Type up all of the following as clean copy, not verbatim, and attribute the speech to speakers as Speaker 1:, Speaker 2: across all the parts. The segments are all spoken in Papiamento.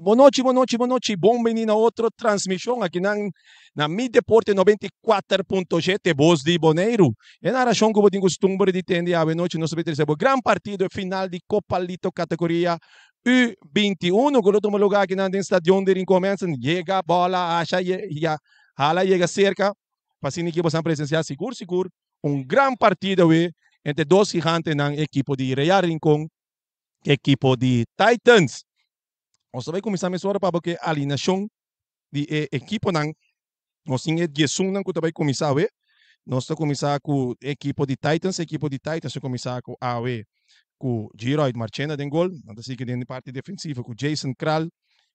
Speaker 1: Bon nochi, bon nochi, bon nochi. Bon bini na otro transmishon aki nan na Mi Deporte 94.7, Bos di Boneiru. E narashon ku bo tin kustumber di tende awe nochi nos ta trese bo gran partido, e final di Copa Lito kategoria U21 ku lo tuma lugá aki nan den Stadion di Rincon. Mensen, yega bola, asha ya, hala yega serka pa asina ki bosan presensiá sigur sigur un gran partido awe entre dos gigantenan, ekipo di Real Rincon ekipo di Titans. Nos ta bai kuminsá mesora pa bo ke alineashon di e ekiponan. Nos tin e diesunnan ku ta bai kuminsá awe. Nos ta kuminsá ku e ekipo di Titans. Ekipo di Titans ta kuminsá ku awe ku Giroid Marchena den gol. Nan ta sigui den parti defensivo ku Jason Kral,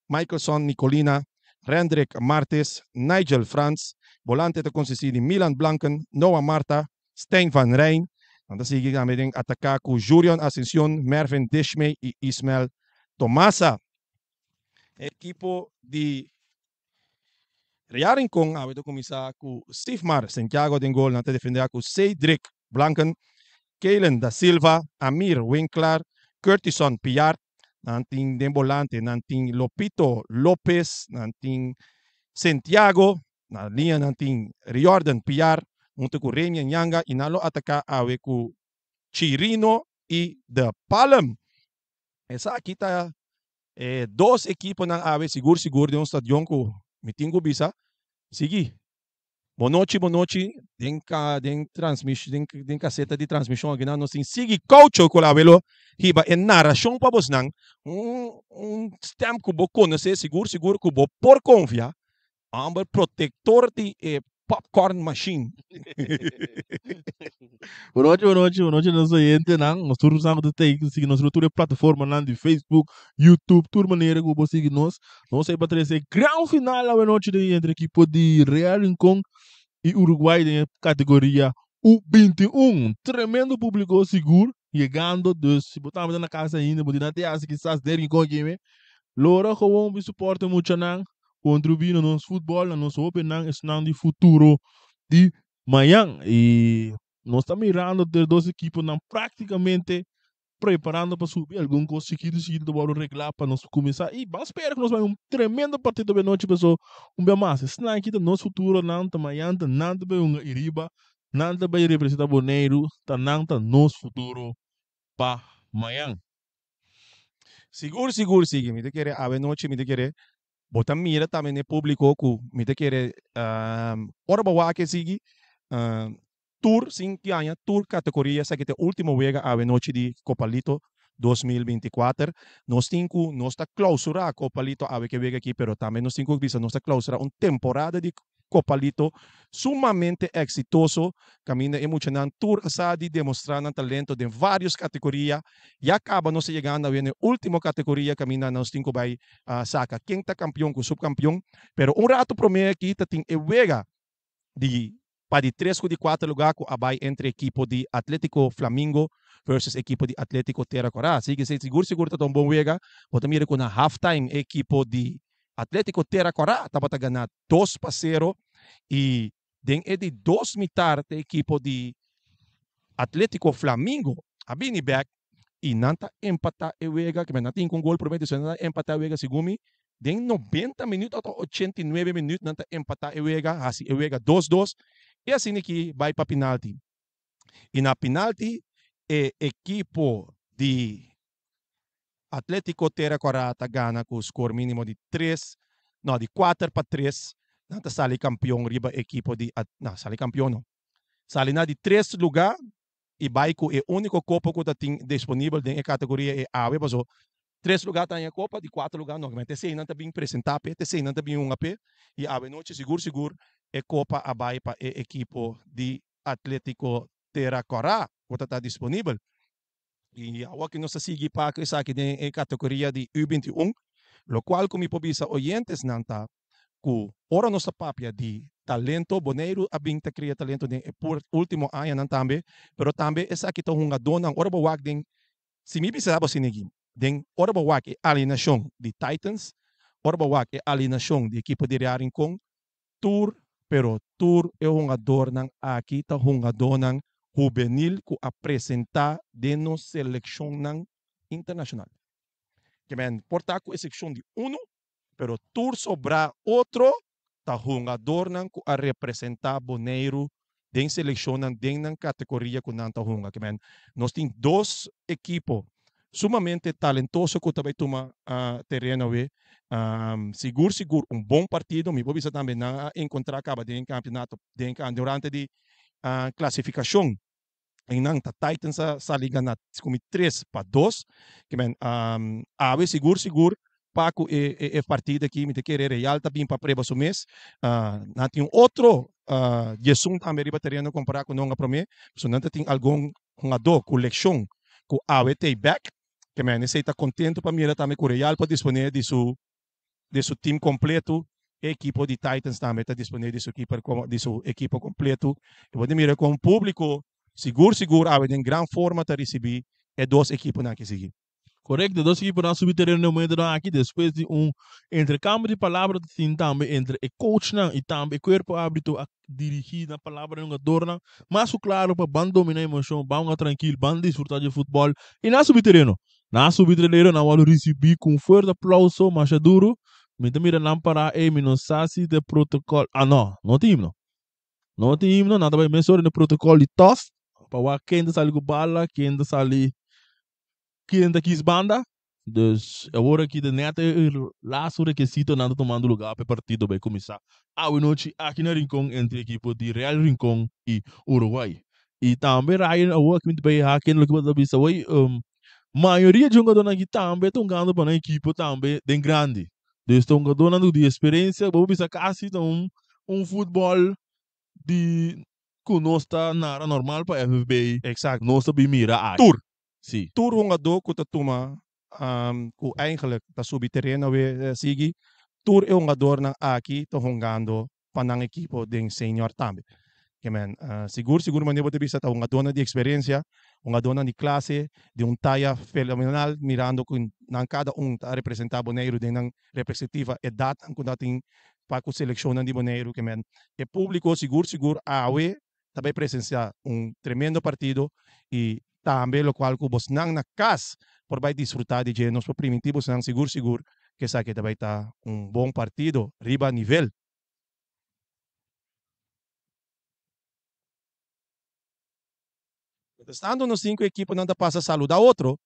Speaker 1: Michaelson Nicolina, Rendrick Martis, Nigel Frans. Bolante ta konsistí di Milan Blanken, Noah Martha, Stijn van Rijn. Nan ta sigui tambe den ataká ku Jurion Ascension, Mervin Dishmey i Ismael Tomasa. Ekipo di Real Rincon awe ta kuminsá ku Sifmar Santiago den gol. Nan ta defendé ku Cedric Blanken, Kaylen da Silva, Amir Winklar, Curtison Piar. Nan tin den bolante, nan tin Lopito Lopez, nan tin Santiago, Na liña nan tin Riordan Piar hunto ku Remian Yanga i nan lo ataká awe ku Chirino i De Palm. Esaki ta e dos ekiponan awe sigur sigur den un stadion ku mi tin ku bisa sigui. Bonochi bonochi den ka den transmish den den kaseta di transmishon akinan nos tin Sigui Koucho ku awe lo hiba e narashon pa bosnan un un stèm ku bo konosé sigur sigur ku bo por konfia. Homber protector di e popcorn machine.
Speaker 2: Bonochi, bonochi, bonochi nos oyentenan. Nos tur sa ku ta tei ku sigui nos riba tur e plataformanan di Facebook, YouTube, tur manera ku bo sigui nos. Nos ei pa trese e gran final awenochi di entre ekipo di Real Rincon i Uruguay den e kategoria U21. Tremendo publiko sigur yegando, dus si bo tambe ta na kas ainda bo tin na te hasi kisas den Rincon aki, lora gewoon bi suporta e muchanan. Contribuí na nos futbol, na nos hobennan, esnan di futuro di mañan. Y nos ta mirando de dos equiponan prácticamente preparando pa subi. Algun cos chikito chikito ta wòrdu reglá pa nos cuminsá. Y ban spera cu nos bai un tremendo partido be nochi paso un bia mas. Esnan aki ta nos futuro, nan ta mañan ta nan ta bai hunga iriba, nan ta bai representa Boneiru, ta nan ta nos futuro pa mañan.
Speaker 1: Sigur sigur sigui mi ta kere awe nochi mi ta kere bo ta mira tambe n'e publico cu mi ta kere ora bo wak e sigui tur sin kiaña tur categoria esaki ta e ultimo wega awe nochi di Copa Lito 2024 nos tin cu nos ta clausura Copa Lito awe ke wega aki pero tambe nos tin cu bisa nos ta clausura un temporada di Copalito sumamente exitoso caminda e muchanan tur a sa di demostra nan talento den varios categoria. Ya caba nos ta yegando awe na e ultimo categoria caminda nos tin cu bay saca ken ta campeon cu subcampeon. Pero un rato prome aki ta tin e wega di pa di tres cu di cuater lugar cu a bay entre ekipo di Atletico Flamingo versus ekipo di Atletico Tera Cora. Así que sigur sigur ta ta un bon wega. Bo ta mira cu na half time e ekipo di Atletico Tera Cora tabata gana 2-0 y den e di dos mitar te ekipo di Atletico Flamingo a bini bek y nan ta empata e wega, ke nan tin ku un gol prome dus nan ta empata e wega segun mi den 90 minuut ota 89 minuut nan ta empata e wega hasi e wega 2-2 y asina aki bai pa pinalti y na pinalti e ekipo di Atletico Tera Kòrá ta gana ku skor mínimo di tres, no, di 4-3. Nan ta sali kampion riba ekipo di, no, sali kampion no. Sali na di tres lugá i bai ku e úniko kopa ku ta tin disponibel den e kategoria e awe paso tres lugá ta haña kopa, di kuater lugá no. Te esei nan ta bin presentá p'e, te esei nan ta bin hunga p'e i awe nochi sigur sigur e kopa a bai pa e ekipo di Atletico Tera Kòrá ku ta ta disponibel. I awor ku nos ta sigui pa ku esaki den e kategoria di U 21. Lokual ku mi por bisa oyentesnan ta ku ora nos ta papia di talento, Boneiru a bin ta kria talento den e ultimo añanan tambe, pero tambe esaki ta hungadónan ora bo wak den, si mi bisa bo asina aki, den ora bo wak e alineashon di Titans, ora bo wak e alineashon di ekipo di Real Rincon, tur pero tur e hungadornan aki ta hungadónan hubenil ku a presentá den nos selekshonnan internashonal. Ke men por ta ku eksepshon di unu, pero tur sobrá otro ta hungadornan ku a representá Boneiru den selekshonnan den nan kategoria ku nan ta hunga. Ke men nos tin dos ekipo sumamente talentoso ku ta bai tuma tereno awe. Sigur sigur un bon partido. Mi por bisa tambe nan a enkontrá kaba den e kampionato den durante di klasifikashon. En nan ta Titans a sali gana komi 3-2. Ke men awe sigur sigur pa ku e e partido aki mi ta kere Real ta bin pa prueba su mes. Nan tin un otro diesun tambe riba tereno kompará ku nan a promé. Pasobra nan ta tin algun hungadó ku lekshon ku awe ta e bèk. Ke men esei ta kontentu pa mira tambe ku Real por disponé di su di su team kompleto. E ekipo di Titans tambe ta disponé di su keeper di su ekipo kompleto. I bo ta mira kon públiko sigur sigur awe den gran forma ta risibí e dos ekiponan aki sigui.
Speaker 2: Korekto, dos ekiponan a subi tereno den momentonan aki despues di un interkambio di palabra ta tin tambe entre e coachnan i tambe e kuerpo árbitro a dirigí nan palabra na e hungadornan mas ku klaro pa ban dominá emoshon, ban hunga trankil, ban disfrutá dje futbòl i nan a subi tereno. Nan a subi tereno, nan a wòrdu risibí ku un fuerte aplauso masha duru. Mi ta mira nan pará ei, mi no sa si ta e protokòl, ah no, no tin himno. No tin himno, nan ta bai mesora den e protokòl di tòs pa wak ken ta sali ku bala, ken ta sali Ken ta kis banda? Dus awor aki ta net e laatste rekesitonan ta tumando lugar pa e partido bay cuminsa awe nochi aki na Rincon entre ekipo di Real Rincon y Uruguay. Y tambe Ryan awor aki mi ta bay hak loke bo ta bisa awor mayoria di hungadornan aki tambe ta hungando pa nan ekipo tambe den grandi. Dus ta hungadornan di experiencia bo por bisa casi ta un un futbol di cu nos ta nara normal pa FFB nos ta bin mira aki.
Speaker 1: Tur.
Speaker 2: Si.
Speaker 1: Tur hungadó ku ta tuma ku eigenlijk ta subi tereno awe sigui, tur e hungadornan aki ta hungando pa nan ekipo den senior tambe. Ke men sigur sigur manera bo ta bisa ta hungadónan di eksperensia, hungadónan di klase, di un taya fenomenal mirando ku nan kada un ta representá Boneiru den nan representiva edatnan ku nan tin pa ku selekshonnan di Boneiru. Ke men e públiko sigur sigur awe ta bay presencia un tremendo partido y tambe locual cu bosnan na cas por bay disfruta di dje. Nos por priminti bosnan sigur sigur cu esaki ta bay ta un bon partido riba nivel. Mientrastanto nos tin cu ekiponan ta pasa saluda otro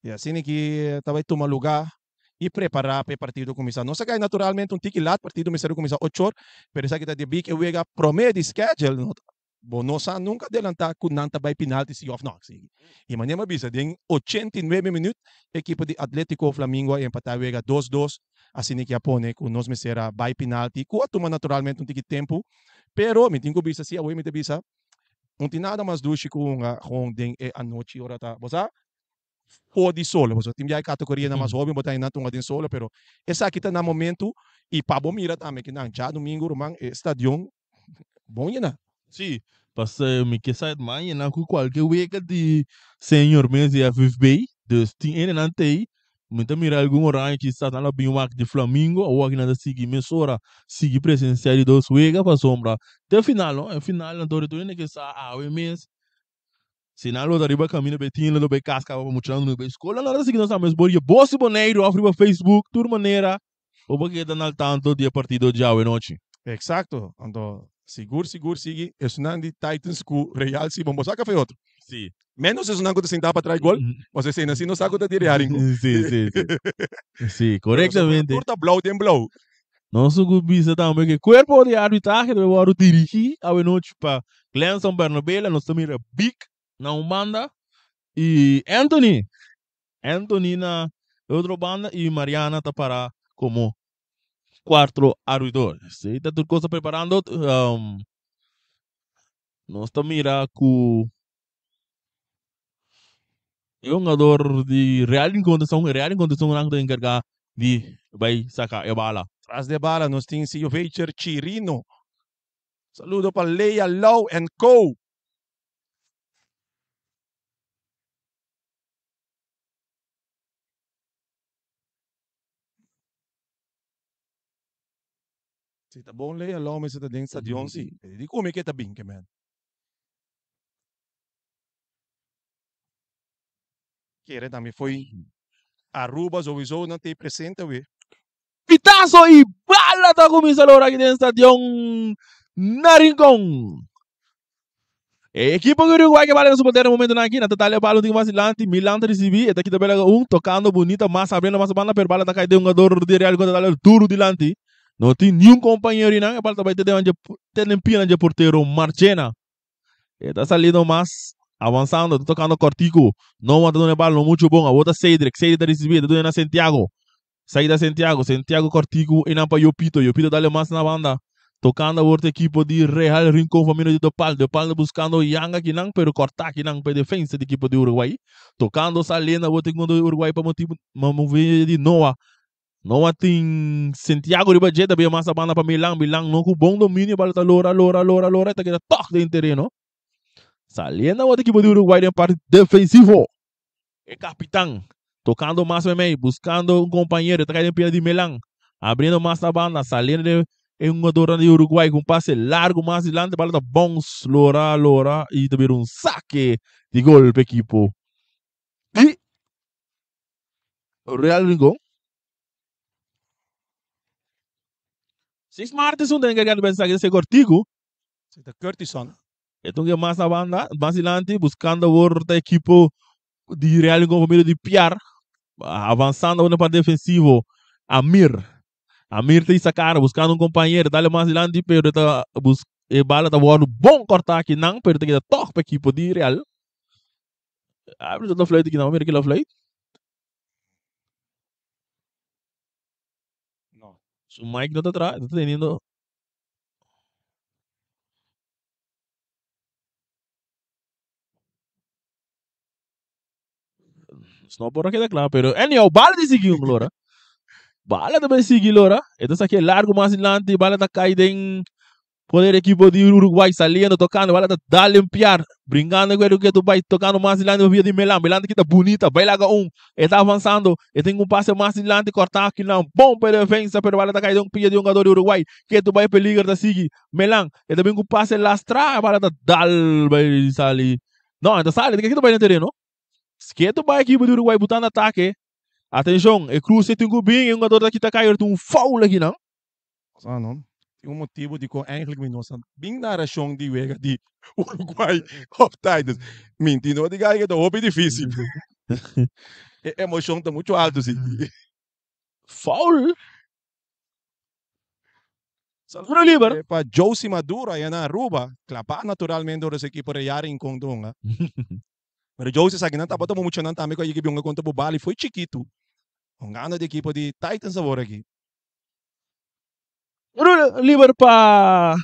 Speaker 1: y asina ki ta bay tuma luga y prepara pa e partido cuminsa. Nos a cay naturalmente un tiki laat, partido mester a cuminsa ocho or, pero esaki ta debí cu e wega prome di schedule, no ta, bo no sa nunca adelanta cu nan ta bay penalti si of no. Y manera mi a bisa, den 89 minuut ekipo di Atletico Flamingo a empata e wega dos dos, asina ki a pone cu nos mester a bay penalti, cu a tuma naturalmente un tiki tempo, pero mi tin cu bisa si, awe mi ta bisa, no tin nada mas dushi cu hunga gewoon den e anochi ora ta, bo sa? For di solo, pasobra tin bia e kategorianan mas hoben bo ta hina tunga den solo, pero esaki ta na momento y pa bo mira tambe ki nan djadumingu ruman e stadion bon yena.
Speaker 2: Sí, pasobra mi ke sa mas yena ku kualke wega di senior mes di FFB, dus tin hendenan ta ei, mi ta mira algun oranje kisas nan lo bin wak di Flamingo, awor aki nan ta sigui mesora sigui presensia di dos wega pasobra te final no, e final nan tur hende ke sa awe mes Si nan lo ta riba camino bay tin lo bay cas caba pa muchanan no bay school nan lo ta sigui nos tambe por Bos di Boneiru of riba Facebook tur manera bo por keda al tanto di e partido djawe nochi.
Speaker 1: Exacto, anto sigur sigur sigui esunnan di Titans cu Real si bon bo saca fe otro.
Speaker 2: Si.
Speaker 1: Menos esunnan cu ta sinta pa trai gol, pasobra esei si no sa cu ta di Real Rincon.
Speaker 2: Si si si. Si, correctamente.
Speaker 1: Tur ta blauw den blauw.
Speaker 2: Nos su ku bisa tambe ku e kuerpo di arbitrahe debe wòrdu dirigí awenochi pa Glenson Bernabela. Nos ta mira Big na un banda i Anthony, Anthony na e otro banda i Mariana ta para komo kuarto arbitro. Esei ta tur kos ta preparando. Nos ta mira ku e hungador di Real Rincon ta Real Rincon ta esun ku ta enkargá. Di bai saka e bala.
Speaker 1: Tras di e bala nos tin Silvecher Chirino. Saludo pa Lea Lau and Co. Si ta bon Lea Lau mester ta den stadion si. E di kumi ke ta bin ke men. Kere tambe foi Aruba sowieso nan ta presente awe.
Speaker 2: Pitazo y bala ta cuminsa lora aki den stadion na Rincon. E equipo di Uruguay ke bala na su portero momento nan aki nan ta dale bala un tiki mas dilanti Milan ta ricibi e ta kita bela un tocando bunita mas abriendo mas banda pero bala ta cay den hungador di Real Rincon ta dale duro dilanti no tin niun compañero nan e bala ta bay te den te den pia nan dje portero Marchena. E ta saliendo mas, avanzando, ta tocando cortico. Noah ta duna e bal, no mucho bon. Awor ta Cedric, Cedric ta ricibi, ta duna na Santiago. Saida Santiago, Santiago cortico y nan pa Yopito. Yopito dale mas na banda. Tocando awor ta equipo di Real Rincon pa medio di Depal. Depal ta buscando Yanga akinan, pero corta akinan pa e defensa di equipo di Uruguay. Tocando saliendo awor ta equipo di Uruguay pa motibo, pa movie di Noah. Noa tin Santiago riba dje ta bia mas a banda pa Milan. Milan no ku bon dominio bala ta lora, lora, lora, lora e ta keda tòg den tereno. Saliendo awor ekipo di Uruguay den parti defensivo. E kapitan tokando mas meimei, buskando un kompañero, e ta kai den pia di Milan. Abriendo mas na banda, saliendo den e hungadornan di Uruguay ku un pase largu mas dilanti, bala ta bounce, lora, lora i ta bira un sake di gol pa ekipo di Real Rincon. Six Martins un ta encargado di mensahe di cortico.
Speaker 1: Si ta Curtison.
Speaker 2: E ta un mas na banda, mas dilanti, buscando awor ta equipo di Real Rincon por medio di Piar. Avanzando awor na parte defensivo, Amir. Amir ta isa cara buscando un compañero, dale mas dilanti, pero ta bus e bala ta wordo bon corta akinan, pero ta keda toch pa equipo di Real. Árbitro ta fluit akinan, mira kila fluit.
Speaker 1: No.
Speaker 2: Su mic no ta tra, no ta teniendo. No por a keda kla, pero anyhow, bala di sigui un lora. Bala ta bay sigui lora. E ta saki largo mas dilanti, bala ta kai den Poder equipo di Uruguay saliendo, tocando, bala ta da limpiar, brincando cu que tu bay tocando mas dilanti via di Milan, Milan ta kita bunita, bay laga un, e ta avanzando, e tin un pase mas dilanti, corta aki nan, bon pa defensa, pero bala ta cay den un pia di un jugador di Uruguay, que tu bay peligro ta sigui, Milan, e ta bin cu pase lastra, bala ta dal bay sali, no, e ta sali, ta kita bay den tereno, que tu bay equipo di Uruguay butando atake, atencion, e cruce tin cu bin, e jugador ta kita cay, tin un foul aki nan.
Speaker 1: Sa no? Tin un motibu dikon eigenlijk mi no sa bin narashon di wega di Uruguay of Titans. Minti no diga ke ta hopi difisil. E emoshon ta muchu altu si.
Speaker 2: Foul. Tiro liber.
Speaker 1: Pa Josie Maduro aya na Aruba, klapá naturalmente ora su ekipo Real Rincon ta hunga. Pero Josie sa kinan tabata bo muchanan tambe ku a yega bi hunga kontra Bubali foi chikitu. Hungando di ekipo di Titans awor aki.
Speaker 2: Tiro liber pa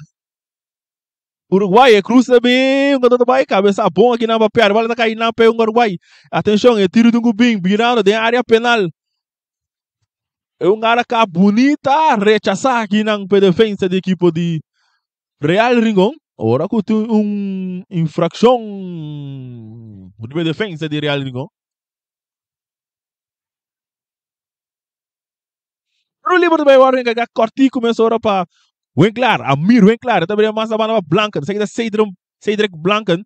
Speaker 2: Uruguay. E cruza bin, un ta bai cabeza bon aki nan pa piar. Bala ta kai nan pe un Uruguay. Atención, e tiro di un bin birando den área penal. E un gara ka bonita rechazá aki nan pe defensa di equipo di Real Rincon. Ora ku tin un infraccion riba defensa di Real Rincon. Tiro liber ta bai wòrdu enkargá kòrtiku mesora pa Winklar. Amir Winklar ta bria mas na banda pa Blanken. Esaki ta Cedric, Cedric Blanken.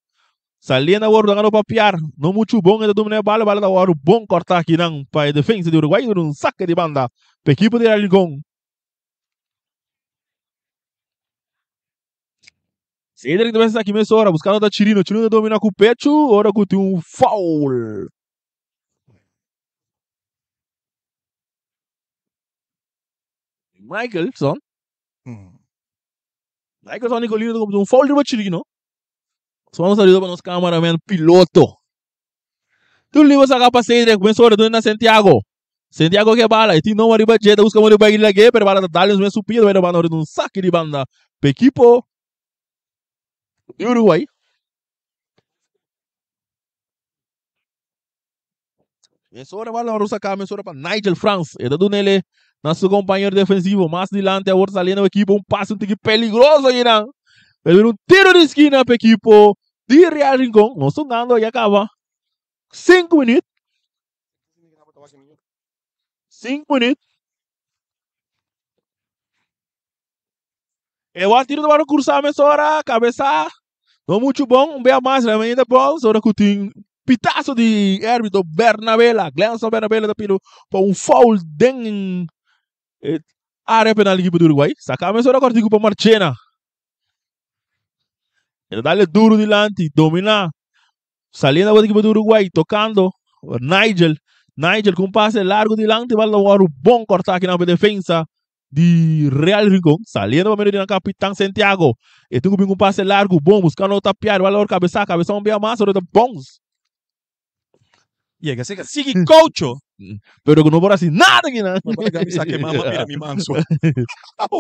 Speaker 2: Saliendo awor ta gana pa Piar. No muchu bon e ta domina e bala. Bala ta wòrdu bon kòrtá akinan pa e defensa di Uruguay. Duna un sake di banda pa ekipo di Real Rincon. Cedric ta mester aki mesora buskando ta Chirino. Chirino ta domina ku pechu ora ku tin un foul. Michelson. Michelson Nicolino ta comete un foul riba Chirino. So vamos saludo pa nos cameraman piloto. Tur libo saca pa Cedric, mesora duna na Santiago. Santiago ke bala, e tin noma riba dje, ta busca modo di bai lag'é, pero bala ta dal en su pia, ta bai na banda ora un saki di banda pa ekipo di Uruguay. Mesora bala ora saca mesora pa Nigel Frans. E ta dunele na su compañero defensivo. Mas dilante awor saliendo equipo un pase un tiki peligroso akinan. Pero un tiro di esquina pa equipo di Real Rincon. Nos tungando ya caba 5 minuut. 5 minuut. E wak tiro ta cursa mesora, cabeza. No mucho bon, un bea mas, realmente ball. Ora cu tin pitazo di arbitro Bernabela. Glenson Bernabela ta pidi pa un foul den eh, área penal equipo di Uruguay. Saca mesora cortico pa Marchena. E ta dale duro dilanti, domina. Saliendo awor equipo di Uruguay, tocando Nigel. Nigel con un pase largo dilanti, bal un bon corta aki na defensa di Real Rincon. Saliendo pa medio di capitán Santiago. E tin un pase largo, bon, buscando tapiar, bal cabeza, cabeza un bia mas, ora bons.
Speaker 1: Yega, sega, sigui coach.
Speaker 2: Pero no por haci nada aki, no.
Speaker 1: Saque mama mira mi manso.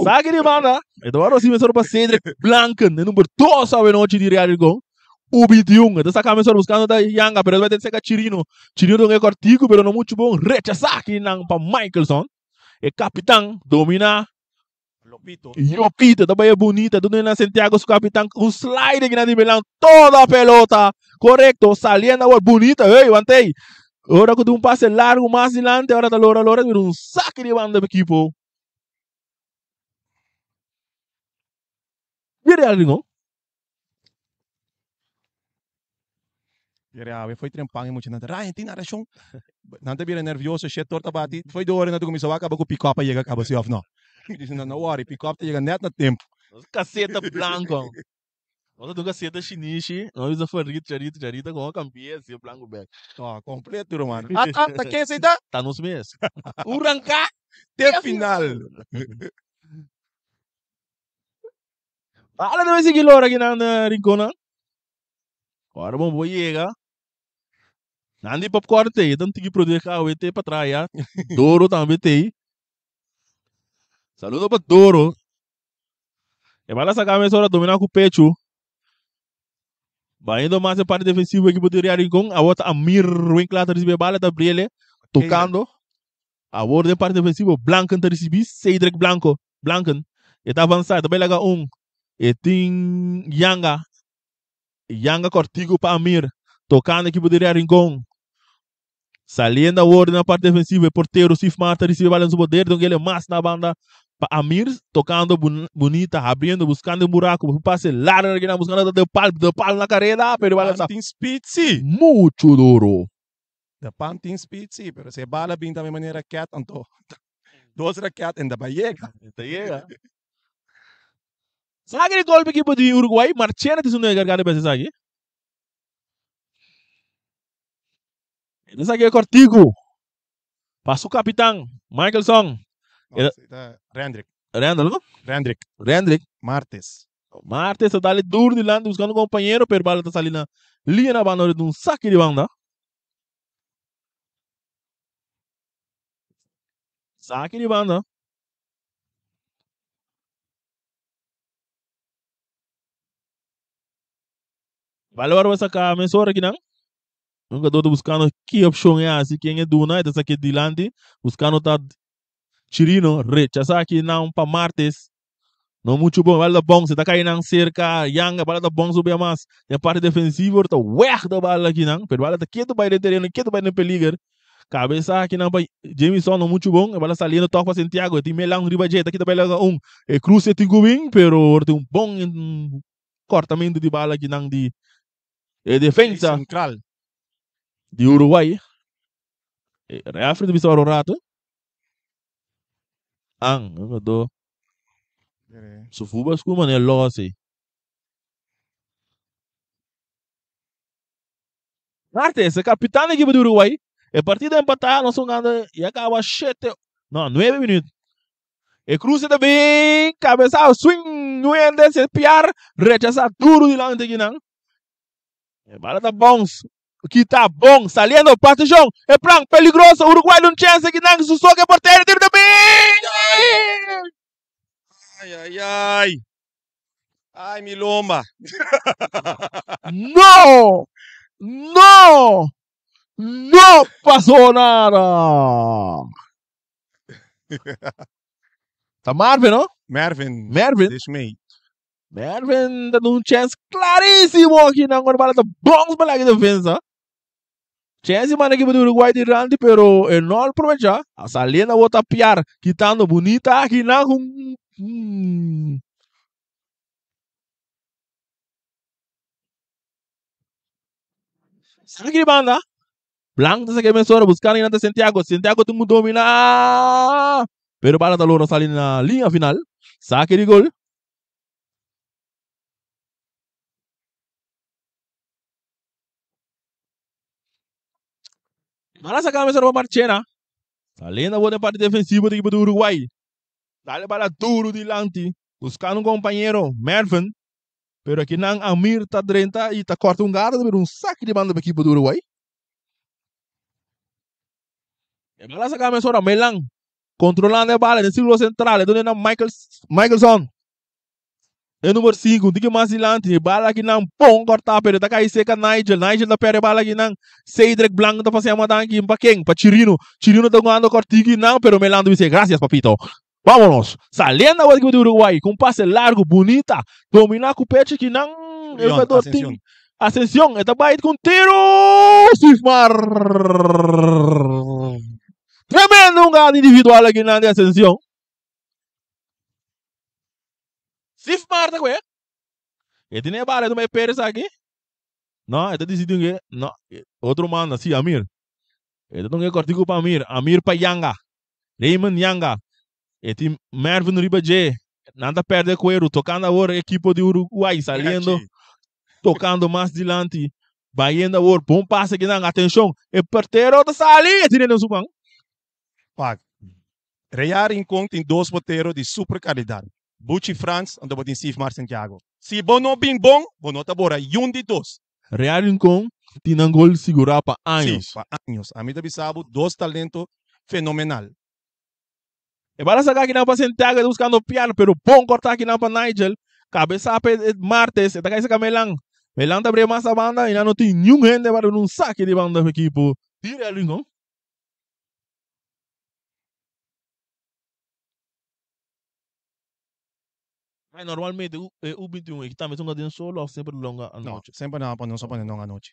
Speaker 2: Saque di banda. Eduardo assim mesmo para Cedric Blanken, de número 2 a noite di Real Rincon. U21. Então saca mesmo buscando da Yanga, pero vai ter que ser Chirino. Chirino tem um cortico, pero não muito bom. Rechaza aqui não para Michelson. E capitão domina.
Speaker 1: Lopito.
Speaker 2: Lopito, também é bonita. Donde na Santiago, su capitão, um slide aqui na de Milão, toda a pelota. Correcto, saliendo agora, bonita. Ei, aguantei. Ahora con un pase largo más adelante, ahora está Lora Lora, un saque de banda do equipo. Mira algo.
Speaker 1: Mira, foi trempang muito na Argentina, rachon. Não te vira nervioso, che torta bati. Foi do hora na tu começou a acabar com o pick-up chega acaba se off não. Diz não, não worry, pick-up chega net na tempo.
Speaker 2: Caceta blanco. Nós temos caceta chinês, nós usamos farinha, charita, charita com a campia, assim, blanco back.
Speaker 1: Ó, completo, mano. Ah, ah, tá quem aceita?
Speaker 2: Tá nos mês. Urrancar
Speaker 1: Até final.
Speaker 2: Fala deve seguir Lora aqui na Rincona. Agora bom, vou chegar. Nandi popcorn tem, então tem que produzir carro tem para trás, já. Doro também tem. Saludo para Doro. E vai lá sacar a mesora, dominar com o pecho. Vai indo mais a parte defensiva aqui do Real Rincon. A outra Amir Winkler recebe a bala, tá Briele tocando. A outra parte defensiva, Blanken tá receber, Cedric Blanco, Blanken. E tá avançado, também laga um. E tem Yanga. Yanga cortigo para Amir. Tocando aqui do Real Rincon. Saliendo a outra na parte defensiva, o porteiro Sif Marta recebe a bala no seu poder, então ele é mais na banda. Pa Amir tocando bonita, abrindo, buscando um buraco, um passe largo aqui, buscando de pal, de pal na carreira, pero bala está
Speaker 1: Tem speed, sim.
Speaker 2: muito duro.
Speaker 1: De pan tem speed, sim, pero se bala bem da maneira cat, anto. Duas raquetes ainda vai chega.
Speaker 2: Então chega. Sabe aquele golpe aqui de Uruguai? Marchena tem um gargalo para aqui. Esse aqui é Cortigo. Passa o capitão, Michelson.
Speaker 1: Rendrick.
Speaker 2: Randall,
Speaker 1: Rendrick.
Speaker 2: Rendrick.
Speaker 1: Martes.
Speaker 2: Martes está ali duro de lado buscando um companheiro, pero bala está salindo na linha na banda de um saque de banda. Saque de banda. Vale agora vai sacar a mesora aqui não? Nunca estou buscando que opção é essa, quem é Duna, essa aqui dilante, buscando tá Chirino, rechaza aqui não para Martes. Não muito bom, bala bom, você tá caindo cerca, Yanga, bala bom subir mais. Tem parte defensiva, tá ué da bala aqui não, pero bala tá quieto vai no terreno, quieto vai no peligro. Cabeça aqui não para Jameson, não muito bom, a bala saliendo toca para Santiago, tem Melão riba jeta, aqui também logo um. E cruze tem Gubin, pero tem um bom cortamento de bala aqui não de defesa
Speaker 1: Central.
Speaker 2: de Uruguai. Reafri de Bissau rato. Ang, eu dou. Su fuba scu man è losi. Martes, capitán da equipe do Uruguai. E partida empatada, não são ganhando e acaba 7, não, 9 minutos. E cruza também, cabeça, swing, nuende, se piar, rechaza duro dilante aqui não. E bala tá bons. Que tá bom, saliendo, passe João, é plan peligroso, Uruguai não chance aqui não, su soque porteiro, tiro também.
Speaker 1: Ai, ai, ai. Ai, mi lomba.
Speaker 2: No! No! No pasó nada! Ta Marvin, no?
Speaker 1: Mervin.
Speaker 2: Mervin.
Speaker 1: Desmee.
Speaker 2: Mervin ta duna un chance clarísimo aki nan ora bala ta bons pa laki defensa. Chance manda equipo di Uruguay dilanti pero e no al provecha. A saliendo awor ta Piar kitando bunita aki nan un mm. Saki di banda. Blanco ta saki mesora buscando aki nan ta Santiago. Santiago tin ku domina. Pero bala ta logra sali na linea final. Saki di gol. Bala saka mesora pa Marchena. Saliendo awor den parti defensivo di equipo di Uruguay. Dale bala duro dilanti. Buscando un compañero, Mervin. Pero aki nan Amir ta drenta y ta corta un garda, pero un saki di banda pa equipo di Uruguay. E bala saka mesora Melan. Controlando e bala den círculo central. E done na Michael, Michaelson. E number 5, un tiki mas dilanti. E bala aki nan bon corta, pero ta cai seca Nigel. Nigel ta perde e bala aki nan. Cedric Blanco ta fasi amadanki pa ken? Pa Chirino. Chirino ta jugando cortiki nan, pero Melan ta bisa gracias papito. Vámonos! Saliendo awor equipo di Uruguay cu un pase largo, bunita, domina cu pecho aki nan e
Speaker 1: Leon,
Speaker 2: jugador tin
Speaker 1: Ascension.
Speaker 2: Ascension, e ta bay cu un tiro! Sifmar! Tremendo jugada individual aki nan di Ascension. Sifmar ta cu e. E tin e bala, e tuma e Perez aki. No, e ta dicidi un no, otro manda, si Amir. E ta tuma e cortico pa Amir, Amir pa Yanga. Raymond Yanga, e tin Mervin riba dje. Nan ta perde cuero, tocando awor equipo di Uruguay, saliendo, tocando mas dilanti. Bayendo awor, bon pase aki nan, atencion, e portero ta sali, e tira den su man.
Speaker 1: Pak. Real Rincon tin dos portero di super calidad. Buchi Frans, anto bo tin Sifmar Santiago. Si bo no bin bon, bo no ta bora yun di dos.
Speaker 2: Real Rincon tin nan gol sigurá pa años.
Speaker 1: Sí, pa años. Ami ta bisa bo dos talento fenomenal.
Speaker 2: E bala saka akinan pa Santiago, e ta buskando Piar, pero bon kortá akinan pa Nigel. Kabesá pa e Martes, e ta kai saka Melan. Melan ta bria mas a banda i nan no tin niun hende pa duna un saki di banda pa ekipo di Real Rincon. Ay, normalmente u e U21 e tambe ta den solo of semper longa
Speaker 1: No,
Speaker 2: anochi?
Speaker 1: semper nan a pone nos a pone longa anochi.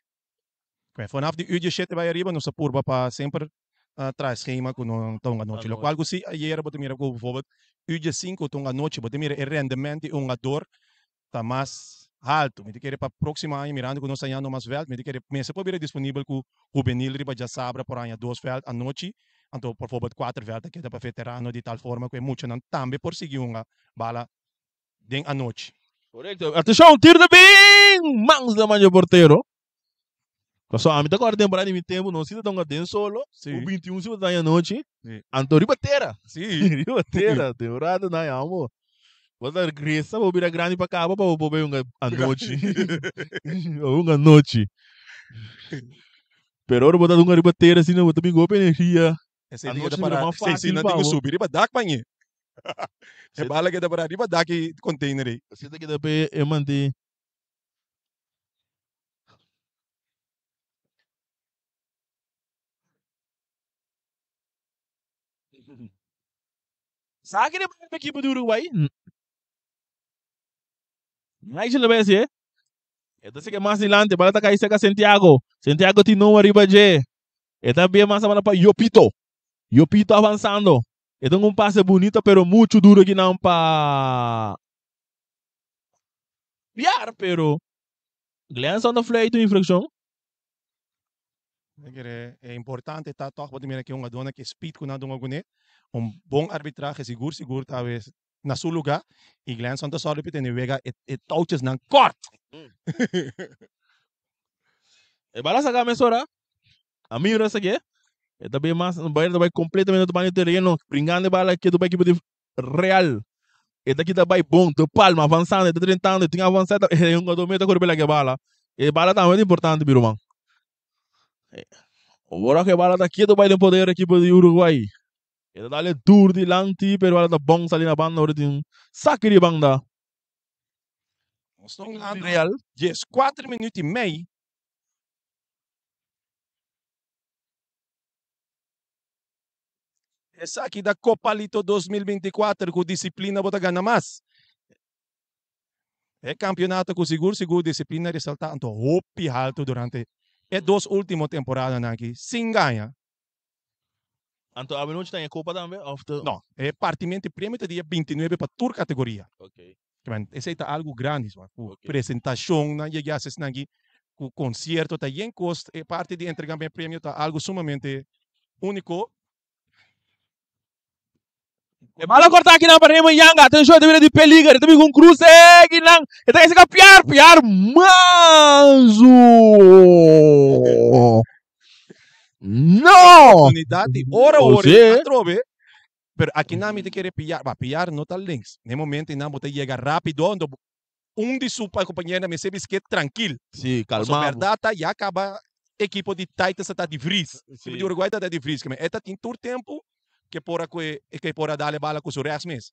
Speaker 1: Kwe, vanaf di uur diesshete bai ariba nos a purba pa semper traha schema ku no ta un anochi. Lokual ku si ayera bo ta mira ku bijvoorbeeld uur diesinku ta un anochi, bo ta mira e rendement di un hungador ta mas haltu. Mi ta kere pa proksimo aña mirando ku nos ta hañando mas vèlt, mi ta kere mester por bira disponibel ku hubenil riba djasabra por haña dos vèlt anochi, anto bijvoorbeeld kuater vèlt ta keda pa veterano di tal forma ku e muchanan tambe por sigui hunga bala den anochi.
Speaker 2: Korekto. Atenshon, tiro ta bin! Mans den man dje portero. Pasobra ami ta kòrda temporada di mi tempu nos si ta tonga den solo,
Speaker 1: Sí.
Speaker 2: u 21 si ta daña anochi,
Speaker 1: Sí.
Speaker 2: anto riba tera.
Speaker 1: Sí.
Speaker 2: Riba tera, temporada ta daña amo. Bo ta regresa, bo bira grandi pa kaba pa bo por bay hunga anochi. Pa hunga anochi. Pero ora bo ta hunga riba tera asina bo ta bin ku hopi energia.
Speaker 1: Esei tin
Speaker 2: Anochi
Speaker 1: ta
Speaker 2: ta bira
Speaker 1: para,
Speaker 2: mas
Speaker 1: esei
Speaker 2: fácil
Speaker 1: nan
Speaker 2: pa
Speaker 1: tin ku
Speaker 2: bo.
Speaker 1: subi riba dak pañe. E bala keda para riba dak e container ei.
Speaker 2: Esei ta keda pa e manti. Sa ki riba ekipo di Uruguay? Nigel lo bai hasi e. E ta seke mas dilanti, bala ta kai seka Santiago. Santiago tin Noah riba dje. E ta bia mas abanda pa Yopito. Yopito avansando. E ta un pase bunito pero mucho duro kinan pa Piar pero Glenson ta fluit un infraccion.
Speaker 1: Mi kere e importante ta toch bo ta mira ki hungadónan ki speed ku nan ta hunga kuné. Un bon arbitrahe sigur sigur ta wes na su lugá i Glenson ta sòru pa tene wega e touchesnan kòrt.
Speaker 2: E bala saka mesora. Amiro esaki e ta bay mas bay ta bay completamente otro banda di tereno bringando e bala ketu bay ekipo di Real e ta kita bay bon de Palma avansando e ta drentando e tin avansa e hungador mey ta kore pela ki e bala e bala tambe ta importante mi ruman ora ku e bala ta ketu bay den poder ekipo di Uruguay e ta dale duro dilanti pero e bala ta bon sali na banda ora tin saki di banda
Speaker 1: Nos ta hungando
Speaker 2: Real.
Speaker 1: 14 minuut i mei. Esaki ta Copa Lito 2024 ku disiplina bo ta gana mas. E kampeonato ku sigur sigur disiplina resaltá anto hopi haltu durante e dos último temporadanan aki sin gaña.
Speaker 2: Anto awenochi ta e kopa tambe of ta?
Speaker 1: No, e partimento di premio ta dia 29 pa tur kategoria.
Speaker 2: Ok.
Speaker 1: Esei ta algu grandi, ku
Speaker 2: Ok.
Speaker 1: presentashonnan yega hasi esnan aki, ku konsierto ta yen kos, e parti di entregá e premio ta algu sumamente úniko.
Speaker 2: E bala corta aki nan pa Raymond Yanga. Atención, e ta bira di peliger. E ta bin cu un cruce aki nan. E ta saca Piar. Piar manso. No!
Speaker 1: Oportunidad di ora
Speaker 2: Oh,
Speaker 1: ora
Speaker 2: sí.
Speaker 1: atrobe. Pero aki nan mi ta kere Piar. Ba, Piar no ta links. Na e momento nan bo ta yega rapido. Anto un di su compañeronan mester bisque trankil.
Speaker 2: Sí,
Speaker 1: Paso
Speaker 2: calma.
Speaker 1: berdad ta ya caba equipo di Titans ta di vries.
Speaker 2: Sí.
Speaker 1: Equipo di Uruguay ta di vries. E ta tin tur tempo que por a que, que por a darle bala cu su rechts mes.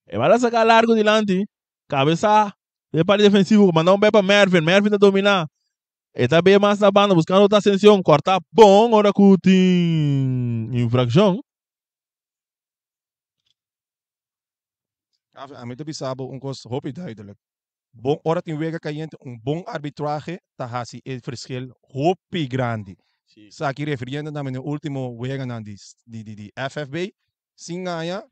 Speaker 2: E bala saca largo dilanti. Cabeza de parte defensivo. Manda un pa Mervin. Mervin ta domina. E ta bem mas na banda buscando outra ascensión. Corta bom. Ora cu tin infracción.
Speaker 1: Ami ta bisa bo un kos hopi duidelijk. Bon ora tin wega kayente, un bon arbitrahe ta hasi e verschil hopi grandi.
Speaker 2: Sí.
Speaker 1: Saki refiriendo na e último weganan di FFB, sin gaña,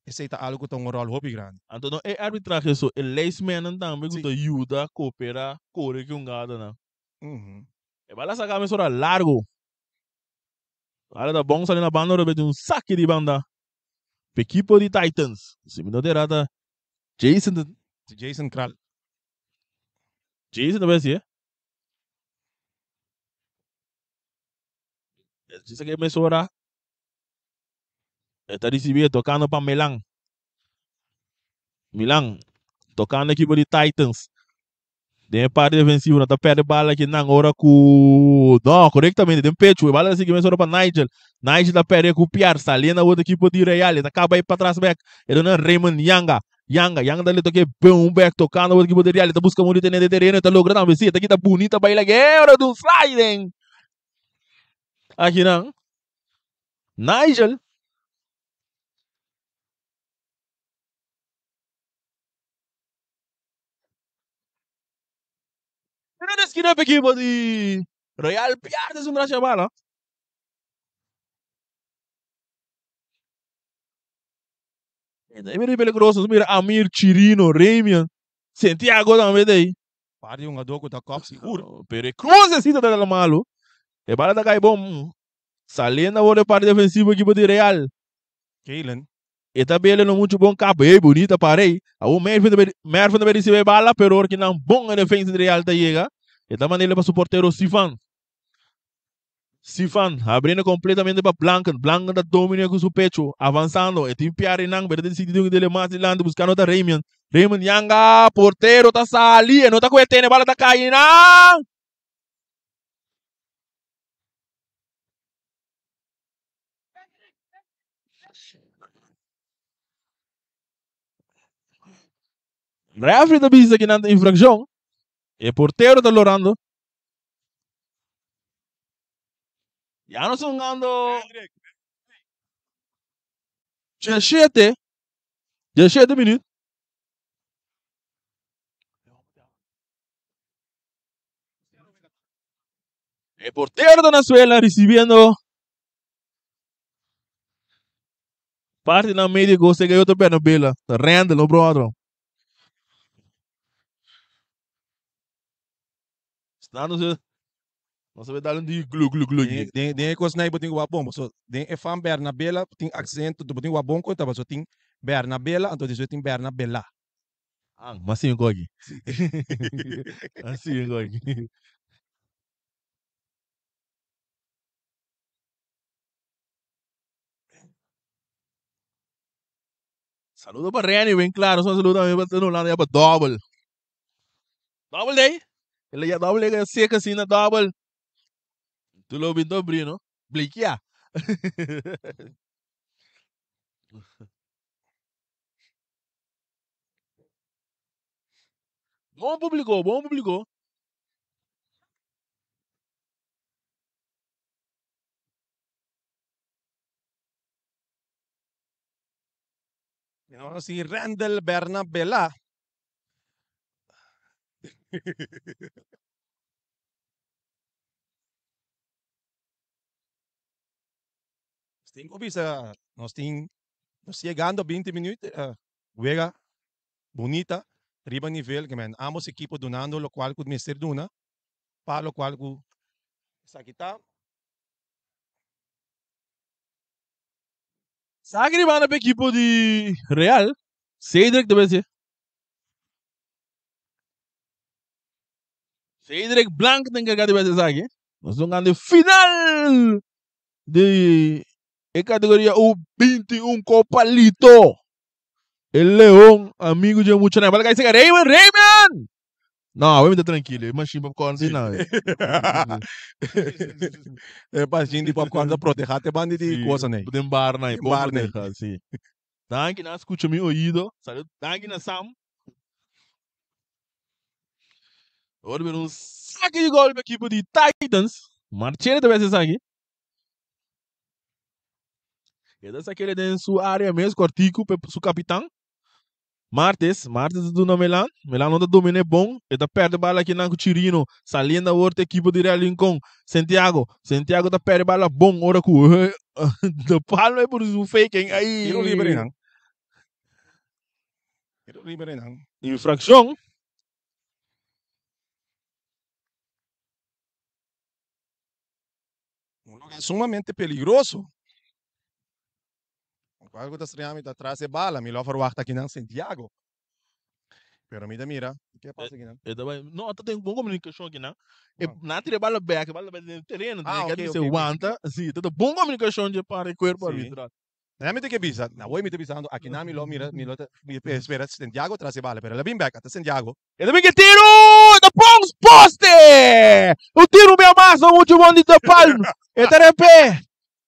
Speaker 1: esei ta algo ku ta un rol hopi grandi.
Speaker 2: Anto no e arbitrahe so, e linesman tambe ku
Speaker 1: Sí.
Speaker 2: ta yuda koopera kore ku un gada na. E bala saca mesora largo. Bala ta bom sali na banda, ora un saque di banda. Pa equipo di Titans. Si mi no ta errata, Jason,
Speaker 1: Jason Kral.
Speaker 2: Jason tambe si, eh? Dice que mesora está recibiendo tocando para Milan. Milan tocando equipo di Titans. Den parte defensivo, no ta perde bala aki nan ora ku no, korektamente den pecho. E bala sigui mesora pa Nigel. Nigel ta perde ku Piar, saliendo otro equipo di Real. Ta kaba pa tras back. E dona Raymond Yanga. Yanga, Yanga dale toque bom back tocando otro equipo di Real. Ta busca muito tener de terreno, ta logra tambe. Sí, ta kita bonita baila ora do sliding. Aki nan. Nigel. Pero na esquina pa equipo di Real pierde su bracha bala. E mira peligroso, mira Amir, Chirino, Ramian, Santiago tambe dei.
Speaker 1: Par di un ku ta kop sigur.
Speaker 2: Pero e crucecito ta malo. E bala ta cai bom. Saliendo awor e parte defensivo equipo di Real.
Speaker 1: Kalen.
Speaker 2: E ta bele no mucho bom cabo. Ei, bonita parei. Awo Mervin tambe Mervin tambe recibe bala, pero ora que não bom a defensa de Real ta llega. E ta maneira para su portero Sifan. Sifan abriendo completamente para Blanken. Blanken ta domina com su pecho, avanzando. E tin Piari nang, pero decidido dele mais dilante buscando ta Raymond. Raymond Yanga, portero ta sali, no ta cuetene, bala ta cai nang. Referee ta bisa que nan infracción. E portero ta lorando. Ya no son jugando 17. 17 minuut. E portero de Venezuela recibiendo parte na medio gosta que outro perna bela. Randall, no brother. Estando não se vai dar um de glu glu glu.
Speaker 1: Den kos na botin wa bom. So den e fan Bernabela tin acento, botin wa bom conta, so tin Bernabela, anto diz tin Bernabela.
Speaker 2: Ah, mas sim, gogi. Assim, gogi. Saludo para Renny, bem claro. Só saludo também para Holanda, para Double. Double day. Ele já double é seca assim na double. Tu lo binto abrindo, Blikia. Bom público, bom público.
Speaker 1: Mi no si Randall Bernabela. Nos tin ku bisa, nos tin, nos yegando 20 minuut, wega bunita, riba nivel, ke men ambos ekipo dunando lokual ku mester duna, pa lokual ku esaki ta.
Speaker 2: Sa ki riba na ekipo di Real, Cedric ta besi. Cedric Blanc ta encarga di besi esaki. Nos ta gana final di e categoria U21 Copa Lito. El León, amigo de mucho. Bala cai seca Raymond, Raymond! No, awe mi ta tranquilo. E machine popcorn si no.
Speaker 1: E machine di popcorn ta proteha te banda di cosa nei.
Speaker 2: Den bar nei.
Speaker 1: Den bar nei.
Speaker 2: Si. Danki na scucha mi oido. Salud. Danki na Sam. Ora bira un saki di gol pa ekipo di Titans. Marchena ta bes esaki. E ta sakele den su area mes kortiku pa su kapitan. Martes, Martes ta duna Melan. Melan no ta domine bon. E ta perde bala akinan ku Chirino. Saliendo awor ta ekipo di Real Rincon. Santiago, Santiago ta perde bala bon ora ku De Palma e por su faking. Ai.
Speaker 1: Tiro libre nan. Tiro libre nan.
Speaker 2: Infraccion.
Speaker 1: Un lugar sumamente peligroso. Algo ta extraña mi ta tras e bala. Mi lo verwacht aki nan Santiago. Pero mi ta mira, ke pasa aki nan?
Speaker 2: E ta bai, no, ta tin bon comunicacion aki nan. E nan tira e bala bek, e bala bai den tereno.
Speaker 1: Ah,
Speaker 2: ok,
Speaker 1: ok,
Speaker 2: Se
Speaker 1: ok.
Speaker 2: wanta, si, ta bon comunicacion dje para e cuerpo
Speaker 1: Si.
Speaker 2: arbitral.
Speaker 1: Na mi ta ke bisa, na hoy mi ta bisando, aki nan mi lo mira, mi lo ta, mi espera Santiago tras e bala, pero el a bin bek, ata Santiago.
Speaker 2: E ta bin ke tiru! E ta pon poste! Un tiru bia mas, no mucho bon di De Palm. E ta repé.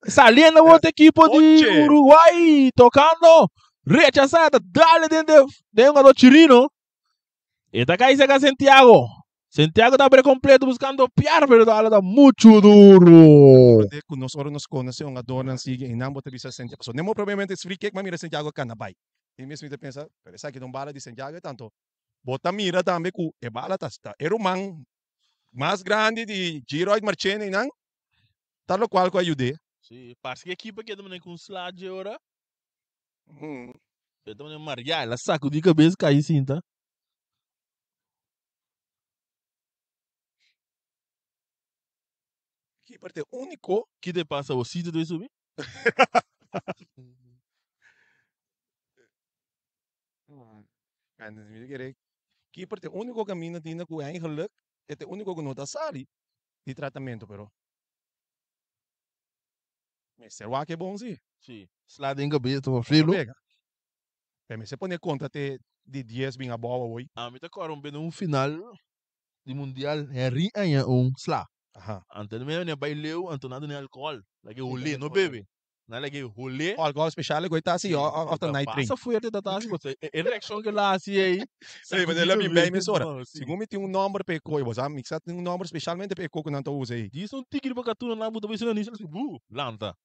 Speaker 2: Saliendo awor e ekipo di
Speaker 1: Oche.
Speaker 2: Uruguay, tocando, rechazada, dale den de, den jugador Chirino. E ta cai cerca Santiago. Santiago ta abre completo buscando Piar, pero ta ta mucho duro.
Speaker 1: De ku nos ora nos conoce un jugadornan sigue y nan bo ta bisa Santiago. So nemo probablemente es free kick, ma mira Santiago cana bai. Y mes mi ta pensa, pero esaki ta un bala di Santiago e tanto. Bo ta mira tambe ku e bala ta sta e ruman mas grandi di Giroid Marchena y nan ta locual cu a yud'é.
Speaker 2: Sí, parce que equipo ke ta mane cu un sla dje ora. E ta mane maria, el a sacudi cabes cay sinta.
Speaker 1: Keeper ta e unico.
Speaker 2: Ki te pasa bo? Sita ta subi?
Speaker 1: Keeper ta e unico caminda tinda cu eigenlijk e ta e unico cu no ta sali di tratamento pero mester wak e bon si.
Speaker 2: Si, sla den cabes ta felo.
Speaker 1: Pero mester pone contra te di 10 bin abou awoy.
Speaker 2: Ami ta corda un bes den un final di mundial Henry haña un sla. Anto mi a bai leu anto nan a duna alcohol. Lag'e hole, no bebe. Nan lag'e hole.
Speaker 1: Alcohol special ku e ta hasi of ta night drink?
Speaker 2: Pasa fuerte ta ta hasi pasobra e reaccion ku el a hasi ei.
Speaker 1: Sí, pasobra el a bin bei mesora. Segun mi tin un nomber pa e koe, bo sa mi sa tin un nomber specialmente pa e koe ku nan ta usa ei.
Speaker 2: Djis un tiki riba katuna nan bo ta bisa nan inicio el a bu lanta.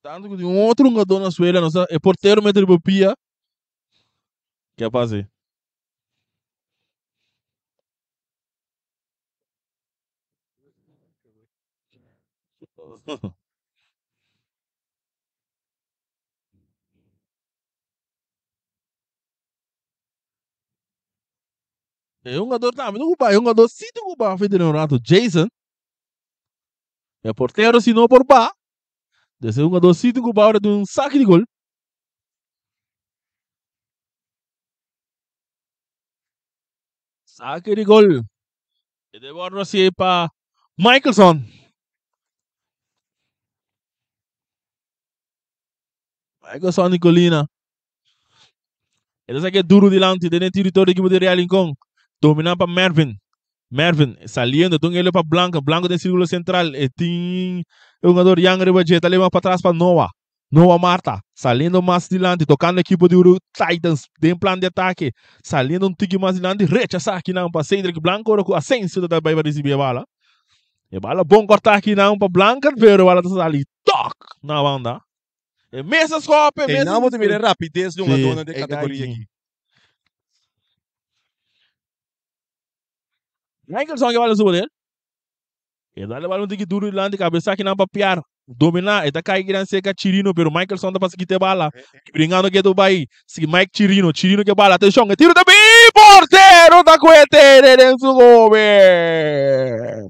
Speaker 2: Tanto ku tin un otro hungadó na suela, nos e portero mete riba pia. Ke a pasa ei? E hungador tambe ta ocupa, e hungador si ta ocupa fin di un rato, Jason. E portero si no por ba. Des e hungador si ta ocupa ora di un saki di gol. Saki di gol. E debe wòrdu hasi pa Michelson. Michelson Nicolina. E ta saki duru dilanti den e territorio di ekipo di Real Rincon. Domina pa Mervin. Mervin saliendo tun ele pa Blanco. Blanco den circulo central. E tin e hungador Yang riba dje. Ta leba patras pa Noah. Noah Marta saliendo mas dilanti tocando ekipo di Uru Titans den plan di atake. Saliendo un tiki mas dilanti rechasa akinan pa Cedric Blanco ora cu Asensio ta bay pa ricibi e bala. E bala bon corta akinan pa Blanco pero e bala ta sali tok na banda. E mesa scope,
Speaker 1: E
Speaker 2: mesa.
Speaker 1: nan bo ta mira e rapidez di un
Speaker 2: Sí,
Speaker 1: hungadornan den
Speaker 2: e
Speaker 1: categoria
Speaker 2: gai
Speaker 1: aki.
Speaker 2: Michelson ke bala su poder. E dale bala un tiki duro dilanti, cabeza akinan pa Piar. Domina, e ta cai kinan cerca Chirino, pero Michelson ta pasa kita e bala. Bringando ketu bai. Si Mike Chirino, Chirino ke bala, atencion, e tiro ta bin, portero ta cuete den su gobe.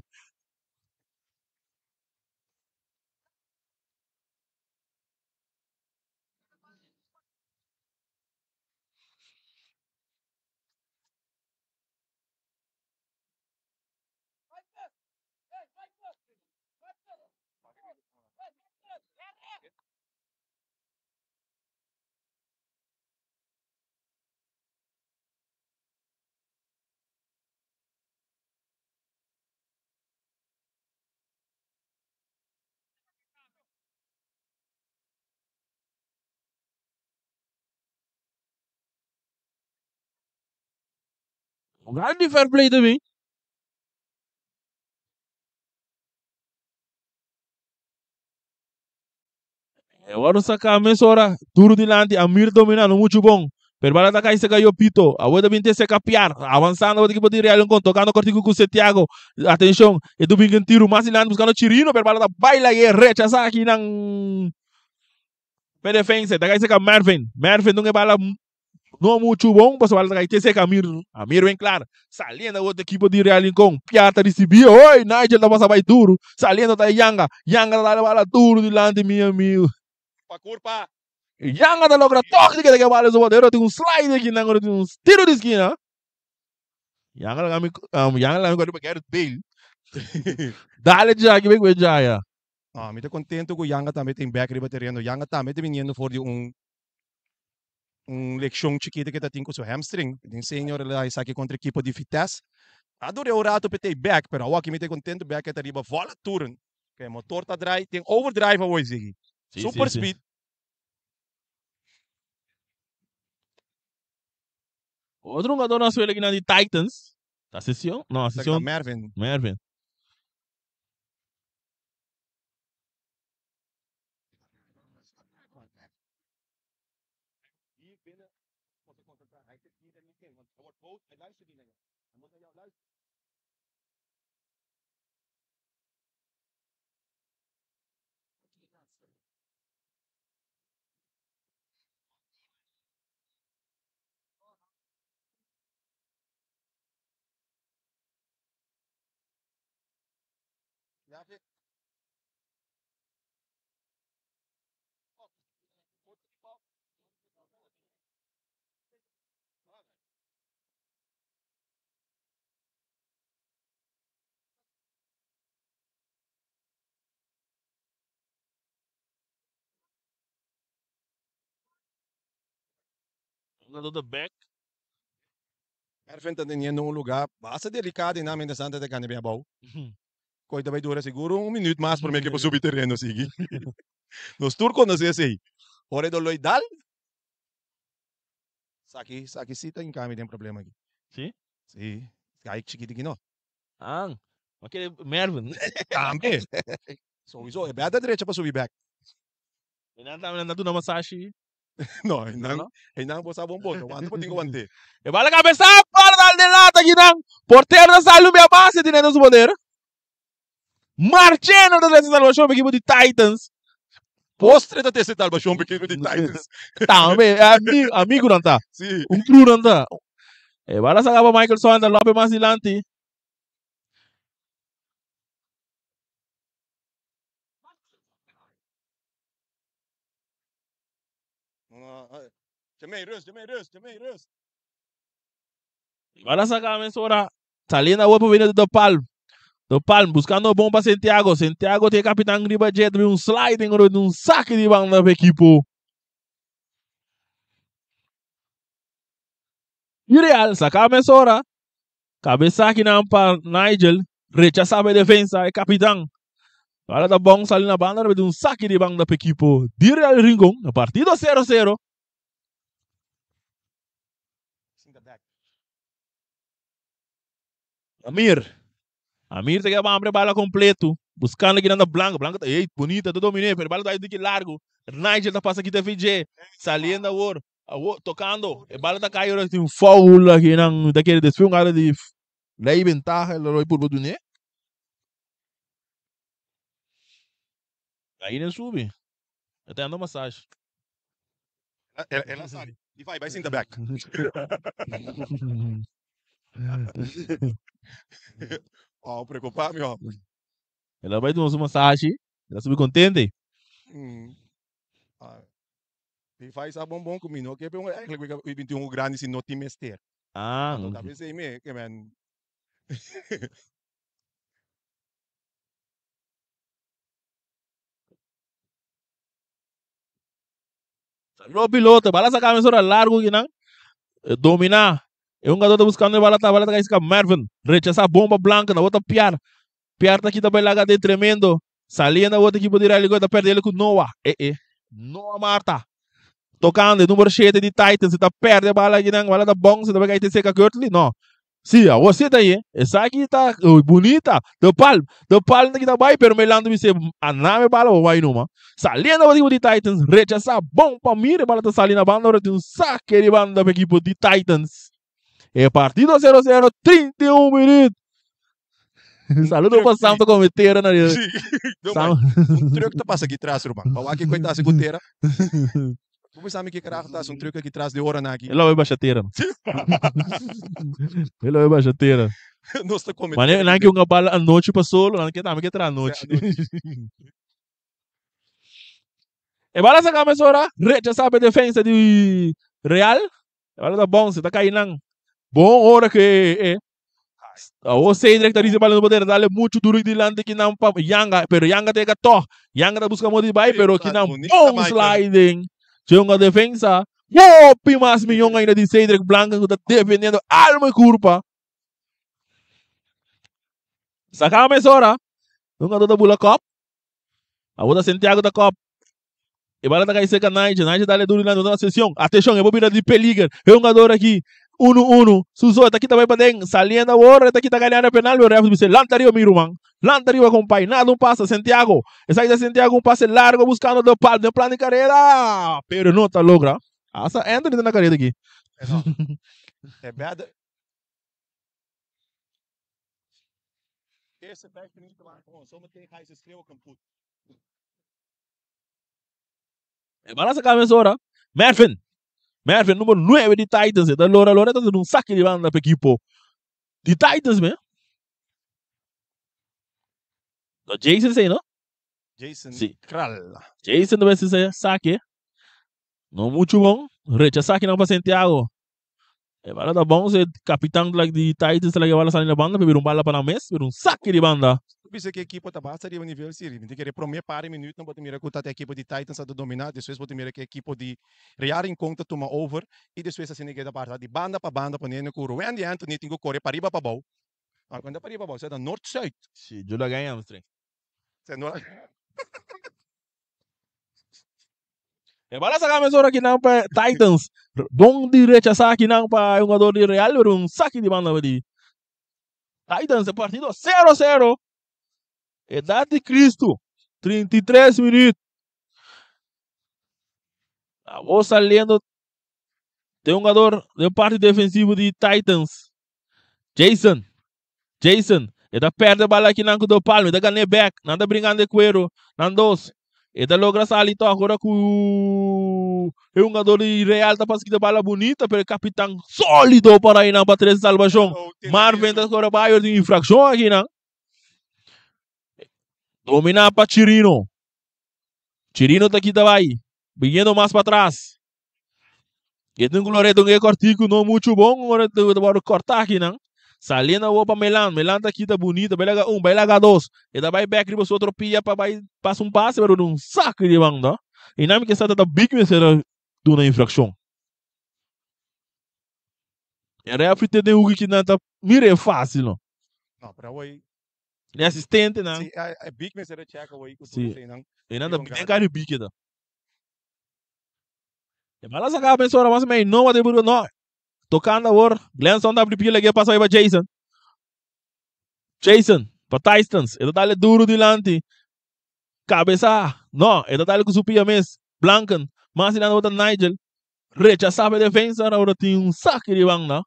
Speaker 2: Un grandi di fair play tambe. E wòrdu saká mesora duru dilanti. Amir dominá no muchu bon. Pero bala ta kai seka Yopito. Awor ta bin te seka Piar. Avansando pa ekipo di Real Rincon. Tokando kortiku ku Santiago. Atenshon. E ta bin ku un tiru mas dilanti buskando Chirino. Pero bala ta bai lag'é. Rechasá akinan pa e defensa. Ta kai seka Mervin. Mervin dun e bala no muchu bon. Pasobra bala ta kai te seka Amir. Amir ben klar. Saliendo awor ta ekipo di Real Rincon. Piar ta risibí. Oy! Nigel ta pasa bai duru. Saliendo ta Yanga. Yanga ta dal e bala duru dilanti mi amigo.
Speaker 1: Pa kurpa.
Speaker 2: Yanga ta logra tok di keda ke bala su botero tin un slide aki nan ora tin un tiro di skina. Yanga laga mi Yanga laga mi kore pa Gareth Bale. Dale Jackie bai ku e jaya.
Speaker 1: Ah, mi ta contento ku Yanga tambe tin bek riba tereno. Yanga tambe ta biniendo for di un un leccion chikito ke ta tin ku su hamstring. Den senior el a esaki kontra ekipo di Vitesse. A dura un rato pa e ta bek, pero awor aki mi ta contento bek e ta riba volle toeren. Ke motor ta draai, tin overdrive awor Ziggy.
Speaker 2: Sí,
Speaker 1: Super
Speaker 2: sí, sí.
Speaker 1: speed.
Speaker 2: Otro hungador na suela kinan di Titans. Ta Session? No,
Speaker 1: Ta
Speaker 2: Session.
Speaker 1: Mervin.
Speaker 2: Mervin. Hungador ta back.
Speaker 1: Mervin ta teniendo un lugar basta delicado y nan mientras tanto ta gana bien abou. Koe ta bay dura seguro un minuut mas prome ke por subi tereno sigui. Nos tur conoce esey. Ora e doloi dal. Saki, saki si ta hinca mi den problema aki.
Speaker 2: Si?
Speaker 1: Si. Gai chikito aki no.
Speaker 2: Ah, ma kere Mervin.
Speaker 1: Tambe. Sowieso, e bèt a drecha pa subi bèk.
Speaker 2: E nan tambe nan ta duna masashi.
Speaker 1: No, e nan, e nan bo sa bon bon, wanta bo tin ku want'é.
Speaker 2: E bala kabesa para dal den lata kinan. Portero ta sali un bia base tene den su poder. Marcheno ta trese salbashon pa ekipo di Titans.
Speaker 1: Postre ta trese salbashon pa ekipo di Titans.
Speaker 2: Tambe, e amigunan ta.
Speaker 1: Si.
Speaker 2: Un crewnan ta. E bala saka pa Michael Saunders, Lope mas dilanti.
Speaker 1: Jermaine, rust, Jermaine, rust, Jermaine, rust.
Speaker 2: Bala saka mesora. Saliendo awor pa bini De Palm. De Palm buscando bon pa Santiago. Santiago tin e capitan riba dje. Tin un sliding ora un saque di banda pa equipo. Di Real saca mesora. Cabeza akinan pa Nigel. Rechasa pa e defensa, e capitan. Bala ta bon sali na banda, ta un saki di banda pa ekipo di Real Rincon. Na partido 0-0. Amir. Amir ta keda hambre bala completo. Buscando akinan ta Blanco. Blanco ta, ey, bonita, ta domine, pero bala ta diki largo. Nigel ta pasa kita VJ. Saliendo awor. Awor, tocando. E bala ta cay ora tin un foul akinan. Ta kere despues un gara di
Speaker 3: Ley ventaha el Leroy purba dun'é.
Speaker 2: Ahí den subi. E ta dando massage.
Speaker 1: El a sali. I bai, bai sinta bek. Oh, preocupa mi homber.
Speaker 2: El a bai duna su massage. El a subi contente.
Speaker 1: I fai sa bon bon ku mi no ke pe un eigenlijk mi binti un grandi si no tin mester.
Speaker 2: Ah,
Speaker 1: Anto
Speaker 2: no.
Speaker 1: ta pensei me ke men.
Speaker 2: Lo piloto, bala saca mesora largo kinan. Domina. E un ta buscando e bala ta bala ta kai Mervin. Rechasa bomba blanca na bota Piar. Piar ta kita bailaga de tremendo. Saliendo a otro equipo de Real ta perde com Noah. Eh eh. Noah Marta. Tocando, número 7 de Titans, ta perde a bala aqui, não, bala tá bom, você vai cair seca Kurtley, não. Sim, a você tá aí. Essa aqui tá oh, bonita. Do pal, do pal aqui tá vai, pero Melando me se a nave bala ou vai numa. Saliendo o equipo de Titans, rechaça bom para mira, bala tá salindo na banda, agora tem um saque de banda para equipo de Titans. É partido 0-0, 31 minutos. Saludo para Santo Cometera na
Speaker 1: Sí. Não, mas um truck tá passa aqui atrás, irmão. Pa aqui coitado se gotera. Como sabe que caraca tá um truck aqui atrás de hora na aqui.
Speaker 2: Ele vai baixateira. Ele vai baixateira.
Speaker 1: Nós tá comendo.
Speaker 2: Mas não é que uma bala à noite para solo, não é que também que tra à noite. E bala sa mesora, rechaça a defesa de Real. E bala tá bom, você tá caindo. Bom hora que eh. O Cedric tá dizendo bala no poder, dale muito duro dilante que não pa Yanga, pero Yanga tem que to. Yanga tá buscando de vai, pero que não bom sliding. Tinha uma defesa. Hopi mais milhão ainda de Cedric Blanco que tá defendendo alma e curva. Saca a mesora. Nunca toda bula cop. A outra Santiago da cop. E bala tá cair seca Nige. Nige dá duro na na sessão. Atenção, eu vou virar de peligro. É um jogador aqui. 1-1. Suso, tá aqui também para dentro. Saliendo agora, tá aqui tá ganhando penal. O ref dice, lanta arriba, mi irmão. Lanta arriba, compai. Nada, um passa, Santiago. Essa aí de Santiago, um passe largo, buscando do palo, de plano de carreira. Pero não tá logra. Essa entra na carreira aqui.
Speaker 1: É bad. Eerste 5 minuten waren gewoon. Zometeen ga je ze schreeuwen kapot.
Speaker 2: E bala saca a mesora. Mervin. Mervin, número 9 de Titans. Da Lora Lora tá dando um saque de banda para equipo. De Titans, man. No Jason sei, não?
Speaker 1: Jason
Speaker 2: Sí.
Speaker 1: Kral.
Speaker 2: Jason deve ser saque. Não muito bom. Rechaza aqui não para Santiago. E bala tá bom, se capitão like, de Titans like, bala sair na banda, beber um bala para na mesa, beber um saque de banda.
Speaker 1: Bisa que a equipe tá basta de nível serie. Tem que prome pare minuto, não pode mirar que a equipe de Titans a dominar, depois pode mirar que a equipe de Real Rincon tá toma over e depois assim que da parte de banda para banda para nem com Wendy Anthony tem que correr para riba para baixo. Ah, quando para riba para baixo, é da norte-zuid.
Speaker 2: Sim, eu la ganhamos, trem.
Speaker 1: É no...
Speaker 2: E bala saca a mesora aqui não para Titans. Bom de rechazar aqui não para um jogador de Real, pero um saque de banda de Titans, partido 0-0. Idade de Cristo, 33 minutos. A voz saliendo tem um jogador de parte defensivo de Titans. Jason. Jason. Ele perde a bola aqui na do palmo. Ele ganha back. Nada brincando de cuero. Nandos. Ele logra salir agora com o jogador de Real tá passando a bola bonita, pero capitão sólido para aí não para três salvação. Marvin tá agora vai de infração aqui não. Domina para Chirino. Chirino tá aqui vai. Vindo mais para trás. E tem um Loreto que cortico não muito bom, agora tem cortar aqui não. Saliendo a para Melan, Melan tá aqui tá bonita, vai lá um, vai lá dois. E vai back riba outro pia para vai passa um passe, pero um saco de banda. E não que está tá big me será de uma infração. E referee te den hoek aki nan ta mira e fácil no.
Speaker 1: No, pero awor
Speaker 2: E asistente nan.
Speaker 1: Si, e big mester a check awor ku
Speaker 2: Si.
Speaker 1: tur eseinan.
Speaker 2: E nan ta
Speaker 1: Riba un
Speaker 2: den
Speaker 1: gana.
Speaker 2: kari big e ta. E bala saka mensora mas mei no wate burgo no. Tocando awor, Glenson ta abri pila ke pasa riba Jason. Jason pa Tystons, e ta dale duro dilanti. Cabeza, no, e ta dale cu su pia mes. Blanken, mas dilanti awor ta Nigel. Rechasa pa e defensa, awor tin un saki di banda.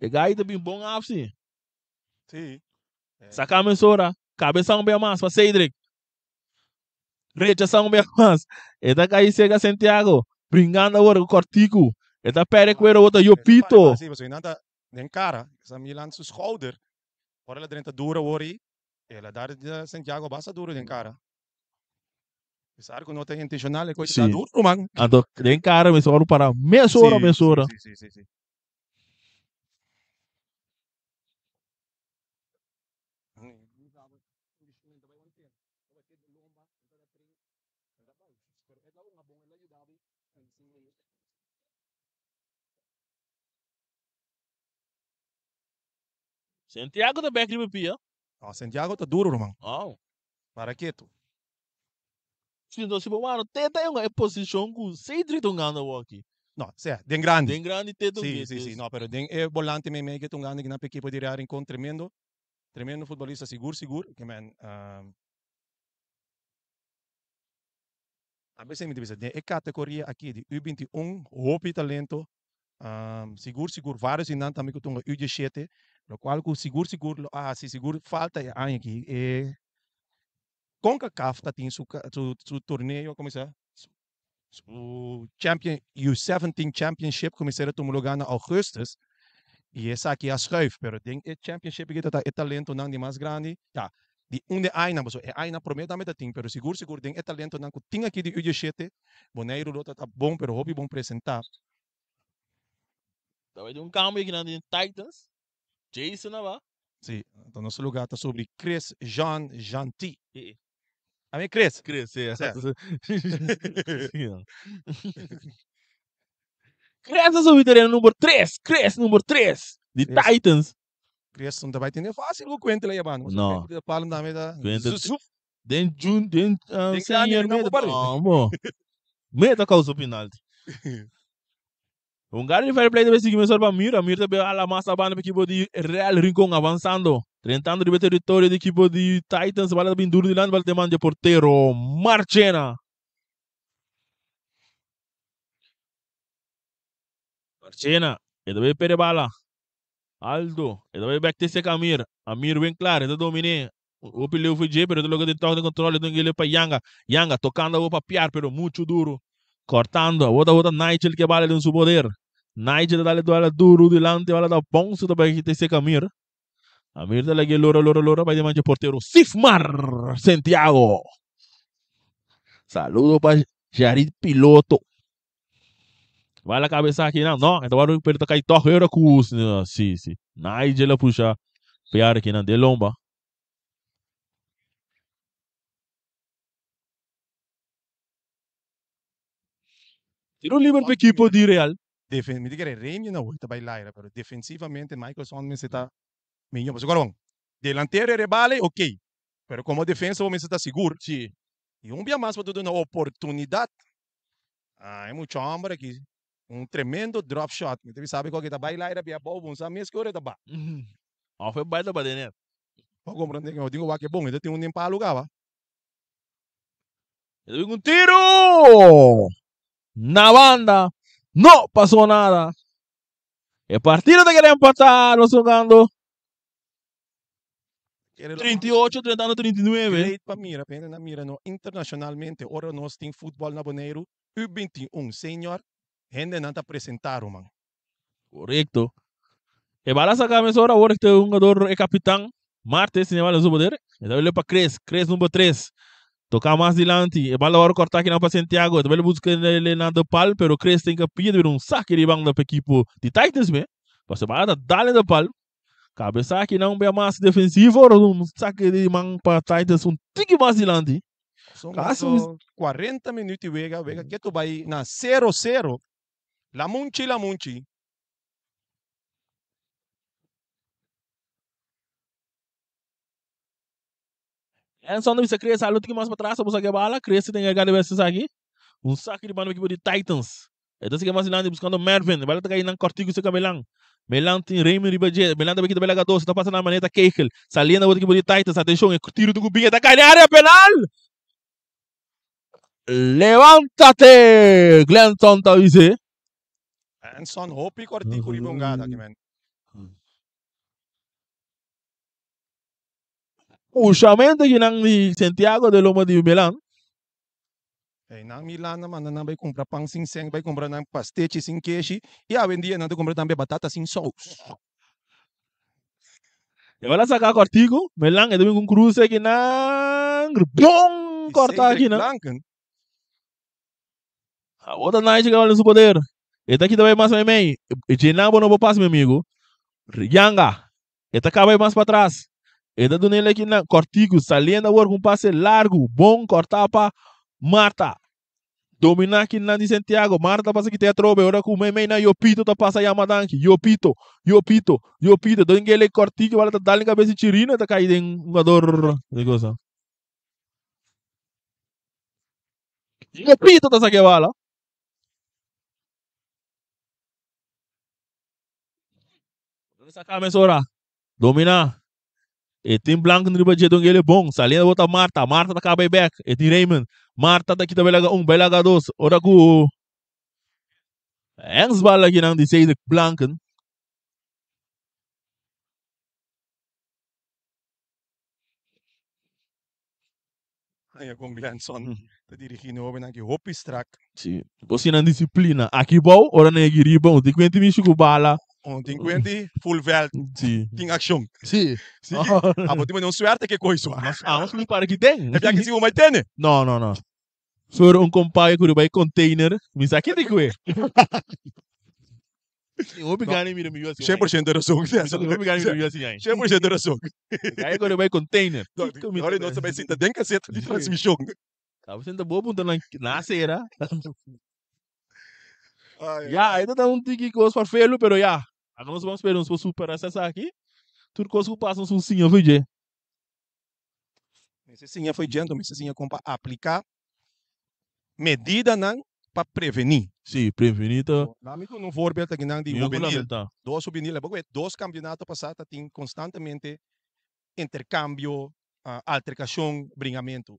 Speaker 2: E gai ta bin bon af si.
Speaker 1: Si.
Speaker 2: Saka mesora, cabeza un bia mas pa Cedric. Rechasa un bia mas. E ta kai cerca Santiago, bringando awor cu Cortico. E ta perde cuero awor ta Jopito.
Speaker 1: Si, pasobra nan ta den cara, esa Milan su schouder. Ora el a drenta duro awor y el a dar Santiago basta duro den cara. Pesar cu no ta intencional, e coy ta
Speaker 2: Si.
Speaker 1: duro, man.
Speaker 2: Anto den cara mester wòrdu para mesora,
Speaker 1: Si,
Speaker 2: mesora.
Speaker 1: si, si, si, si.
Speaker 2: Santiago ta bek riba pia.
Speaker 1: No, Santiago ta duro, ruman.
Speaker 2: Oh.
Speaker 1: Para ketu.
Speaker 2: Si, entonces, si bo wano, te ta e posicion ku Cedric ta hungando awor aki.
Speaker 1: No, sea, den grandi.
Speaker 2: Den grandi te ta
Speaker 1: Si,
Speaker 2: hung'é,
Speaker 1: si, si.
Speaker 2: dus.
Speaker 1: No, pero den e volante meimei ke ta hungando aki na pa ekipo di Real Rincon, tremendo, tremendo futbolista, sigur, sigur. Ke men, a bes mi ta bisa, den e kategoria aki di U 21, hopi talento, sigur, sigur, varios di nan tambe ku ta hunga U 17, lokual ku sigur, sigur lo a hasi sigur falta e aña aki. E Concacaf ta tin su su su torneo, como se su champion U17 Championship ku mester a tuma lugar na augustus y esaki a schuif, pero den e championship aki ta ta e talentonan di mas grandi, ya, di un de añanan, pasobra e añanan prome tambe ta tin, pero sigur sigur den e talentonan ku tin aki di U 17, Boneiru lo ta ta bon, pero hopi bon presenta.
Speaker 2: Ta bai tin un cambio aki nan den Titans. Jason a ba.
Speaker 1: Si, anto nos lugar ta sobre Chris Jean Janty.
Speaker 2: Sí.
Speaker 1: A mi Chris.
Speaker 2: Chris, sí.
Speaker 1: Sí.
Speaker 2: Sí. Chris a subi tereno number 3. Chris number 3 di
Speaker 1: Chris.
Speaker 2: Titans.
Speaker 1: Chris no ta bai tene fácil ku Quentin la yabando.
Speaker 2: No.
Speaker 1: Quentin ta palm dame ta.
Speaker 2: Quentin-
Speaker 1: Zu- zu-
Speaker 2: Den June, den
Speaker 1: Den grandi
Speaker 2: senior
Speaker 1: no
Speaker 2: meta.
Speaker 1: por.
Speaker 2: No, bo. Meta causa penalti. Un gara di fair play ta bay sigui mesora pa Amir. Amir ta bay ala mas abanda pa ekipo di Real Rincon avansando. Drentando riba e teritorio di ekipo di Titans. Bala ta bin duro dilanti, bala ta den man di e portero Marchena. Marchena, e ta bay perde bala. Aldo, e ta bay bek te seka Amir. Amir ben klar, e ta domine. Hopi leu for dje, pero e ta logra den tok den control, e ta duna pa Yanga. Yanga tocando awor pa Piar, pero mucho duro. Cortando, awor ta awor ta Nigel ke bala den su poder. Nigel ta dale bala duro dilanti, bala ta bounce ta bai te seca Amir. Amir ta lag'e lora, lora, lora, bai den man dje portero Sifmar Santiago. Saludo pa Jarid Piloto. Bala cabeza aki nan, no, e ta wòrdu pero ta kai tòg ora ku, si, si. Nigel a pusha Piar aki nan den lomba. Tiro liber pa ekipo di Real.
Speaker 1: Defen, mi ta kere Remy na hoy ta bai laira, pero defensivamente Michael Son mester ta miño. Pasobra bon, delantero e rebale, ok. Pero como defensa bo mester ta sigur.
Speaker 2: Sí.
Speaker 1: Y un bia mas bo ta duna oportunidad. Ah, e mucha homber aki. Un tremendo drop shot. Mi ta bisa sabi cu ta bai laira bia abou, bo no sa mes ki ora e ta ba.
Speaker 2: Of e bai ta ba den net.
Speaker 1: Bo comprende que bo tin cu wak e bon, e ta tin un den palu caba.
Speaker 2: E ta bin un tiro! Na banda. No pasó nada. E partido ta keda empatá. Nos jugando 38, 30, 39.
Speaker 1: Great pa mira, pende na mira no internacionalmente. Ora nos tin futbol na Boneiru, U21 senior, hendenan ta presentá, ruman.
Speaker 2: Correcto. E bala saca mesora awor que un jugador e capitán Martes tiene bala en su poder. E ta pa Cres, Cres número 3. Toca mas dilanti. E bala awor corta aki pa Santiago. E ta busca na de pal, pero Cres tin cu pidi un saque di banda pa ekipo di Titans me. Mas e bala ta dale de pal. Cabeza aki nan bem mas defensivo, un saque di man pa Titans un tiki mas dilanti.
Speaker 1: Son
Speaker 2: Casi
Speaker 1: 40 minuut di wega, wega keto bay na 0-0. Lamunchi, lamunchi.
Speaker 2: Enson ta bisa Chris, alo tiki mas patras, bo saki e bala. Chris ta enkargá di wes esaki. Un saki di banda pa ekipo di Titans. E ta sigui mas dilanti buskando Mervin. E bala ta kai nan kòrtiku serka Melan. Melan tin Raymond riba dje. Melan ta bai kita bela gados. E ta pasa na maneta Kegel. Saliendo awor ekipo di Titans. Atenshon, e tiru ta ku bin. E ta kai den área penal! Levántate! Glenson ta bis'é.
Speaker 1: Glenson hopi kòrtiku riba un gada aki men.
Speaker 2: Pushamento aki nan di Santiago de Loma di Melan.
Speaker 1: Ey nan Milan a manda nan bay cumpra pan sin seng, bay cumpra nan pastechi sin keshi y awendia nan ta cumpra tambe batata sin saus.
Speaker 2: E bala saca cortico, Milan e ta bin cu un cruce aki nan, bon
Speaker 1: Y
Speaker 2: corta
Speaker 1: Cedric
Speaker 2: aki nan.
Speaker 1: Blanken.
Speaker 2: Awor ta Nigel cabal den su poder. E ta kita bay mas meimei. E dje nan bo no por pasa mi amigo. Yanga. E ta kaba e mas patras. E ta duna el aki na kòrtiku, saliendo awor ku un pase largu, bon kòrtá pa Marta. Dominá kinan di Santiago. Marta ta pasa kit'é atrobe ora ku meimei na Yopito ta pasa yama danki. Yopito, Yopito, Yopito. Don gel e kòrtiku bala ta dal den kabes di Chirino e ta kai den hugador di kosa. Yopito ta saka e bala. Saka mesora. Domina. E tin Blanken riba dje don el e bon. Saliendo bota Marta. Marta ta kaba e bek. E tin Raymond. Marta ta kita belaga un, belaga dos. Ora ku Hensbal aki nan di Cedric Blanken.
Speaker 1: Aña con Glenson ta dirigi no hobennan ki hopi strak.
Speaker 2: Si, bo si nan disiplina. Aki bou, ora nan yega riba, un tin kuenti mishi ku bala.
Speaker 1: Un tin kuenti full veld.
Speaker 2: Si.
Speaker 1: Tin akshon.
Speaker 2: Si.
Speaker 1: Si, abo tin mane un suerte ke koi sua.
Speaker 2: Amos mi para ki den.
Speaker 1: E biaha ki si bo mai tene.
Speaker 2: No, no, no. Sor un kompai ku riba e container, mi sa kin di kue. Hopi gana mira mi yu asi.
Speaker 1: 100% rason.
Speaker 2: Hopi gana mira mi yu asi.
Speaker 1: 100% rason.
Speaker 2: Kaya kore bai container.
Speaker 1: Ora nos ta bai sinta den caseta di transmision.
Speaker 2: Abo sinta bo punta nan na cera. Ya, esta ta un tiki cos farfelu, pero ya. Aka nos ban spera nos por supera esaki. Tur cos cu pasa nos un siña fo'i dje.
Speaker 1: Mester siña fo'i dje, anto mester siña con pa aplica medidanan pa prevení.
Speaker 2: Sí, prevení ta.
Speaker 1: Lami duna un voorbeeld akinan di
Speaker 2: Mihó ku
Speaker 1: hubenil.
Speaker 2: lamentá.
Speaker 1: Dos hubenil, bo wet dos kampionato pasá ta tin konstantemente interkambio, alterkashon, bringamentu.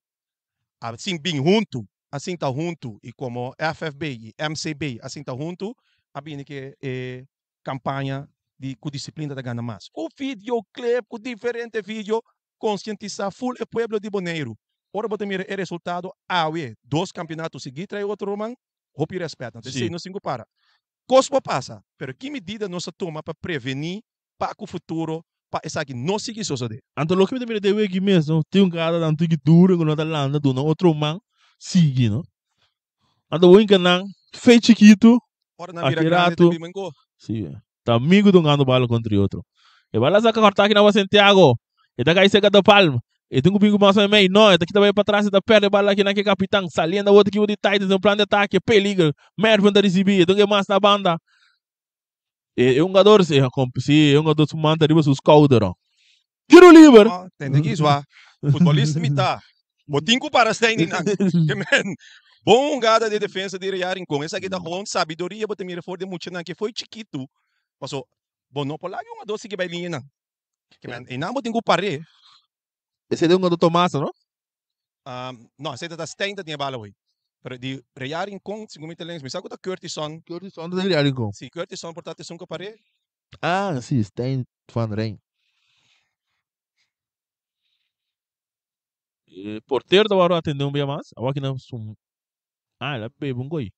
Speaker 1: Asin bin huntu, a sinta huntu i komo FFB i MCB a sinta huntu a bini ke e kampaña di ku disiplina ta gana mas. Ku videoclip, ku diferente video Konsientisá ful e pueblo di Boneiru. Ora bo ta mira e resultado awe, dos kampionato sigui trae otro ruman, hopi rèspèt. Anto esei nos tin ku para. Kos por pasa, pero ki medida nos a tuma pa prevení pa ku futuro pa esaki no sigui sosodé?
Speaker 2: Anto loke mi ta mira den wiki mes no, tin un kada tantu ki duro ku no ta lanta duna otro man sigui no. Anto bo hinka nan fe chikitu
Speaker 1: Ora nan bira
Speaker 2: aki
Speaker 1: grandi ta
Speaker 2: ratu.
Speaker 1: bin mengo.
Speaker 2: Si, ta amigu dungando bala kontra e otro. E bala saka kòrta aki na pa Santiago. E ta kai serka de Palm. E tin ku bin ku mas meimei. No, e ta kita bai patras, e ta pèrdè bala aki na ke kapitan. Saliendo awor ta ekipo di Titans den un plan di atake. Peliger. Mervin ta risibí. E tin ke mas na banda. E hungador, si, si, e hungador su man ta riba su skouder.
Speaker 1: Tiro liber! Oh, tende ki zwa. Futbolista mi ta. Bo tin ku para Stijn nan. Ke men. Bon hungada di defensa di Real Rincon. Esaki ta gewoon sabiduria bo ta mira for di muchanan ke foi chikitu. Paso bo no por laga e hungador sigui bai liña nan. Ke men einan bo tin ku par'é.
Speaker 2: Esei ta e hungador Tomasa no?
Speaker 1: No, esei ta ta Stijn ta tin e bala hoy. Pero di Real Rincon, segun mi ta lens, mi sa ku ta Curtison.
Speaker 2: Curtison ta di Real Rincon.
Speaker 1: Si, Curtison por ta esun ku par'é.
Speaker 2: Ah, si, Stijn van Rijn. E portero ta wòrdu atendé un bia mas. Awor aki nan su Ah, el a bebe un goi.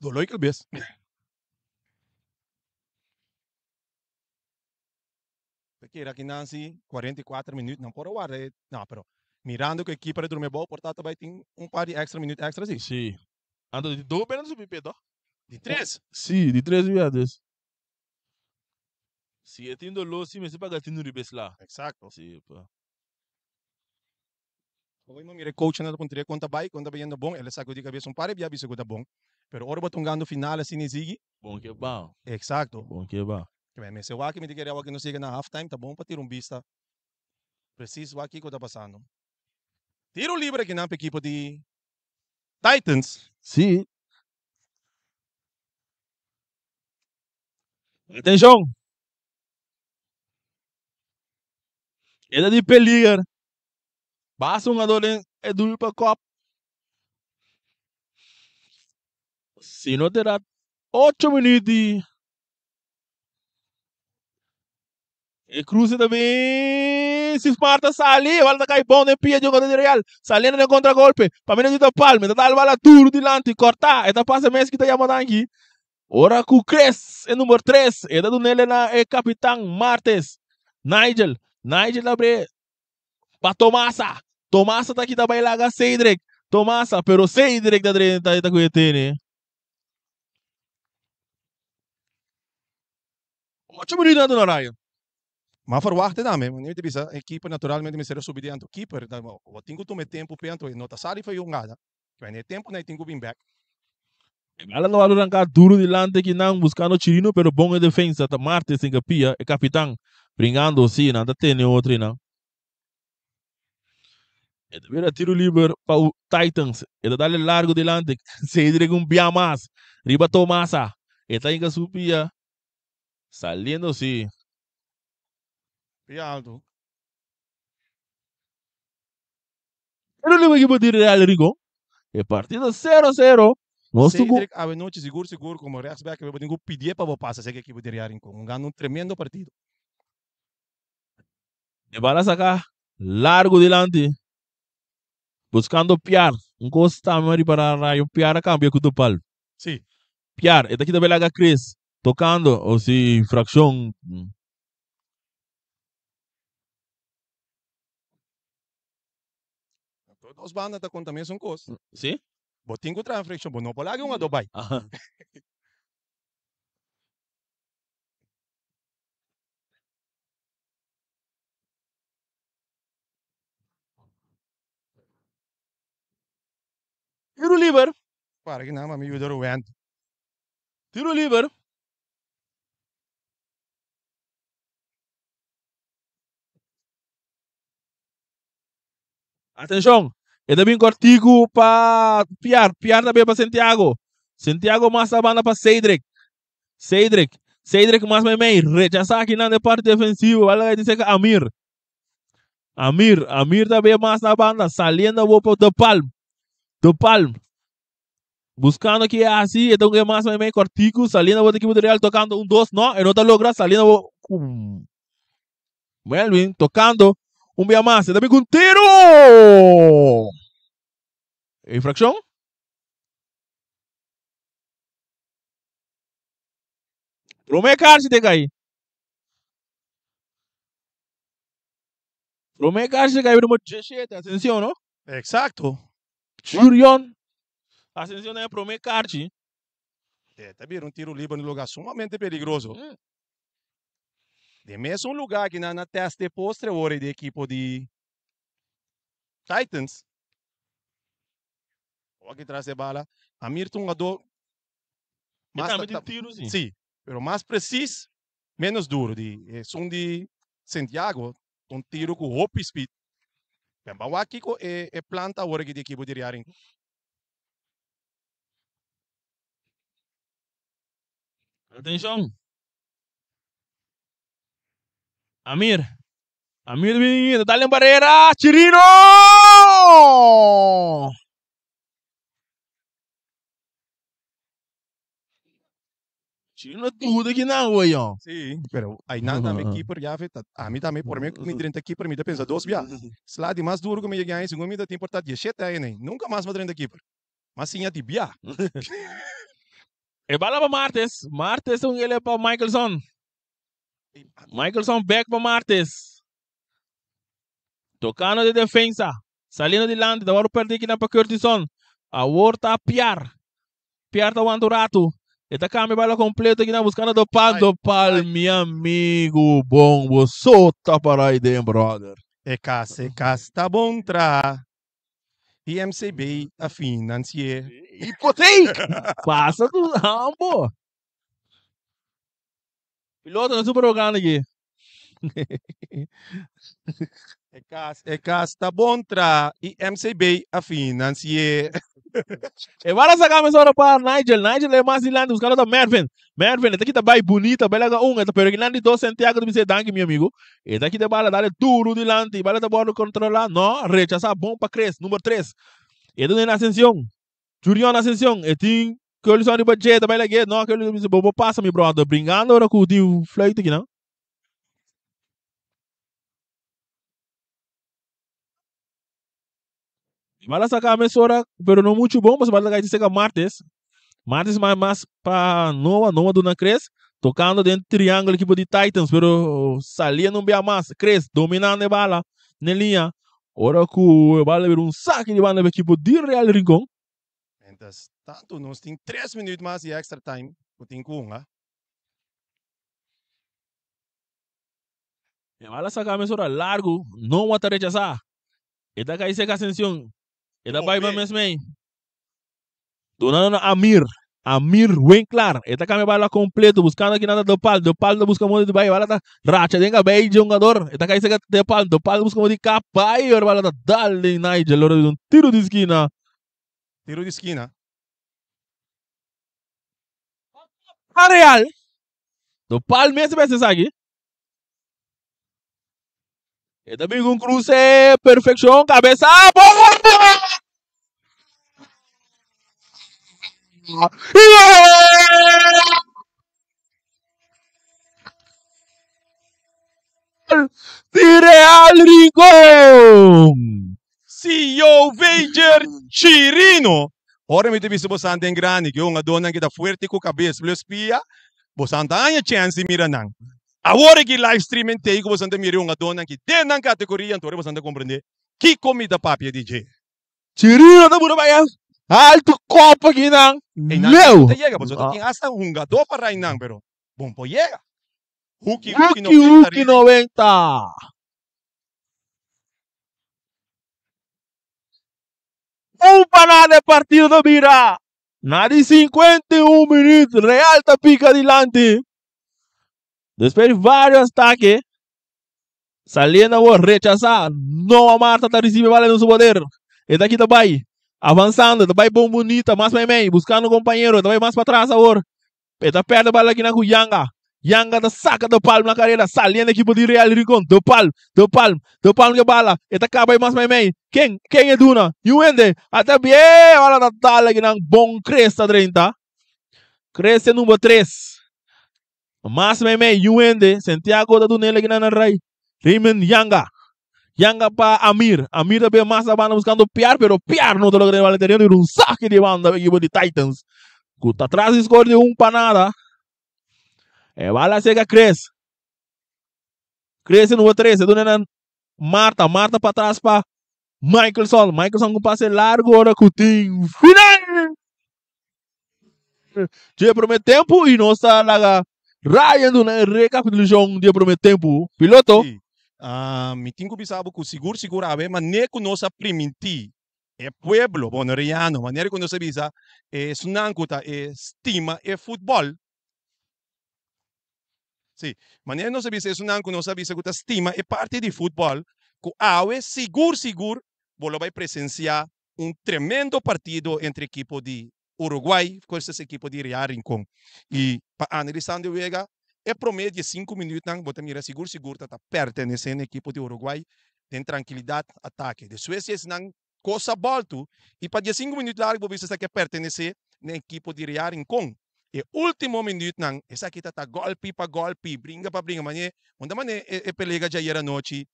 Speaker 1: Doló i kabes. Ta kere aki nan si 44 minuut nan por a warda e no pero mirando ku e keeper a drumi abou por ta ta bai tin un par di extra minuut extra si.
Speaker 2: Si. Anto di dos bia nan subi pie toh?
Speaker 1: Di tres.
Speaker 2: Si, di tres bia dus. Si e tin doló si mester paga tinu riba e sla.
Speaker 1: Exacto.
Speaker 2: Si pa.
Speaker 1: Hoy mi a mira e coachnan ta puntra kon ta bai, kon ta bayendo bon, el a sacudi cabes un par e bia bisa cu ta bon. Pero ora bo ta hungando final asina e sigui.
Speaker 2: Bon ke ba.
Speaker 1: Exacto.
Speaker 2: Bon ke ba.
Speaker 1: Ke mester wak mi ta kere awor ke nos yega na half time ta bon pa tira un bista precies wak kiko ta pasando. Tiro libre aki nan pa ekipo di Titans.
Speaker 2: Sí. Atenshon. E ta di peliger. Basta un hungador den e dul pa kop. Si no te da 8 minuut di E cruce ta bin. Si Smart ta sali, e bala ta kai bon den pia di hungador di Real. Saliendo den contragolpe. Pa medio di ta Palme, ta dal bala duro dilanti, corta. E ta pasa mes ki ta yama danki. Ora cu Chris, e number 3, e ta dunele na e capitan Martes. Nigel, Nigel ta bre pa Tomasa. Tomasa ta kita bay laga Cedric. Tomasa, pero Cedric ta drenta e ta cu e tene. Ocho minuut na duna Ryan.
Speaker 1: Ma verwachtte tambe, mi ta bisa e keeper naturalmente mester a subi di anto keeper ta bo tin ku tuma e tempu p'e anto e no ta sali for e hungada, e tempu nan e tin ku bin bek.
Speaker 2: E bala no a ranka duro dilanti kinan buscando Chirino pero bon e defensa ta Martes tin kapia e capitan bringando si nan ta tene otro einan. E ta bira tiro liber pa Titans e ta dale largo dilanti Cedric un bia mas riba Tomasa e ta hinka su pia Saliendo si.
Speaker 1: Pia alto.
Speaker 2: Pero lo equipo di Real Rincon. E partido 0-0. Nos tuvo.
Speaker 1: Cedric awe nochi sigur sigur como rechtsback bo tin cu pidie pa bo pasa seki equipo di Real Rincon. Un gana un tremendo partido.
Speaker 2: E bala saca largo dilanti. Buscando Piar. Un cos tambe riba Rayo. Piar a cambia cu Dupal.
Speaker 1: Si.
Speaker 2: Piar. E ta kita belaga Chris. Tocando o si infraccion.
Speaker 1: Tur dos banda ta conta mesun cos.
Speaker 2: Si.
Speaker 1: Bo tin cu traha infraccion, bo no por laga un ado bay.
Speaker 2: Tiro liber.
Speaker 1: Para ki nan, mi yuda Ruben.
Speaker 2: Tiro liber. Atenshon, e ta bin kortiku pa Piar, Piar ta bin pa Santiago, Santiago mas ta banda pa Cedric, Cedric, Cedric mas meimei, rechasá akinan den parti defensivo, bala kai tin serka Amir, Amir, Amir ta bin mas na banda, saliendo awor pa De Palm, De Palm, Buscando ki e haci, e ta un mas meimei cortico, saliendo bo equipo di Real tocando un dos, no, e no ta logra, saliendo bo Melvin tocando un bia mas, e ta bin cu un tiro! Infraccion? Prome karchi te cai. Prome karchi te cai numero 17, atencion no?
Speaker 1: Exacto.
Speaker 2: Jurion Ascension den e prome karchi.
Speaker 1: E ta bira un tiro liber na un lugar sumamente peligroso. Den mesun lugar ki nan a test e postre ora di ekipo di Titans. Awor aki tras e bala. Amir ta un jugador
Speaker 2: E
Speaker 1: mas
Speaker 2: tambe tin tiro si.
Speaker 1: Si, pero mas precies, menos duro. Di esun di Santiago Un tiro ku hopi speed. Ben ban wak kiko e e plan ta awor aki di ekipo di Real Rincon.
Speaker 2: Atenshon! Amir. Amir bin ta dal den barera. Chirino! Chirino duda ki nan hoy yon.
Speaker 1: Sí, pero aynan tambe keeper ya fe ta ami tambe por mi mi drenta keeper mi ta pensa dos bia. Sla di mas duro ku mi yega aña segun mi ta tin por ta diesshete aña nei. Nunka mas mi a drenta keeper. M'a siña di bia.
Speaker 2: E bala pa Martes. Martes ta un ele pa Michaelson. Michaelson bek pa Martes. Tocando de defensa. Saliendo dilanti. Ta wòrdu pèrdí kinan pa Curtison. Awor ta Piar. Piar ta wanta un ratu. E ta kambia bala kompleto kinan buskando Dopal. Dopal mi amigu bon. Bo so ta para ei den brother.
Speaker 1: E kas e kas ta bon traha. IMCB a finansi'é.
Speaker 2: Hipoteek! Pasa ku ambo. Piloto na super organo aki.
Speaker 1: E cas, e cas ta bon tra y MCB a financi'e.
Speaker 2: E bala saca mesora pa Nigel. Nigel e mas dilanti buscando ta Mervin. Mervin e ta kita bay bunita bay laga un. E ta pero kinan di dos Santiago ta bisa danki mi amigo. E ta kita e bala dale duro dilanti. Bala ta wordo controla. No, rechasa bon pa Chris number tres. E ta den Ascension. Jurion Ascension. E tin Curlison riba dje ta bay lag'e. No, Curlison bisa bo bo pasa mi brother. Bringando ora cu tin fluit akinan. Bala saca mesora, pero no mucho bon, pasobra bala ta cay cerca Martes. Martes mas mas pa Noah, Noah duna Chris, tocando den triangulo equipo di Titans, pero saliendo un bia mas. Chris dominando e bala den linea. Ora cu e bala bira un saque di banda pa equipo di Real Rincon.
Speaker 1: Mientras tanto nos tin tres minuut mas di extra time cu tin cu hunga.
Speaker 2: E bala saca mesora largo, Noah ta rechasa. E ta kai seka Ascension. E ta bai pa mes mei. Duna na Amir. Amir Winklar. E ta cambia bala completo. Buscando aki nada De Pal. De Pal ta busca modo di bai. Bala ta racha den cabey di hungador. E ta kai seka De Pal. De Pal ta busca modo di capa. Ay, ora bala ta dal den Nigel. Ora di un tiro di skina.
Speaker 1: Tiro di skina.
Speaker 2: Pa Real. De Pal mes a mester esaki. E ta bin ku un kruse perfekshon kabesa Di Real Rincon!
Speaker 1: CEO Veijer Chirino. Ora mi ta bisa bosan den grandi ku e hungadónan ki ta fuerte ku kabes plus pia, bosan ta haña chèns di mira nan. Awor aki live streaming tei ku bosan ta mira e hungadónan ki den nan kategoria, anto ora bosan ta komprendé kiko mi ta papia di dje.
Speaker 2: Chirino ta bira bai altu kòp aki nan
Speaker 1: Einan
Speaker 2: leu.
Speaker 1: ta yega, pasobra ta tin asta hungadó pa rai nan, pero bon por yega. Huki huki
Speaker 2: Huki
Speaker 1: 90
Speaker 2: huki 90. Un pa nada e partido ta bira. Na di 51 minuut Real ta pica dilanti. Despues di varios atake, saliendo awor rechasa, Noah Marta ta ricibi bala den su poder. E ta kita bay, avanzando, ta bay bon bunita, mas meimei, buscando compañero, ta bay mas patras awor. E ta perde bala kinan ku Yanga. Yanga ta saka De Palm na karera, saliendo ekipo di Real Rincon. De Palm, De Palm, De Palm ke bala. E ta kaba e mas meimei. Ken? Ken e duna? Niun hende. Ata bien! Bala ta dal akinan bon Cresta drenta. Cresta number tres. Mas meimei, niun hende. Santiago ta duna el akinan na Ray. Raymond Yanga. Yanga pa Amir. Amir ta bin mas na banda buscando Piar, pero Piar no ta logra den bala interior. Y un saque di banda pa equipo di Titans. Cu ta tras di score di un pa nada. E bala seca Chris. Chris e numero 3. E duna na Marta. Marta pa atras pa Michelson. Michelson cu pase largo ora cu tin final. Dje prome tempo y nos ta laga Ryan duna e recapitulacion dje prome tempo. Piloto.
Speaker 1: Sí. Ah, mi tin cu bisa bo cu sigur sigur awe mane cu nos a priminti e pueblo boneriano, manera cu nos a bisa esnan cu ta e stima e futbol. Sí, manera nos a bisa esnan cu nos a bisa cu ta stima e parti di futbol, cu awe sigur sigur bo lo bay presencia un tremendo partido entre ekipo di Uruguay versus ekipo di Real Rincon. Y pa analisando e wega, e prome di e sinku minuutnan bo ta mira sigur sigur ta ta pertenece na ekipo di Uruguay den trankilidad atake. Despues di esnan cos a bolto y pa di e sinku minuut largo bo bisa esaki a pertenece na ekipo di Real Rincon. E ultimo minuutnan esaki ta ta golpi pa golpi, bringa pa bringa, mane unda mane e pelega djayer anochi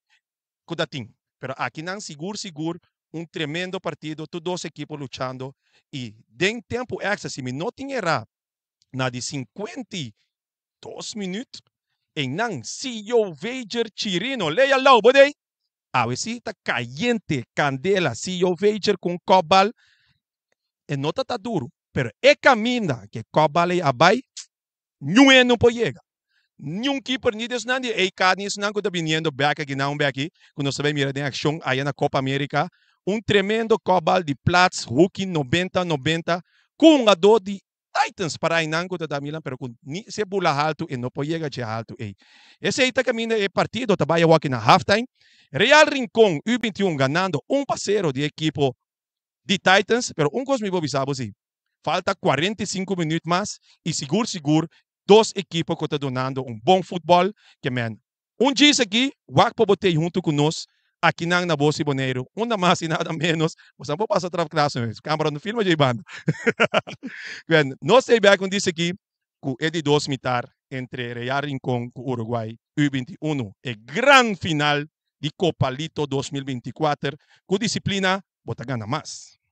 Speaker 1: cu ta tin. Pero akinan sigur sigur un tremendo partido, tur dos ekipo luchando y den tempo extra si mi no tin era na di 52 minuut eynan CEO Veijer Chirino lea lau bo dey awe si ta cayente candela CEO Veijer cu un kopbal e no ta ta duro pero e caminda cu e kopbal ey a bay niun hende no por yega. Niun keeper, ni di esnan di AK, ni esnan ku ta biniendo bek aki nan un beki, ku nos ta bai mira den akshon aya na Copa America. Un tremendo kòpbal di Plats, Huki 90 90, ku hungadó di Titans para einan ku ta da Milan, pero ku ni se bula haltu e no por yega dje haltu ei. Esei ta kaminda e partido ta bai awaki na halftime. Real Rincon U21 ganando 1-0 di e ekipo di Titans, pero un kos mi por bisa bo si, falta 45 minüt mas i sigur sigur dos ekipo ku ta dunando un bon futbòl ke men. Un djis aki, wak pa bo tei huntu ku nos akinan na Bos i Boneiru, unda mas i nada ménos, bo sa por pasa traf klas no, kamera no filma dje banda. Bueno, nos tei bèk un djis aki ku e di dos mitar entre Real Rincon ku Uruguay U21, e gran final di Copa Lito 2024, ku disiplina bo ta gana mas.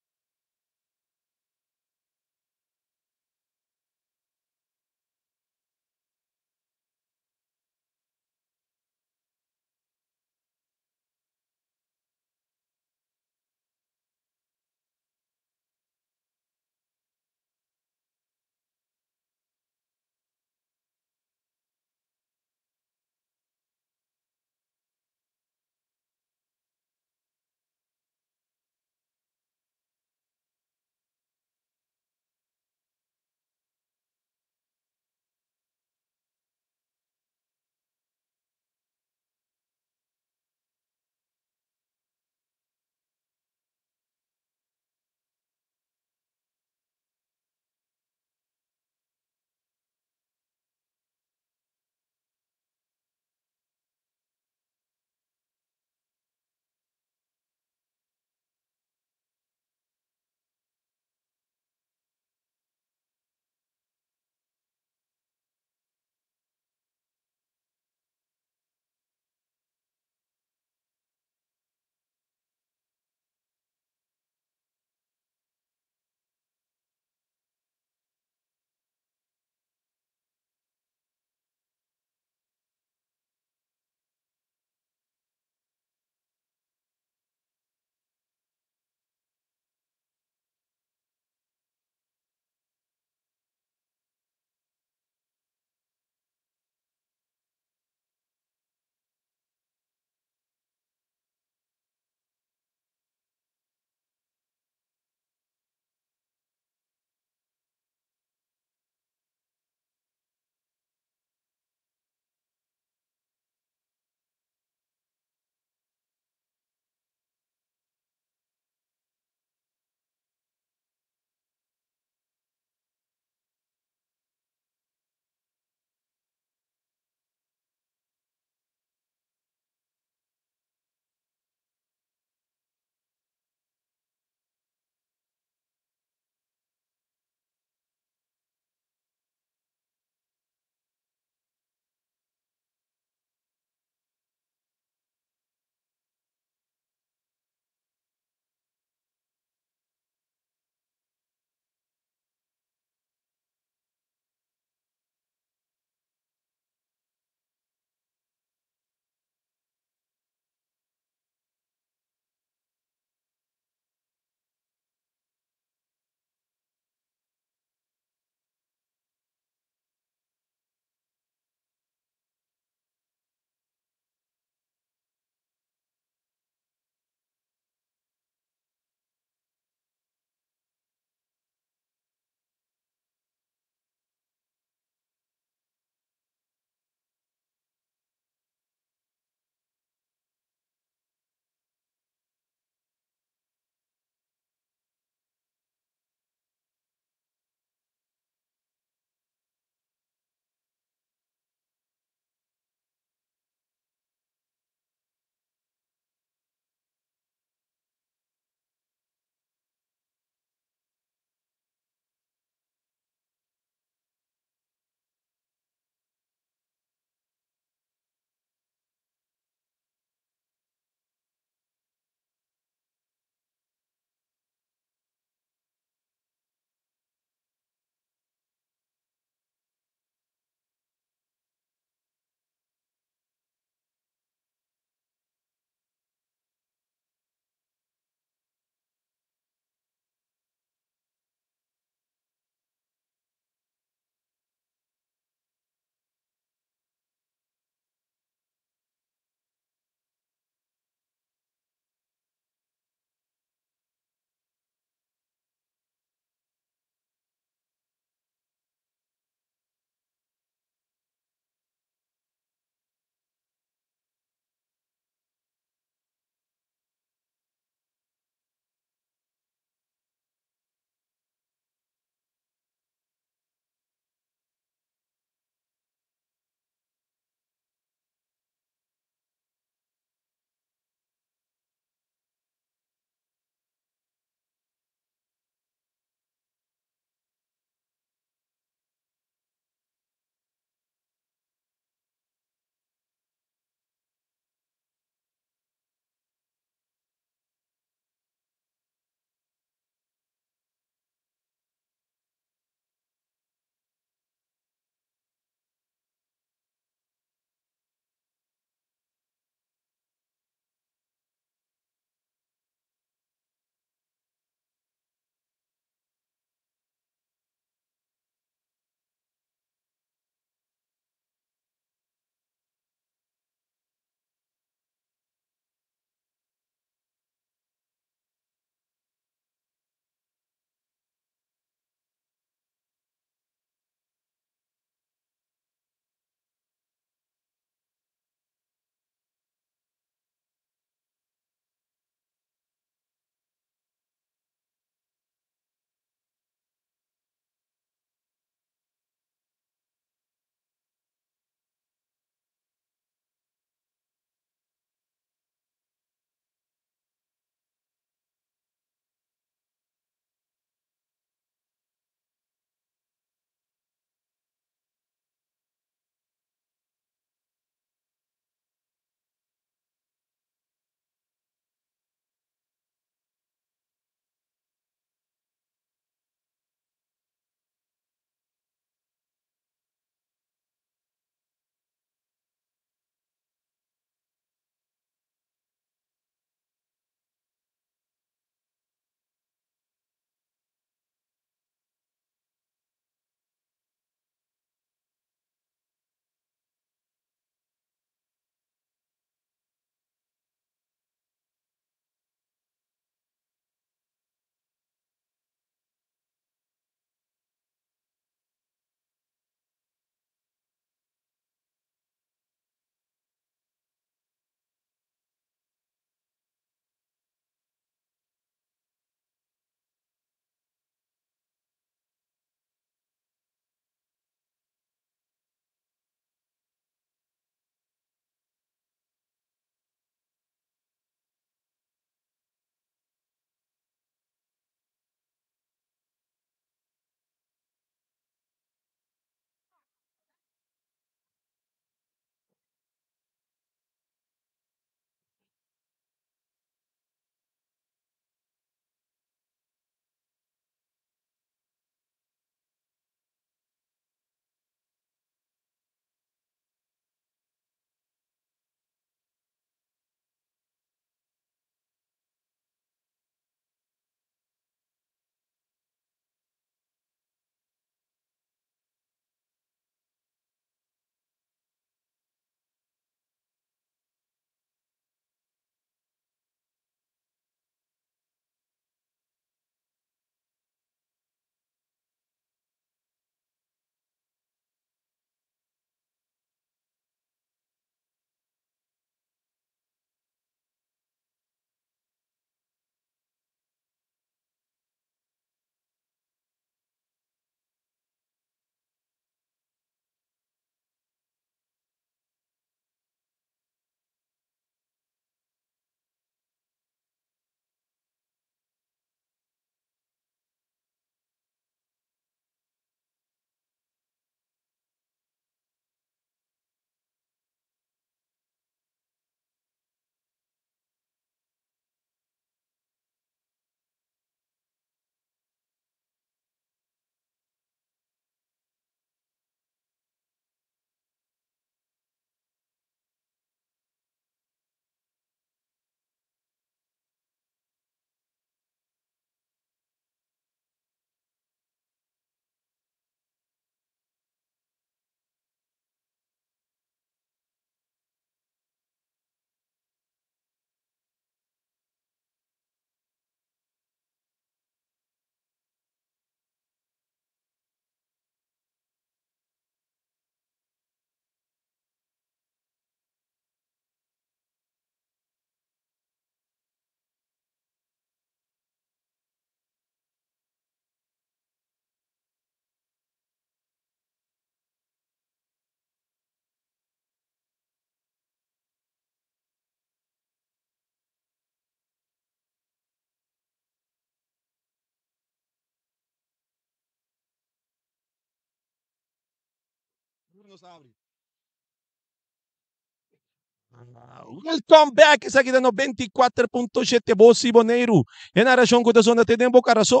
Speaker 1: Welcome back. Esaki ta 94.7 Bos di Boneiru. E narashon ku ta sona te den bo karason.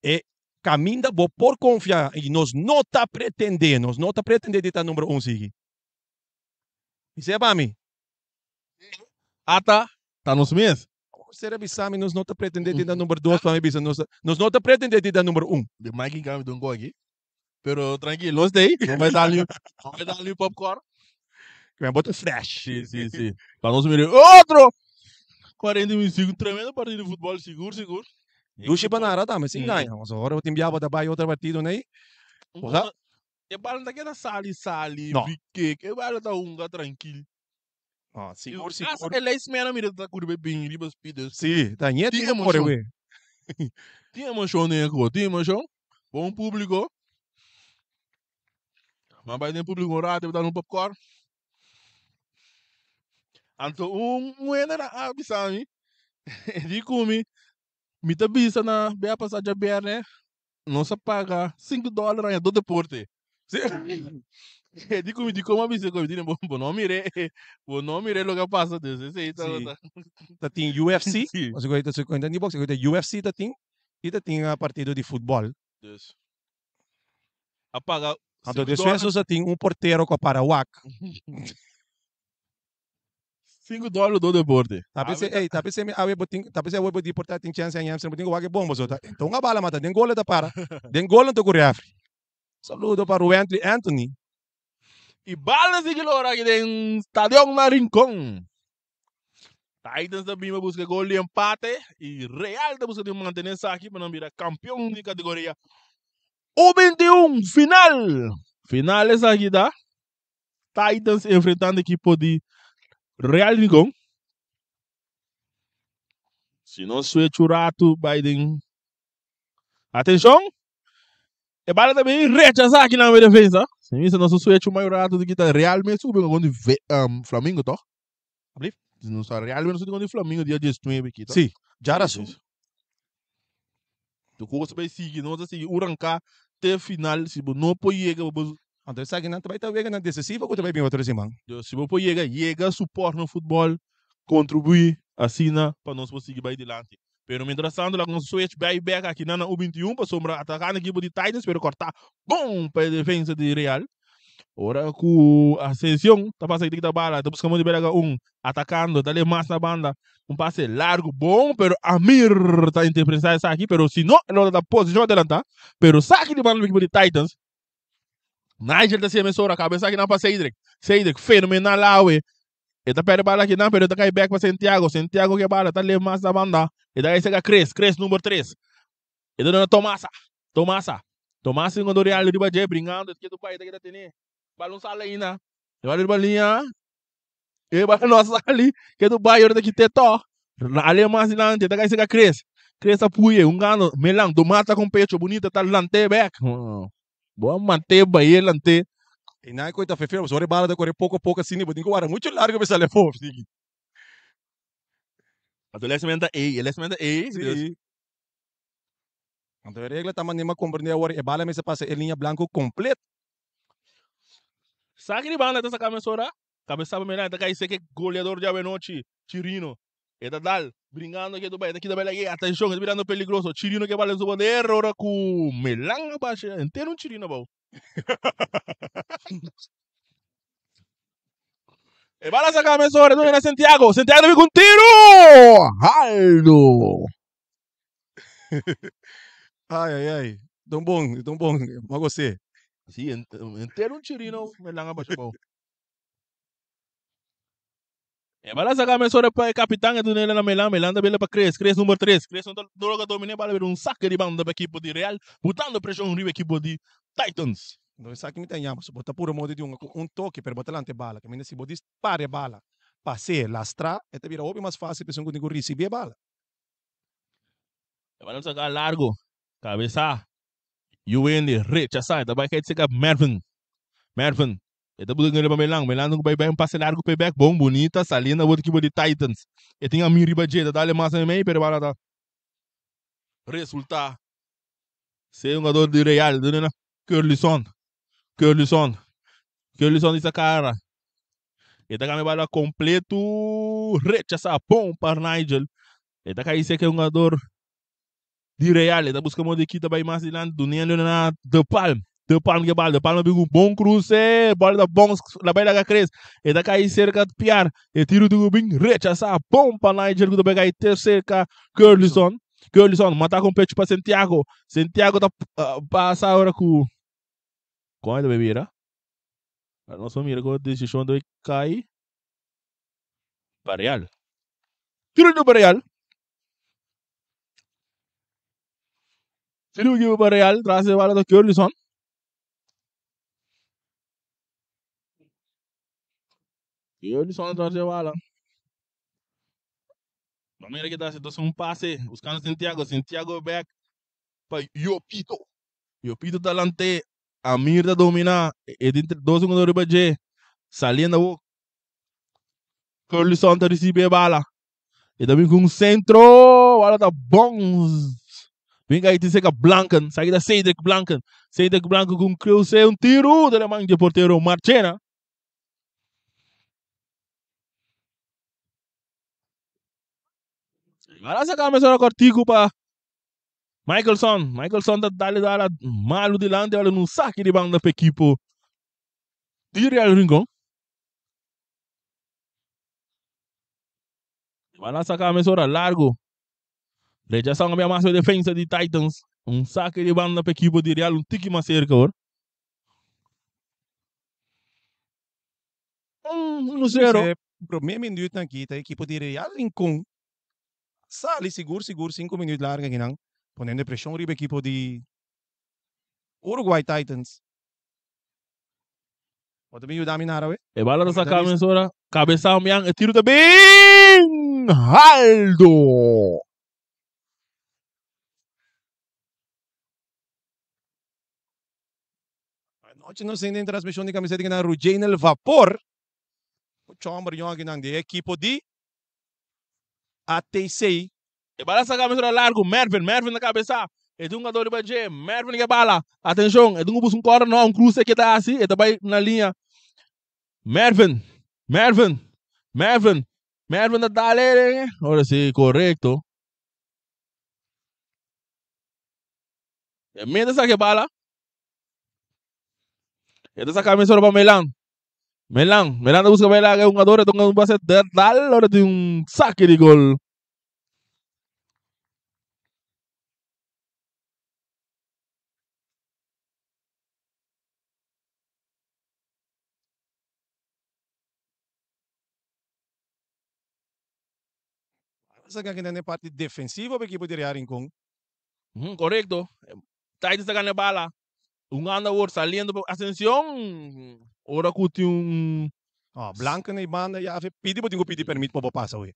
Speaker 1: E kaminda bo por konfia i nos no ta pretendé, nos no ta pretendé di ta number un sigui. Bis'é pa mi.
Speaker 2: Ata ta nos mes.
Speaker 1: Sera bisa mi nos no ta pretendé di ta number dos pa mi bisa nos nos no ta pretendé di ta number un.
Speaker 2: De Mike Gami don go aki. Pero tranquilo, nos dey. No bai dal ni, no bai dal ni popcorn.
Speaker 1: Kwen bo ta fresh.
Speaker 2: Sí, sí, sí. Pa nos mira otro 45, tremendo partido de futbol, sigur, sigur.
Speaker 1: Dushi Banara tambe, sin gaña. Nos ora tin biaba ta bai otro partido nei.
Speaker 2: Osa. E bala ta keda sali, sali,
Speaker 1: No.
Speaker 2: big kick. E bala ta hunga tranquil.
Speaker 1: No, sigur,
Speaker 2: Hasta
Speaker 1: sigur.
Speaker 2: e lijstman a mira ta curbe bin riba speed. Dus
Speaker 1: Sí, ta niet
Speaker 2: Tin
Speaker 1: tin corre
Speaker 2: emocion.
Speaker 1: we.
Speaker 2: Tin emocion den e ko, tin emocion. Bon publico. Maar bai den publico un rato, dan un popcorn. Anto un mujer na a bisa mi, di ku mi, mi ta bisa na bia pasa djabierne, nos a paga 5 dólar aña do deporte.
Speaker 1: Sí.
Speaker 2: E di ku mi, di como a bisa ku mi, di bo, bo no mire, bo no mire loke a pasa, dus esei ta,
Speaker 1: Sí.
Speaker 2: ta.
Speaker 1: Ta tin UFC,
Speaker 2: Sí.
Speaker 1: o sea, ta tin di box, ta UFC ta tin, i ta tin partido di futbol.
Speaker 2: Dus a paga
Speaker 1: Anto
Speaker 2: 5
Speaker 1: despues
Speaker 2: dólar.
Speaker 1: nos a tin un portero ku a para wak.
Speaker 2: 5 dólar do deporte.
Speaker 1: Ta
Speaker 2: Awe
Speaker 1: p'esei,
Speaker 2: ta
Speaker 1: ey, ta p'esei mi awe bo tin, ta p'esei awe bo di por ta tin chance aña bo tin ku wak e bombo so ta. Enton a bala mata den gol e ta para. Den gol anto ku refri. Saludo pa Ruently Anthony.
Speaker 2: I bala sigui lora aki den Stadion na Rincon. Titans ta bini pa buska gol di empate i Real ta buska di mantene esaki pa nan bira kampion di kategoria U21. Final! Final esaki ta Titans enfrentando ekipo di Real Rincon. Si nos switch un ratu bai den. Atenshon! E bala ta bin rechasá aki nan defensa. Si misa nos switch un mai rato di kita Real mes subi con di Flamingo toch?
Speaker 1: Ablief?
Speaker 2: Nos Real mes subi con di Flamingo dia 19 kita.
Speaker 1: Sí, djarason.
Speaker 2: Tu cosa bay sigui, nos a sigui uranka te final. Si bo no por yega, bo
Speaker 1: Anto esaki nan ta bai ta weganan decisivo ku ta bai bin otro siman.
Speaker 2: Si bo por yega, yega support no futbol, contribui asina pa nos por sigui bay dilanti. Pero mientras tanto laga nos switch bay bek aki nan na U21 pasobra atacando ekipo di Titans pero corta bon pa e defensa di Real. Ora cu Ascension ta pasa kita bala ta busca modo di belaga un atacando dale mas na banda un pase largo bon pero Amir ta interpreta esaki pero si no lo ta posicion adelanta pero saki di banda di ekipo di Titans. Nigel ta siempre mesora cabeza aki nan pa Cedric. Cedric fenomenal awe. E ta perde bala aki nan pero e ta kai back pa Santiago. Santiago ke bala ta lef mas na banda. E ta kai sega Chris. Chris number 3. E ta duna Tomasa. Tomasa. Tomasa encuentro Real riba dje bringando. E ta keda bai e ta keda tene. Balon sali ainda. E bala riba liña. E bala no sali. Keda bai ora ta kite to. Ale mas dilanti. E ta kai sega Chris. Chris a puye. Hungando. Melan. Tomasa con pecho. Bonita ta lante back. Bo a mante bai e lante.
Speaker 1: E nan koe ta fefeo, pasobra e bala ta kore poko poko asina, bo tin ku wara muchu largu pa e sali afó. Sigui.
Speaker 2: Anto el esmenta ei, el esmenta ei.
Speaker 1: Sí. Anto e regla ta manera mi a komprendé awor, e bala mester pasa e liña blanku kompleto.
Speaker 2: Saki di banda ta saka mesora, kabesa pa mira, ta kai seke goleador djawe nochi, Chirino. E ta dal, bringando ke bai, e ta kita bai lag'e, atenshon, e ta birando peligroso. Chirino ke bala den su poder, ora ku Melan a basha henter un Chirino abou. E bala saka mesora, e ta bini na Santiago, Santiago ta bin ku un tiru! Aldo!
Speaker 1: Ai, ai, ai. Ta un bon, ta un bon. M'a gos'é.
Speaker 2: Si, henter un Chirino Melan a basha abou. E bala saka mesora pa e kapitan e dun'el na Melan, Melan ta bira pa Chris, Chris number 3, Chris no ta logra domina e bala bira un sake di banda pa ekipo di Real, butando preshon riba ekipo di Titans.
Speaker 1: No esaki mi ta yama, so bo ta pura modo di hunga ku un toke pero bo ta lanta e bala, kaminda si bo dispara e bala pas'é lastra e ta bira hopi mas fásil pa esun ku tin ku risibí e bala.
Speaker 2: E bala saka largo, kabesa, Yuwendy rechasá e ta bai kai seka Mervin, Mervin E ta busca riba Melan, Melan ta bai bai un pase largo p'e bek, bon bunita saliendo awor ekipo di Titans. E tin Amir riba dje, ta dale mas na mei pero bala ta resulta ser hungador di Real, duna na Curlison, Curlison. Curlison di Sakara. E ta cambia bala completo. Rechasa bom pa Nigel. E ta cai seca un jugador di Real. E ta busca modo de quita bay mas dilanti. Duniendo na De Palm. De Palm que bala. De Palm bigo un bom cruce. Bola da bom. La bay laga cres. E ta cai cerca Piar. E tiro do Gubin. Rechasa bom pa Nigel. Que ta cai cerca Curlison. Curlison mata com pecho pa Santiago. Santiago ta passa agora com. Qual é da bebida? Nos mira com a decisão do cai para Real. Tiro do Real. Tiro do para Real. Traz a bola do Curlison. Curlison traz a bola. Mira que tá situação um passe. Buscando Santiago. Santiago back para Yopito. Yopito talante. Amir da domina. E dentro 2 segundos riba J. Saliendo o Curlison ta recibe a bala. E também com um centro. Bola tá bom. Vem aí, tem seca Blanken. Sai da Cedric Blanken. Cedric Blanken com cruze, um tiro. Da mão de porteiro Marchena. Agora saca a mesma cortico para Michelson. Michelson tá dali dala malo dilante, olha num saque de banda para equipo de Real Rincon. Vai lá sacar a mesora largo. Rechação a minha defesa de Titans. Um saque de banda para equipo de Real, um tique mais cerca agora. 1-0.
Speaker 1: Prome minuut aqui, tá equipo de Real Rincon. Sali seguro, seguro, 5 minutos larga aqui não. Ponendo pressão riba equipo de Uruguay Titans. Pode me ajudar a minar, ué?
Speaker 2: E bala da sacar a mesora. Cabeça miang, tiro também. Aldo.
Speaker 1: Anoche não sei nem transmissão de camiseta aqui na Rugenel Vapor. O chombre aqui na de equipo de ATC.
Speaker 2: E bala sacar a mesora largo. Mervin, Mervin na cabeça. É um jogador de G. Mervin que bala. Atenção, é um bus um corner, não, um cruze que tá assim, é também na linha. Mervin, Mervin, Mervin, Mervin da dale. Ora sim, correto. E mete essa que bala. E essa camisa para Melan. Melan, Melan busca Melan, é um jogador, é um base de dal, ora tem um saque de gol.
Speaker 1: Essa aqui na parte defensiva para a equipe de Real Rincon.
Speaker 2: Correcto. Titans está ganhando bala. Um anda por saliendo. Atenção. Ora que um.
Speaker 1: Oh, Blanca na banda já pedi para pedir permito para passar hoje.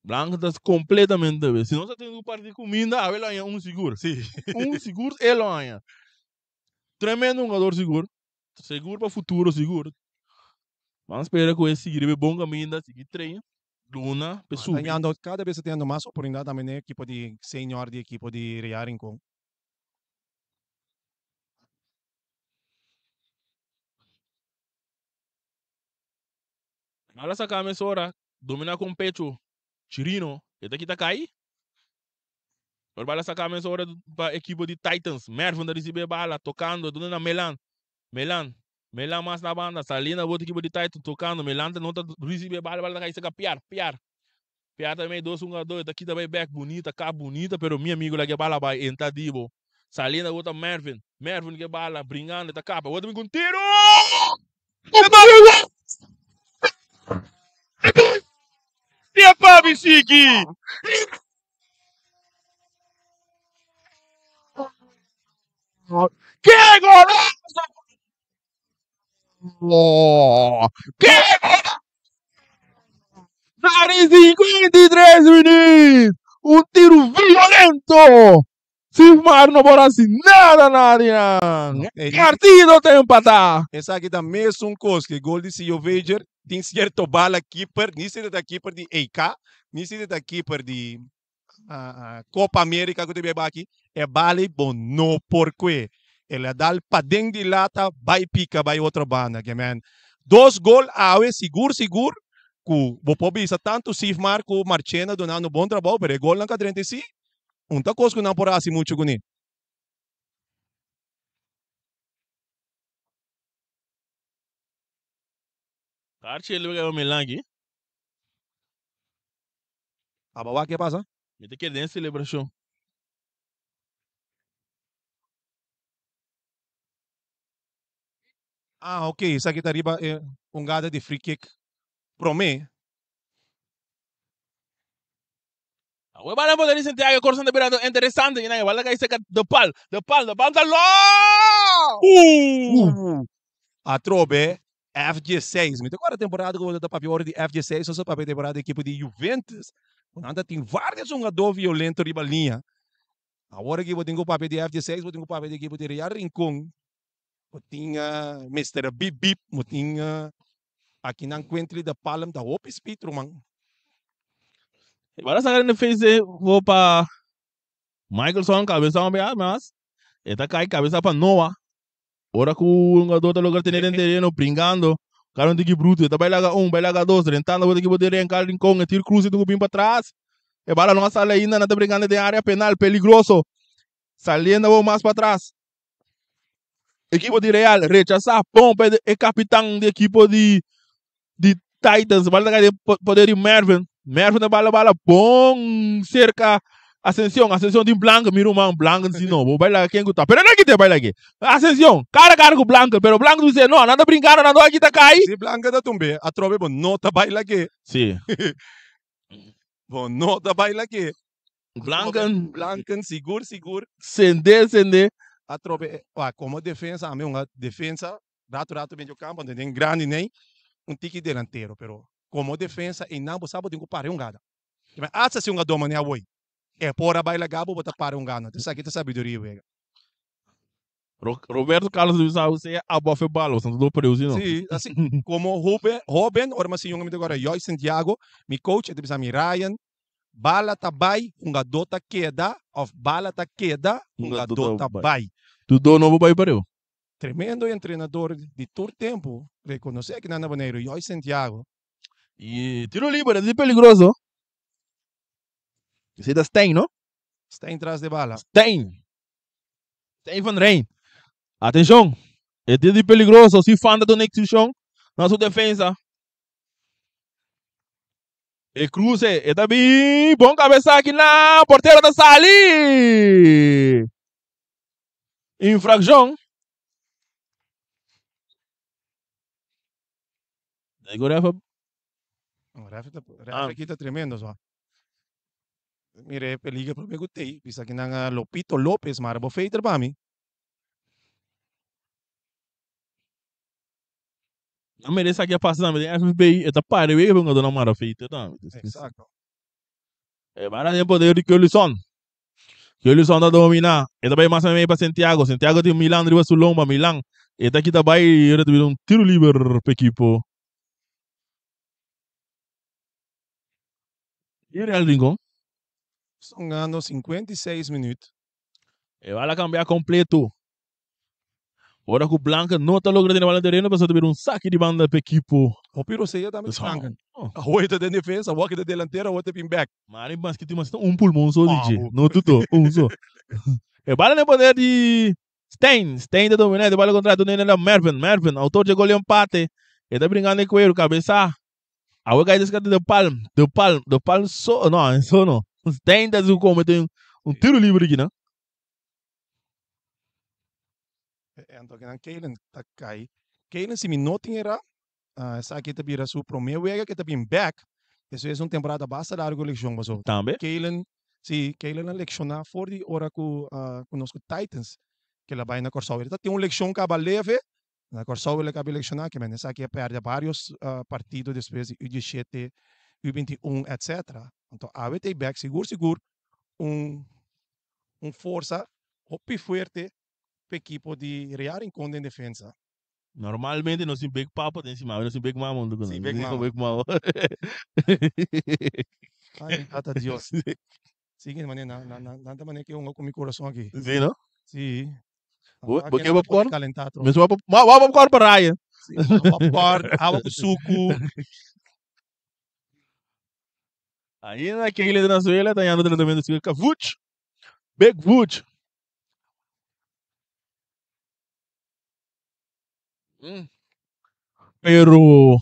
Speaker 2: Blanca está completamente. Se não você tem um par de comida, a ela é um seguro.
Speaker 1: Sim.
Speaker 2: Um seguro, ela é. Tremendo um jogador seguro. Seguro para o futuro, seguro. Vamos esperar que ele siga bom caminho, seguir treino. Luna, pessoa.
Speaker 1: Ganhando, cada vez tendo mais oportunidade também na equipe de senior de equipe de Real Rincon.
Speaker 2: Olha essa camisa, domina com o pecho. Chirino, ele aqui tá cai. Agora essa camisa para a equipe de Titans. Mervin da receber bala, tocando, dando na Melan. Melan. Melan mais na banda, saliendo a outra equipe de Titans, tocando. Melan não tá receber bala, bala cai, seca Piar, Piar. Piar também, 2, 1, 2, aqui também back bonita, cá bonita, pero meu amigo lá que bala vai entrar dibo. Saliendo a outra Mervin. Mervin que bala, brincando, tá capa. Outro com tiro!
Speaker 1: Epa, Bichiki!
Speaker 2: Que golaço! Que golaço! 53 minutos! Um tiro violento! Silmar não pode assim nada, nada. Partido tem empatar.
Speaker 1: Essa aqui da mesmo um que gol de Sio Vager, tem certo bala keeper, nem sei da keeper de EK, nem sei da keeper de Copa América que teve aqui, é bala bom no porquê. El a dal paden di lata, bai pica bai otro banda. Ke men, dos gol awe sigur sigur ku bo por bisa tantu Sifmar ku Marchena dunando bon trabou, pero e golnan ka drenta si, un ta kos ku nan por hasi muchu kuné.
Speaker 2: Karchi el wega Milan aki.
Speaker 1: Aba wak ke pasa?
Speaker 2: Mi ta kere den selebrashon.
Speaker 1: Ah, ok, esaki ta riba e hungada di free kick prome.
Speaker 2: Awe bala poder di Santiago, Corson ta birando interesante. Y nan bala cai cerca de pal, de pal, de pal ta lo!
Speaker 1: Atrobe FG6. Mi ta acorda temporada cu bo ta papia ora di FG6, nos ta papia temporada di ekipo di Juventus. Cu nan ta tin varios hungador violento riba liña. Awor aki bo tin cu papia di FG6, bo tin cu papia di ekipo di Real Rincon. Bo tin Mister Bip Bip, bo tin aki nan Quently de Palm, ta hopi speed ruman.
Speaker 2: E bala saca den defensa bo pa Michelson, cabeza un bia mas. E ta cai cabeza pa Noah. Ora cu un jugador ta logra tene den tereno bringando, cara un tiki bruto, e ta bai laga un, bai laga dos, rentando bo ekipo di Renca Rincon, e tiro cruce tucu bin patras, e bala no a sali ainda, nan ta bringando den area penal, peligroso, saliendo bo mas patras. Ekipo di Real rechasa, bon pa e capitan di ekipo di di Titans, bala ta kai den poder di Mervin, Mervin ta bala bala bon cerca Ascension, Ascension tin Blanco, mi ruman Blanco si no, bo bai laga ken ku ta, pero no kite bai lage, Ascension, cara cara ku Blanco, pero Blanco dice no, nan ta brincando, nan no a kita kai.
Speaker 1: Si Blanco ta tumbe, atrobe bo no ta bai lage.
Speaker 2: Si.
Speaker 1: Bo no ta bai lage.
Speaker 2: Blanco.
Speaker 1: Blanco sigur sigur.
Speaker 2: Sende sende.
Speaker 1: Atrobe, como defensa, ami un defensa Rato rato medio campo anto den grandi nei un tiki delantero pero como defensa einan bo sa bo tin cu para e hungada. Te men hasta si hungador manera awoi e por a baila gabo bo ta para e hungada no. Esaki ta sabiduria wega.
Speaker 2: Roberto Carlos debe sa sea abo of e balo, santo do pereu si no.
Speaker 1: Si, asi como hoben, hoben ora mi a siña un mi ta acorda Joy Santiago, mi coach e ta bisa mi Ryan bala ta bai hungador ta keda of bala ta keda hungador ta bai.
Speaker 2: Tu do no bo bai pereu.
Speaker 1: Tremendo entrenador di tur tempu rekonosé aki nan na Boneiru, Joy Santiago.
Speaker 2: Y tiro liber es peligroso. Esei ta Stijn, no?
Speaker 1: Stijn tras de bala.
Speaker 2: Stijn. Stijn van Rijn. Atenshon. E tiro di peligroso. Si Fanta duna exhibición na su defensa. E cruce. E ta bin. Bon cabeza aki na. Portero ta sali. Infraccion. Digo ref.
Speaker 1: Ref ta ref ah. Kita tremendo so. Mire peligro prome ku tei. Bisa ki nan Lopito Lopez maar bo feiter pa mi.
Speaker 2: Na mere sa ki a pasa tambe den FFB, e ta pare wega pa un dona mara feiter tambe.
Speaker 1: Exacto.
Speaker 2: E bara den poder di Keulison. Jolison ta domina. E ta bai mas meimei pa Santiago. Santiago tin Milan riba su lomba. Milan e ta kita bai i ta bira un tiro liber pa ekipo di Real Rincon.
Speaker 1: Songando 56 minuut.
Speaker 2: E bala cambia completo. Ora cu Blanca no ta logra tene bala tereno, pasobra ta bira un saki di banda pa ekipo.
Speaker 1: Hopi rosea tambe di Blanca. Awor e ta den defensa, awor ki ta delantero, awor ta bin bek.
Speaker 2: Mari mas ki tin mas un pulmon so di dje, no tuto, un so. E bala den poder di Stein, Stein ta domina, e ta bala kontra dun'e na Mervin, Mervin, autor dje gol di empate, e ta bringando e kueru, kabesa. Awor kai deskati de Palm, de Palm, de Palm so, no, so no. Stein ta su komete un tiro libre aki nan.
Speaker 1: Anto kinan Keilen ta kai. Keilen si mi no tin era, esaki ta bira su prome wega ke ta bin bek despues di un temporada basta largo lekshon paso.
Speaker 2: Tambe.
Speaker 1: Keilen, si, Keilen a lekshoná for di ora ku ku nos ku Titans ke el a bai na Kòrsou. El ta tin un lekshon kaba leve na Kòrsou el a kaba lekshoná ke men esaki a pèrdè vários partido despues di U diesshete, U 21 etcetera. Anto awe ta e bek sigur sigur un un forsa hopi fuerte p'e ekipo di Real Rincon den defensa.
Speaker 2: Normalmente nos tin Big Papa den sima, nos tin Big Mama hunto ku
Speaker 1: Sí,
Speaker 2: nos.
Speaker 1: Big Mama.
Speaker 2: Big Mama.
Speaker 1: Ay, tata Dios. Sigui manera, nan, nan, nan, nan ta manera ke hunga ku mi kurason aki.
Speaker 2: Sí, no?
Speaker 1: Sí.
Speaker 2: Bo bo ke popcorn? Mes wa pop wa popcorn pa Ryan.
Speaker 1: Sí, popcorn, awa ku suku.
Speaker 2: Ainda Keila de Venezuela ta yendo tratamiento sigur Kavuch. Big Vuch. Pero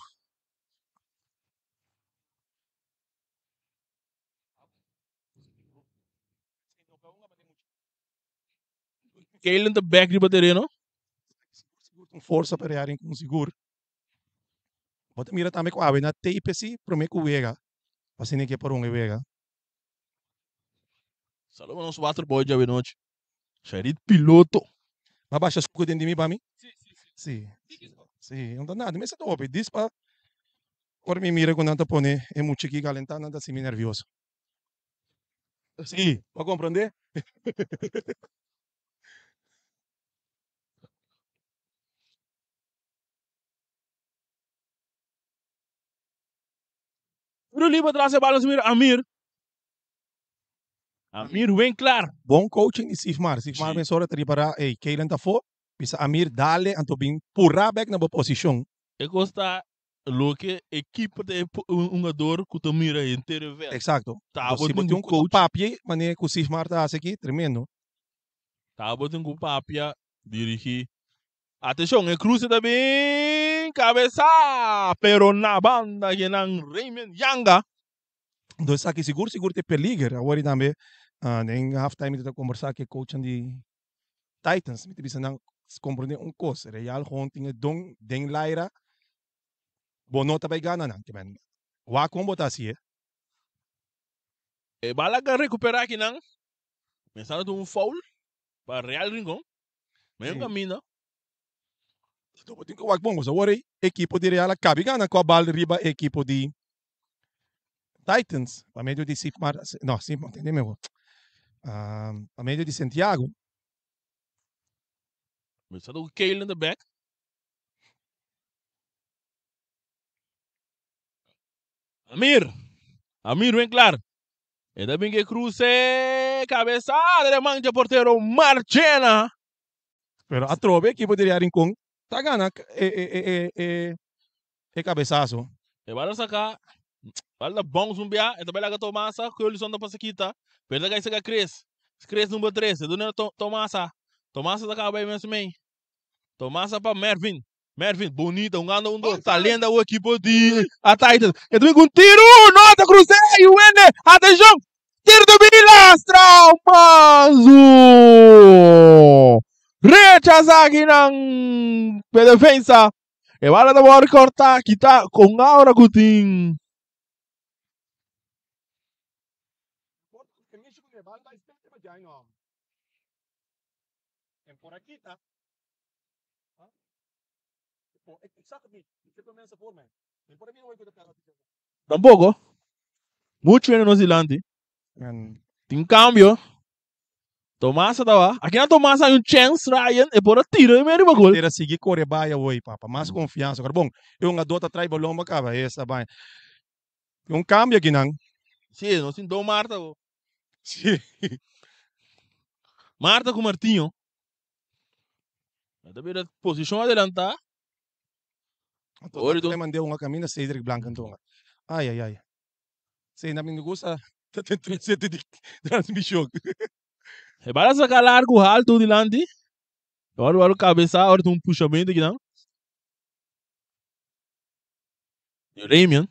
Speaker 2: Kalen ta back riba tereno.
Speaker 1: Un forsa pa Real Rincon sigur. Bo ta mira tambe ku awe na tape si prome ku wega. Asina ke por un wega.
Speaker 2: Saludo nos waterboy djawe nochi. Sharit Piloto.
Speaker 1: Ba basha suku den di mi pa mi? Si. Si, no ta nada. Mester ta hopi. Dis pa ora mi mira ku nan ta pone e mucha aki kalentá nan ta hasi mi nervioso. Si, bo a komprondé?
Speaker 2: Tiro liber tras e bal nos mira Amir. Amir Winklar.
Speaker 1: Bon coaching di Sifmar. Sifmar mesora ta ripará, ey, Keilen ta afó. Bisa Amir dale anto bin purá bek na bo posishon.
Speaker 2: E kos ta loke ekipo ta e un hungador ku ta mira henter e vèlt.
Speaker 1: Eksakto. Anto si bo tin un ku ta papia manera ku Sifmar ta hasi aki, tremendo.
Speaker 2: Ta bo tin ku papia dirigí. Atenshon, e kruse ta bin kabesá, pero na banda kinan Raymond Yanga.
Speaker 1: Enton esaki sigur sigur ta e peliger. Awor i tambe den half time mi ta kombersá ku e coachnan di Titans. Mi ta bisa nan komprendé un kos, Real gewoon tin e don den laira, bo no ta bai gana nan. Ke men wak kon bo ta hasié.
Speaker 2: E bala ka rekuperá akinan, pensando ta un foul pa Real Rincon, medio kaminda.
Speaker 1: Enton bo tin ku wak bon, pasobra awor ei ekipo di Real a kabi gana ku a bal riba e ekipo di Titans pa medio di Sifmar, no, Sifmar, tende mi awor, pa medio di Santiago.
Speaker 2: Mi sa ku Kale in the back. Amir, Amir wen klaar. E ta bin ke cruce, cabezada de man dje portero Marchena.
Speaker 1: Pero atrobe ekipo di Real Rincon ta gana e e e e e cabezazo.
Speaker 2: E bala saca, bala ta bounce un bia, e ta bai laga Tomasa, Keulison ta pasa kita, pero e ta kai saca Chris, Chris number 3, e duna Tomasa, Tomasa ta caba bai mes mei, Tomasa pa Mervin, Mervin bonita, hungando un dos, talenta o equipo di a Titans, e ta bin cu un tiro, no ta cruce, y wende, atencion, tiro ta bin lastra, Manzo! Rechaza akinan pe defensa. E bala ta wòrdu kòrtá, kitá kon aura ku tin. Tampoko. Muchu hende nos dilanti. Tin kambio. Tomasa tawa. Aki na Tomasa hay un chance, Ryan. E por a tira e medio riba gol.
Speaker 1: Tera sigui kore bai awoi, papa. Mas konfiansa. Kor bon, e hungadó ta trai balon pa kaba. Esta bai. Tin un kambio aki nan.
Speaker 2: Si, nos tin do Marta bo.
Speaker 1: Si.
Speaker 2: Marta ku Martinho. Ta bira posishon adelantá.
Speaker 1: Ori mandé un kaminda Cedric Blanc anto. Ai ai ai. Sí, na mi gusta ta ten 37 di transmisión.
Speaker 2: E bala saca largo alto dilanti. Ora ora cabeza, ora un pushamento aquí dan. Ramian.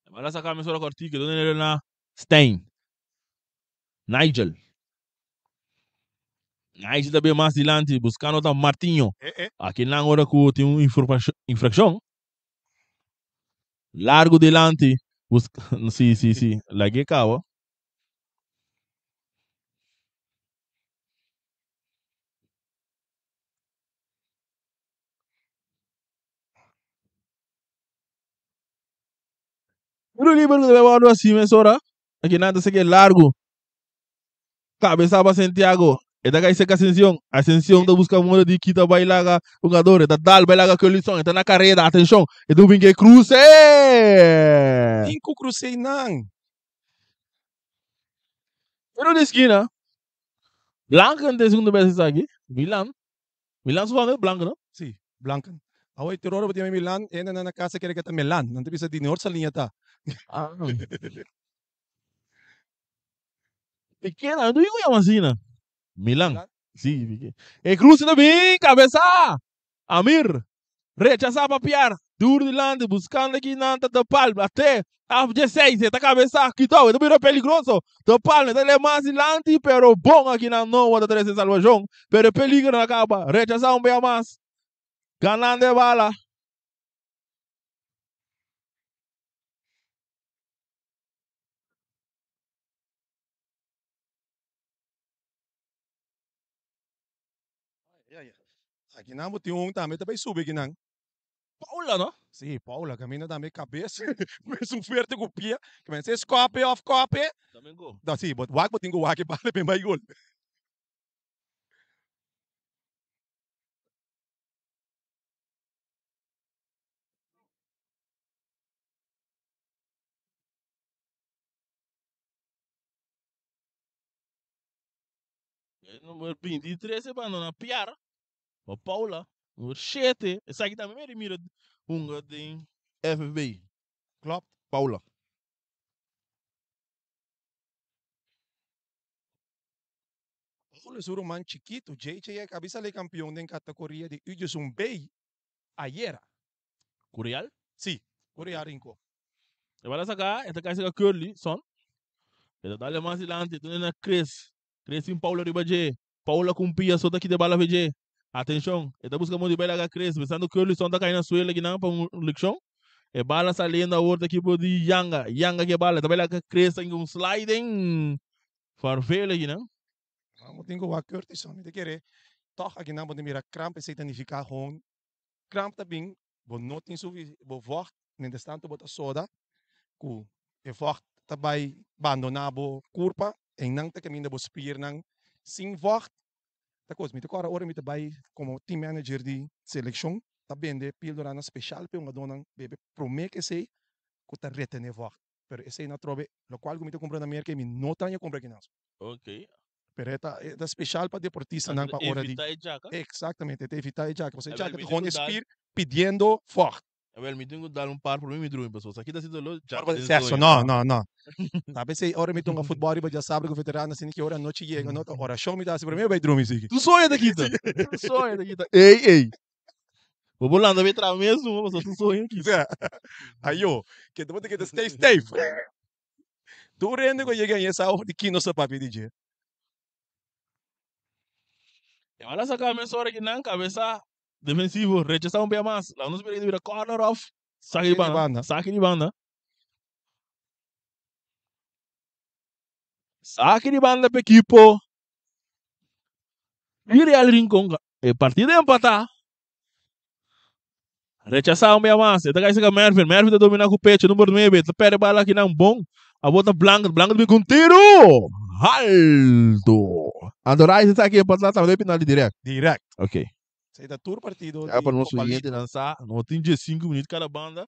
Speaker 2: E bala saca mesora cortico, donde era na Stein. Nigel. Nigel ta bin mas dilanti buscando ta Martinho. Aki nan ora cu tin un infraccion. Largo dilanti. Si, si, si. Lag'e caba. Tiro liber cu ta bay wordo haci mesora. Aki nan ta seke largo. Cabeza pa Santiago. E ta kai seka Ascension. Ascension ta busca modo di kita bai laga jugador. E ta dal bai laga Keulison. E ta na careda. Atencion. E ta bin ke cruce.
Speaker 1: Tin cu cruce nan.
Speaker 2: Tiro di eskina. Blanken ta e segundo bes esaki. Milan. Milan su fama Blanken no?
Speaker 1: Si, Blanken. Awor e ora bo tin Milan, e hendenan na casa kere ke ta Milan. Nan ta bisa di Noord Saliña ta.
Speaker 2: Ah. Piqué nan, no ku yama asina. Milan. Si, Piqué. E cruce ta bin, cabeza! Amir rechasa pa Piar. Duro dilanti, buscando aki nan ta De Palm. Ate, af 16, e ta cabeza, cuidao, e ta bira peligroso. De Palm, e ta le mas dilanti, pero bon aki nan no ta trece salvacion. Pero e peligro no a caba. Rechasa un bia mas. Ganando e bala.
Speaker 1: Aki nan bo tin un tambe ta bay subi aki nan.
Speaker 2: Paula no?
Speaker 1: Si, Paula caminda tambe cabes mesun fuerte cu pia. Ke men se scope of cope.
Speaker 2: Tambe go.
Speaker 1: No, si, bo wak bo tin cu wak e bala ben bay gol.
Speaker 2: Number 23 e bandona Piar pa Paula. Number 7, esaki tambe meri mira hunga den
Speaker 3: FFB.
Speaker 1: Klopt.
Speaker 3: Paula.
Speaker 1: Paula es un ruman chikitu. JJ a kabi sali kampion den kategoria di U-diesun B ayera.
Speaker 2: Curial?
Speaker 1: Si, Curial Rincon.
Speaker 2: E bala saka, e ta kai saka Curly, son. E ta dale mas dilanti, tene na Chris. Chris tin Paula riba dje. Paula ku un pia so ta kita e bala fe dje. Atenshon, e ta buska modo di bai laga Chris, pensando Curly son ta kai na suelo akinan pa un lekshon. E bala saliendo awor ta ekipo di Yanga. Yanga ke bala, e ta bai laga Chris ta un sliding farvelo akinan.
Speaker 1: Bo tin ku wak Curtis son. Mi ta kere tòg akinan bo ta mira kramp esei ta nifiká gewoon kramp ta bin bo no tin sufi bo vògt mientras tanto bo ta soda ku e vògt ta bai bandoná bo kurpa en nan ta kaminda bo spiernan sin vògt ta kos mi ta kòrda ora mi ta bai komo team manager di selekshon ta bende píldoranan speshal pa e hungadónan bebe promé ku esei ku ta retené vògt pero esei no atrobe lokual ku mi ta kumpra na Merka i mi no ta haña kumpra akinan.
Speaker 2: Ok.
Speaker 1: Pero e ta e ta special pa deportistanan pa ora di.
Speaker 2: Evita e djaka.
Speaker 1: Exactamente, e ta evita e djaka. Pasobra e
Speaker 2: Awel,
Speaker 1: djaka
Speaker 2: mi
Speaker 1: ta
Speaker 2: tin
Speaker 1: gewoon
Speaker 2: ku
Speaker 1: e
Speaker 2: dal.
Speaker 1: spier pidiendo vocht.
Speaker 2: Awel, mi tin ku dal un par promé mi drumi pasobra esaki ta situ lo djaka
Speaker 1: Ora
Speaker 2: den
Speaker 1: Sexo,
Speaker 2: soño.
Speaker 1: no, no, no. Ta p'esei ora mi tunga futbòl riba djasabra ku veterano asina ki ora anochi yega no ta orashon mi ta hasi promé mi bai drumi sigui.
Speaker 2: Tu soño ta kita. Tu soño ta kita. Ey, ey. Bo por lanta bay traha mes pasobra tu soño kita.
Speaker 1: Ayo, ke ta bo ta keda stay safe. Tur hende ku yega en esa di ki nos ta papia di dje.
Speaker 2: E bala saka mesora ki nan kabesa defensivo rechasa un bia mas. Laga nos mira ki ta bira corner of saki di banda. Saki di banda. Saki di banda pa ekipo di Real Rincon. E partido empata. Rechasá un bia mas. E ta kai saka Mervin. Mervin ta dominá ku pecho. Number 9. Ta perde bala akinan. Bon. A bota Blanket. Blanket bin ku un tiru. Alto.
Speaker 3: Anto Rice ta aki empatá tambe den penalti direct.
Speaker 1: Direct.
Speaker 2: Ok.
Speaker 1: Esei ta tur partido
Speaker 3: Ya
Speaker 1: di
Speaker 3: pa nos
Speaker 1: Copa
Speaker 2: oyente
Speaker 1: Liga.
Speaker 2: nan sa, no tin 15 minuut kada banda.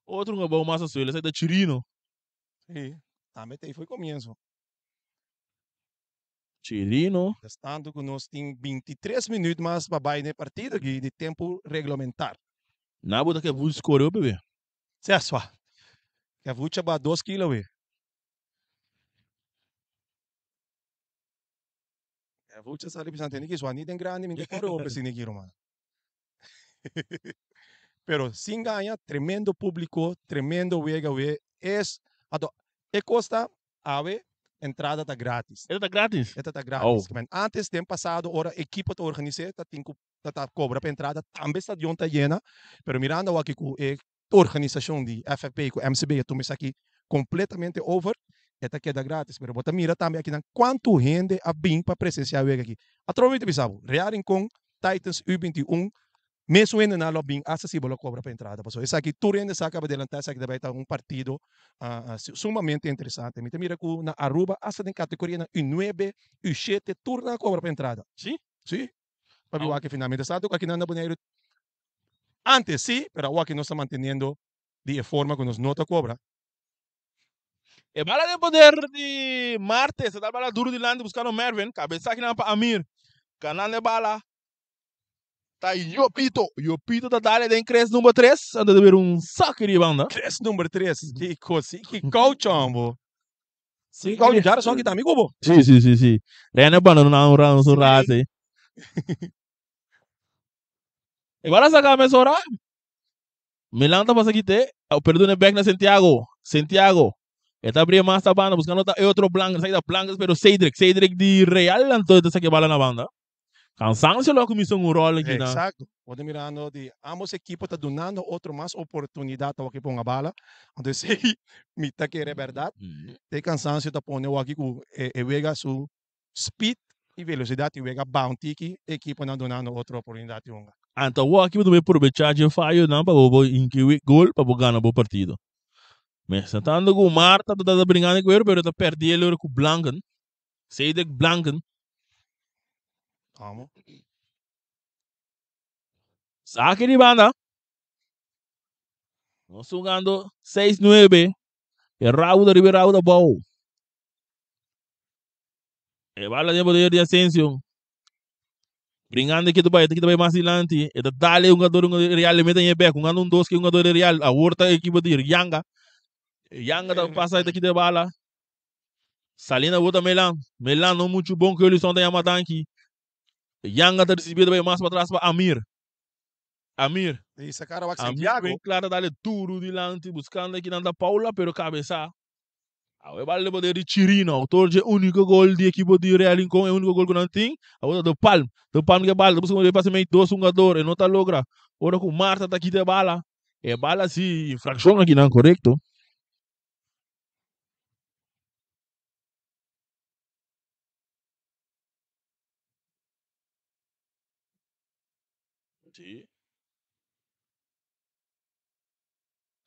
Speaker 2: Otro un abou mas a suela. Esei ta Chirino.
Speaker 1: Sí. Tambe ta ei foi comienso.
Speaker 2: Chirino.
Speaker 1: Mientras tanto ku nos tin 23 minuut mas pa bai n'e partido aki di tempu reglamentar.
Speaker 2: Na bo ta ke vuch score hopi be.
Speaker 1: Seswa. Ke vuch a ba dos kilo we. Ke vuch a sali bisa tene ki swa ni den grandi mi ta kore hopi asina aki ruman. Pero sin gaña tremendo publico, tremendo wega we es ato e cos ta awe entrada ta gratis.
Speaker 2: E ta gratis?
Speaker 1: E ta gratis. Oh. Antes den pasado ora ekipo ta organise ta tin ku ta ta cobra pa entrada tambe stadion ta yena pero mirando awor aki ku e organisacion di FFP ku MCB a tuma esaki completamente over e ta keda gratis pero bo ta mira tambe akinan cuanto hende a bin pa presencia e wega aki. Atrobe mi ta bisa bo Real Rincon Titans U 21 Mesun hendenan lo bin hasta si bo lo cobra pa entrada pasobra esaki tur hende sa caba delanta esaki ta bay ta un partido sumamente interesante. Mi ta mira cu na Aruba hasta den categorianan U nuebe, U shete tur nan a cobra pa entrada.
Speaker 2: Si?
Speaker 1: Si. Pa bin wak e final. Mientras tanto cu akinan na Boneiru antes si pero awor aki nos ta manteniendo di e forma cu nos no ta cobra.
Speaker 2: E bala den poder di Martes. E ta bala duro dilanti buscando Mervin. Cabeza akinan pa Amir. Ganando e bala ta Jopito. Jopito ta dale den kres number 3. Anto ta bira un saque di banda.
Speaker 1: Kres number 3. Ki cos, ki kou chombo. Si kou di jara son ki ta amigo bo.
Speaker 2: Si, si, si, si. Rene bandona un ra un rato ahí. E bala saca mesora. Milan ta pasa kite, a perdone bek na Santiago. Santiago. E ta abri mas ta banda, buscando ta e otro Blancas. Esaki ta Blancas, pero Cedric. Cedric di Real, anto ta saki bala na banda. Cansancio lo a cuminsa un rol aki na.
Speaker 1: Exacto. Bo ta mirando di ambos ekipo ta dunando otro mas oportunidad awor ki ponga bala. Anto esey mi ta kere berdad. E cansancio ta pone awor aki cu e wega su speed y velocidad y wega baha un tiki, e ekiponan dunando otro oportunidad di hunga.
Speaker 2: Anto awor aki bo ta bay probecha dje fayonan pa bo por inkiwi gol pa bo gana bo partido. Mester tanto cu Marta ta ta bringando cu ero pero ta perdi el ora cu Blanken, Cedric Blanken.
Speaker 1: Amo.
Speaker 2: Saki di banda. Nos jugando 6-9. E Rauda riba e Rauda abou. E bala den poder di Asensio. Bringando kita bai, kita bai mas dilanti. E ta dale un jugador un Real, le mete en bek, un un dos que un jugador de Real. Awor ta equipo di Yanga. Yanga ta pasa e ta kita bala. Salina bota Melan. Melan no mucho bom que Olison ta yama danki. Yanga ta recibi ta bai mas pa atras pa Amir. Amir.
Speaker 1: E sacar awak
Speaker 2: Amir
Speaker 1: Santiago.
Speaker 2: ben klaar ta dale duro dilanti buscando aki nan ta Paula pero cabeza. Awe bal de poder di Chirino, autor dje úniko gol di ekipo di Real Rincon, e úniko gol ku nan tin. Awor ta De Palm, De Palm ke bala, ta buska un pase mei dos hungador, e no ta logra. Ora ku Marta ta kita e bala, e bala si infrakshon aki nan, korekto. Si.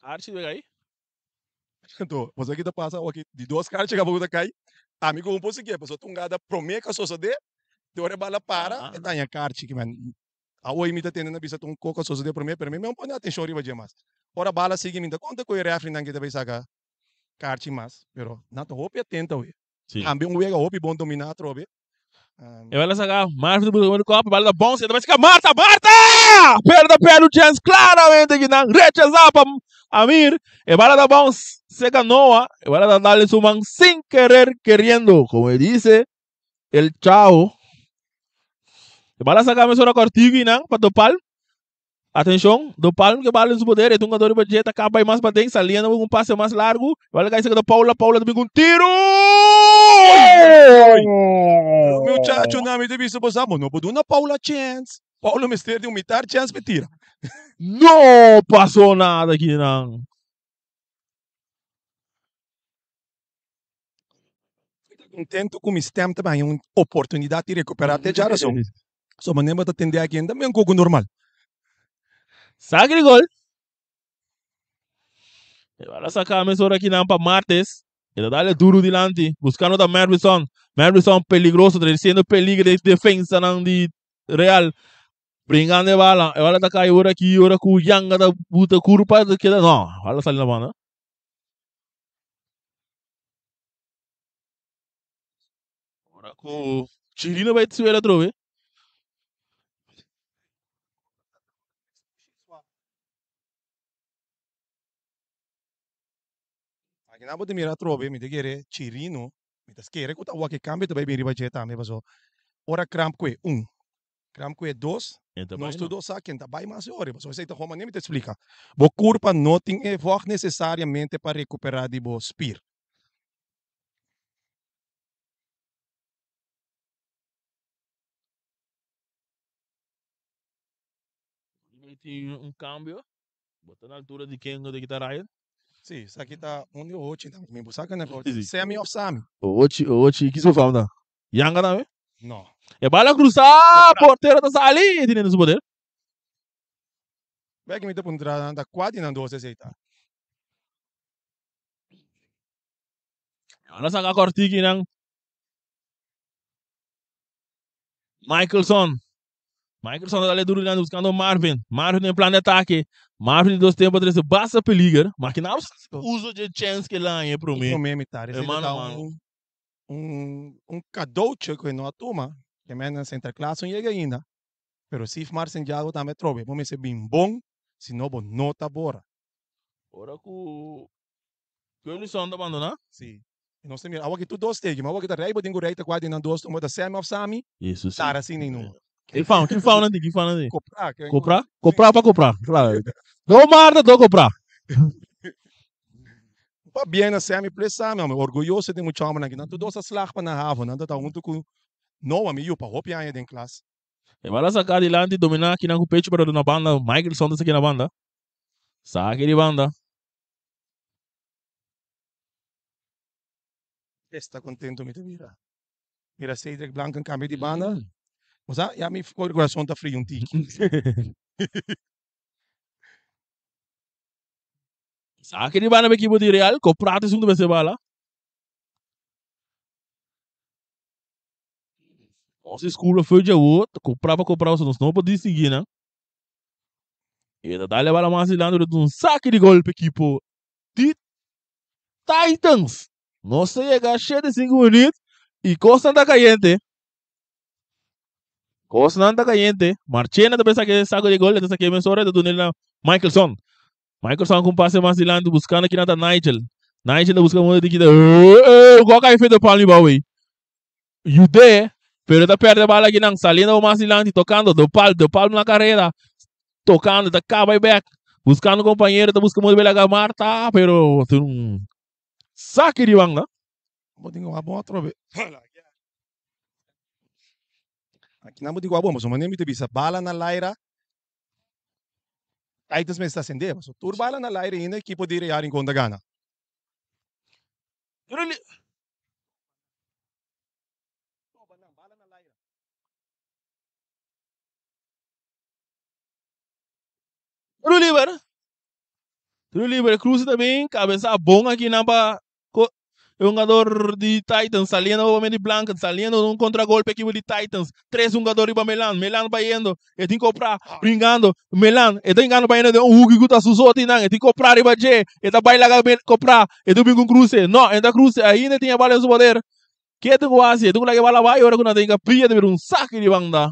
Speaker 2: Archie wega ahí.
Speaker 1: Anto, bo sa ki ta pasa awor ki di dos karchi kaba ku ta kai, ami ku un por sikier pasobra ta un gada prome ku a sosode, te ora e bala para e ta haña karchi. Ki men awor mi ta tende na bisa ta un koko a sosode prome, pero mi no pone atenshon riba dje mas. Ora bala sigui mi ta konta ku e refrinan ki ta bai saka karchi mas, pero nan ta hopi atento awe. Tambe un wega hopi bon dominá atrobe.
Speaker 2: E bala saca Marta busca un cop, bala bounce, e ta saca Marta, Marta! Pero ta perde un chance claramente que nan rechazá pa Amir. E bala ta bounce, seca Noah, e bala ta dale su man sin querer queriendo, como dice el chavo. E bala saca mesora cortigo nan pa Topal. Atenshon, Do Palm ke bala den su poder, e ta un jugador riba dje, ta kaba bai mas paden, saliendo ku un pase mas largu, e bala kai serka di Paula, Paula ta bin ku un tiru!
Speaker 1: Pero muchachonan mi ta bisa boso, bo no por duna Paula chens, Paula mester di un mitar chens pa e tira.
Speaker 2: No pasó nada akinan.
Speaker 1: Mi ta contento cu mi stem ta baña un oportunidad di recupera te djarason. So manera bo ta tende aki enta un poco normal.
Speaker 2: Saca di gol. E bala saca mesora akinan pa Martes. E ta dale duro dilanti. Buscando ta Mervison. Mervison peligroso, treciendo peligro den defensanan di Real. Bringando e bala. E bala ta cay ora aki, ora cu Yanga ta buta curpa, ta keda, no, bala sali na banda. Ora ku Chirino bai suela atrobe.
Speaker 1: Aki nan bo ta mira atrobe, mi ta kere Chirino, mi ta skere ku ta wak e kambio ta bai bin riba dje tambe paso ora Kramp kue un, Kramp kue dos, nos tur dos sa ken ta bai mas e ora, pasobra esei ta hon manera mi ta explica. Bo kurpa no tin e vògt nesesariamente pa rekupera di bo spir.
Speaker 2: Tin un cambio. Bo ta na altura di ken ku ta kita Ryan?
Speaker 1: Sí, esaki ta un di ochi tambe. Mi bo sa ken ta
Speaker 2: Sí.
Speaker 1: Sammy of Sammy?
Speaker 2: Ochi, ochi, kiso fam ta? Yanga tambe?
Speaker 1: No.
Speaker 2: E bala cruza, portero ta sali, e tene den su poder.
Speaker 1: Bek mi ta puntra nan ta kua di nan dos esei ta.
Speaker 2: E bala saka kortiki nan. Michelson. Michelson ta dale duro dilanti buscando Marvin. Marvin den plan di atake. Marvin di dos tempo a trece basta peliger. Ma ki nan uso dje chens ke laña e prome.
Speaker 1: Prome mitar.
Speaker 2: E
Speaker 1: Esei
Speaker 2: mano
Speaker 1: ta
Speaker 2: mano.
Speaker 1: un un un cadeautje ku e no a tuma. Ke men na Sinterklaas no yega ainda. Pero Sifmar Santiago tambe trobe. Bo mester bin bon, si no bo no ta bora.
Speaker 2: Ora ku Keulison ta bandoná.
Speaker 1: Si. I nos ta mira, awor ki tur dos tegi, ma awor ki ta rei bo tin ku rei ta kua di nan dos tumba ta Sammy òf Sami,
Speaker 2: Eso si.
Speaker 1: Tara sin ningun.
Speaker 2: Ki faun, ki faun nan tin, ki faun nan tin?
Speaker 1: Koprá.
Speaker 2: Koprá? Koprá pa koprá. Klaro. Do Marta, do koprá.
Speaker 1: Pa bien na Sammy ples Sami, hombre. Orguyoso di mucha hombernan ki nan tur dos a slag pa nan havo. Nan ta ta huntu ku Noah, mi yu, pa hopi aña den klas.
Speaker 2: E bala saká dilanti, dominá kinan ku pechu pero na banda, Michaelson ta saki na banda. Saki di banda.
Speaker 1: Esta contento mi ta bira. Mira Cedric Blanken cambia di banda. Bo sa, ya mi corazon ta fria un tiki.
Speaker 2: Saki di banda pa ekipo di Real. Koprá ta esun ta mester bala. Nos disculpa fue dje awor, koprá pa koprá pasobra nos no por distinguí nan. E ta dal e bala mas dilanti pero ta un saki di gol pa ekipo di Titans. Nos ta yega 75 minuut y cosnan ta cayente. Cosnan ta cayente. Marchena ta pensa que saco de gol, ta saque mesora, ta duna na Michelson. Michelson con pase mas dilanti buscando kinan ta Nigel. Nigel ta busca modo di kita. Eh, eh, gol cai feito palmi bawey. Yude, pero ta perde bala kinan saliendo mas dilanti tocando do pal, do pal na carrera. Tocando, ta caba y back. Buscando compañero, ta busca modo de belaga Marta, pero un saque di banda.
Speaker 1: Bo tin ku bon atrobe. Aki nan bo tin ku bon, pasobra manera mi ta bisa bala na laira, Titans mester ascende, pasobra tur bala na laira ainda ekipo di Real Rincon ta gana.
Speaker 2: Tiro liber. Tiro liber. Cruz también. Cabeza bon aquí na pa e jugador di Titans saliendo nuevamente di Blanken, saliendo un contragolpe equipo di Titans. Tres jugador riba Melan, Melan bayendo, e tin copra, bringando, Melan, e ta ingando bayendo de un huki ku ta su soti nan, e tin copra riba dje, e ta bai laga copra, e ta bin con cruce, no, e ta cruce, ainda tin e bala en su poder. Ke tin ku hasi? E tin ku laga e bala bai ora ku nan ta hinka pia ta bira un saki di banda.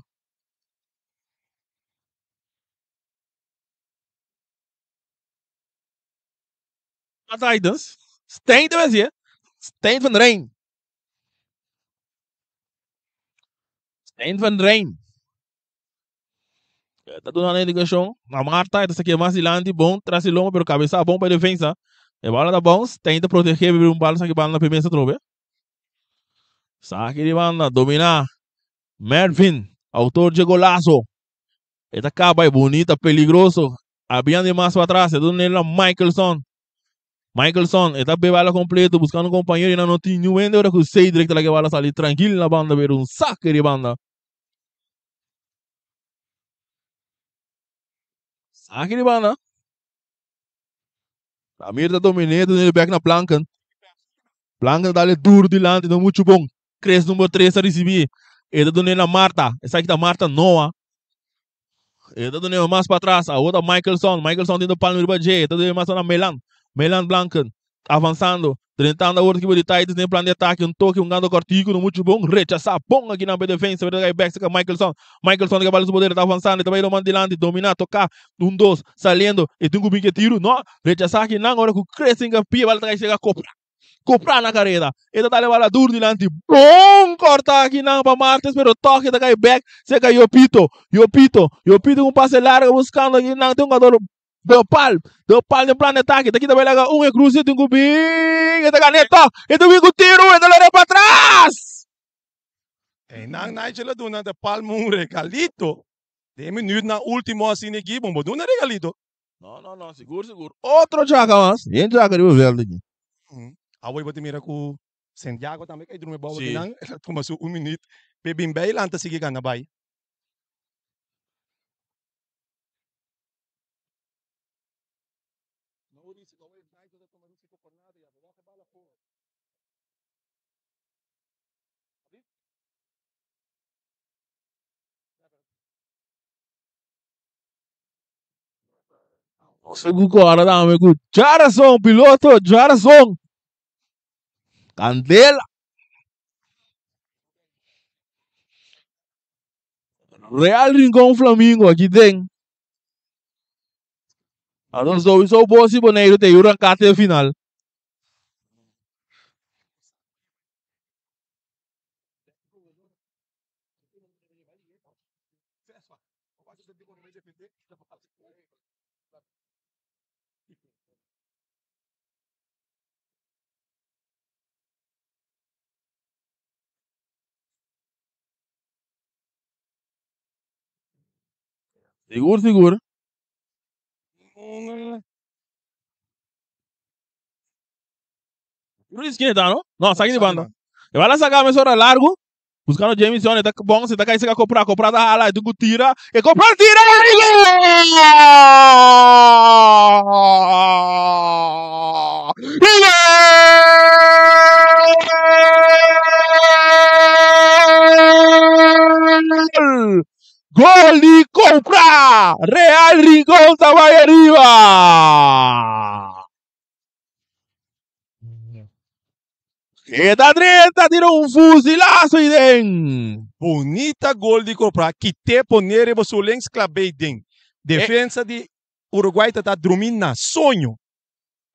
Speaker 2: Pa Titans, Stijn ta besi, Stijn van Rijn. Stijn van Rijn. Ta duna una indicacion. Na Marta, ta saque mas dilanti, bon, tras di lomba, pero cabeza bon pa defensa. E bala ta bon, Stijn ta protege, pero un bala saque bala na primera trobe. Saque di banda, domina. Mervin, autor dje golazo. E ta caba e bunita, peligroso. Abian di mas patras, e duna el a Michelson. Michelson, e ta bebe bala completo, buscando un compañero y nan no tin niun hende ora cu Cedric ta laga e bala sali tranquil na banda, pero un saque di banda. Saque di banda. Ramir ta dominé, duna el back na Blanken. Blanken ta dale duro dilanti, no mucho bon. Chris number 3 a ricibi. E ta dun'é na Marta. Esaki ta Marta Noa. E ta dun'é mas pa atras. Awor ta Michelson. Michelson tin palma riba dje. E ta dun'é mas na Melan. Melan Blanken. Avansando. Drentando awor ekipo di Titans den plan di atake. Un toke, un gando kortiku. No muchu bon. Rechasá. Bon aki nan pa e defensa. Pero ta kai bek serka Michelson. Michelson ta bala su poder. Ta avansando. E ta bai lo mas dilanti. Dominá. Toká. Un dos. Saliendo. E tin ku bin ke tiru. No. Rechasá aki nan. Ora ku Chris tin pia bala ta kai sega kopra. Cuprá na careda. E ta dale bala dur dilanti. Bon corta aki nan pa Martes, pero toch e ta cay back cerca Yopito. Yopito. Yopito cu un pase largo buscando aki nan tin un jugador de pal. De pal den plan de ataque. Ta kita bay laga un e cruce tin cu bin. E ta gana toch. E ta bin cu tiro. E ta lora pa atras.
Speaker 1: Einan Nigel a duna de Palma un regalito. Den minuutnan ultimo asina aki, bon bo duna regalito.
Speaker 2: No, no, no, sigur, sigur. Otro chaka mas. Yen chaka riba veld aki.
Speaker 1: Awor bo ta mira ku Santiago tambe kai drumi bou akinan. El a tuma su un minuut p'e bin bay lanta sigui gana bay.
Speaker 2: Sigur ku ora dame ku djarason piloto djarason. Kandela. Real Rincon Flamingo aki den. Anto sowieso bo si Boneiru te yuran kate final. Sigur, sigur. Ruiz quién está, no? No, saque de banda. E bala saca mesora largo. Buscando Jamison, está bom, se tá caindo, se comprar, comprar da ala, tu tira, e comprar tira! Gol! Gol di Copra! Real Rincon ta bai ariba! Eta drenta, tira un fusilazo y den.
Speaker 1: Bunita gol di Copra. Kite poner riba su links klabé den. Defensa di Uruguay ta ta drumi na soño.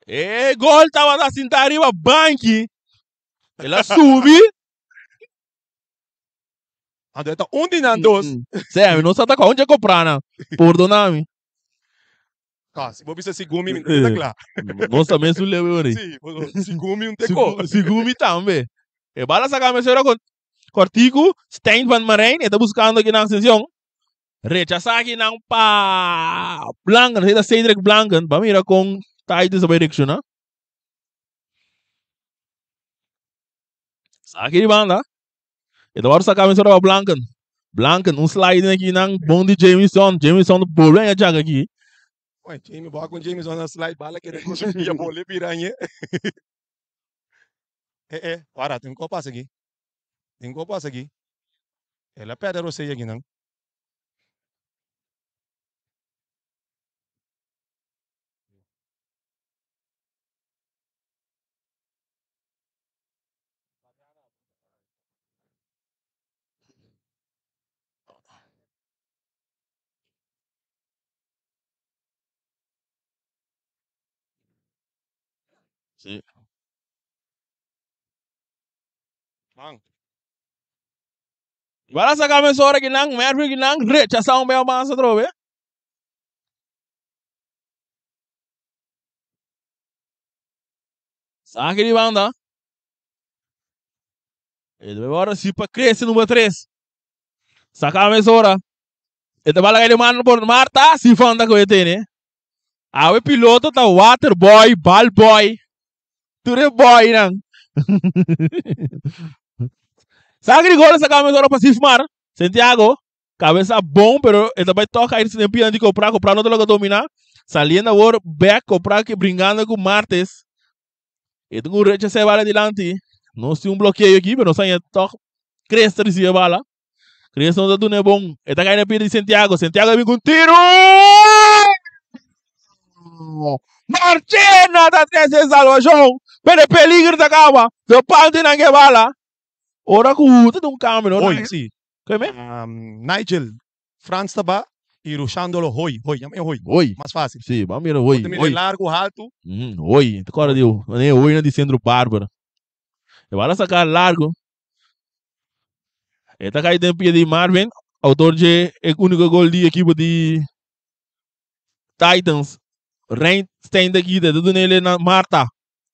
Speaker 2: E gol tabata sinta riba banki. El a subi.
Speaker 1: Anto ta un di nan dos.
Speaker 2: Sí, mi no sa ta con Copra nan. Pordona mi.
Speaker 1: Ah, si bo bisa Sigumi, mi ta kla.
Speaker 2: Nos tambe su lewe ori.
Speaker 1: Sí, Sigumi un teko.
Speaker 2: Sigumi tambe. E bala saca mesora con Cortico, Stijn van Marijn, e ta buscando aki nan ascension. Rechasa aki nan pa Blanken, ta Cedric Blanken. Ba mira con Titus a bay reacciona. Saki di banda. E ta wòrdu saká mesora pa Blanken. Blanken, un sliding aki nan bon di Jamison. Jamison bolbe a chaka aki.
Speaker 1: Oye, Jamie, bo con Jamison na slide bala que de ya bole piranha. Eh, eh, para, tem ko pasa aqui. Tem ko pasa aqui. Ela perde você aqui não.
Speaker 2: Sí.
Speaker 1: Man.
Speaker 2: Bala saca mesora ki nan, Mervin ki nan, rechasa un bel mas atrobe. Saque di banda. E debe ora si pa crece número 3. Saca mesora. E ta bala de mano por Marta, si fanda ko tiene. Awe piloto ta water boy, ball boy. Ture boy nan. Saque di gol saca mesora pa Sifmar. Santiago. Cabeza bom, pero e ta bai toca ir sin pia di comprar, comprar no te logra dominar. Saliendo agora, back, comprar que brincando com Martes. E tem um rechace bala adiante. Não tem um bloqueio aqui, pero não sai toca. Cresta recebe bala. Cresta não tá tudo bom. E tá caindo na pia de Santiago. Santiago vem com tiro! Marchena tá atrás de salvação. Pero peligro da cama. De parte na que bala. Ora com o um câmbio, não?
Speaker 1: Oi, sim.
Speaker 2: Que me?
Speaker 1: Nigel, Frans taba e Rushandolo Hoi. Hoi, chama Hoi.
Speaker 2: Oi.
Speaker 1: Mais fácil.
Speaker 2: Sim, vamos ver, oi. Oi.
Speaker 1: Largo, alto.
Speaker 2: Oi. Agora deu. Nem oi na de Centro Bárbara. E vai sacar largo. Eta cai dentro de Marvin, autor de é o único gol de equipe de Titans. Rein Stein daqui, tudo nele na Marta.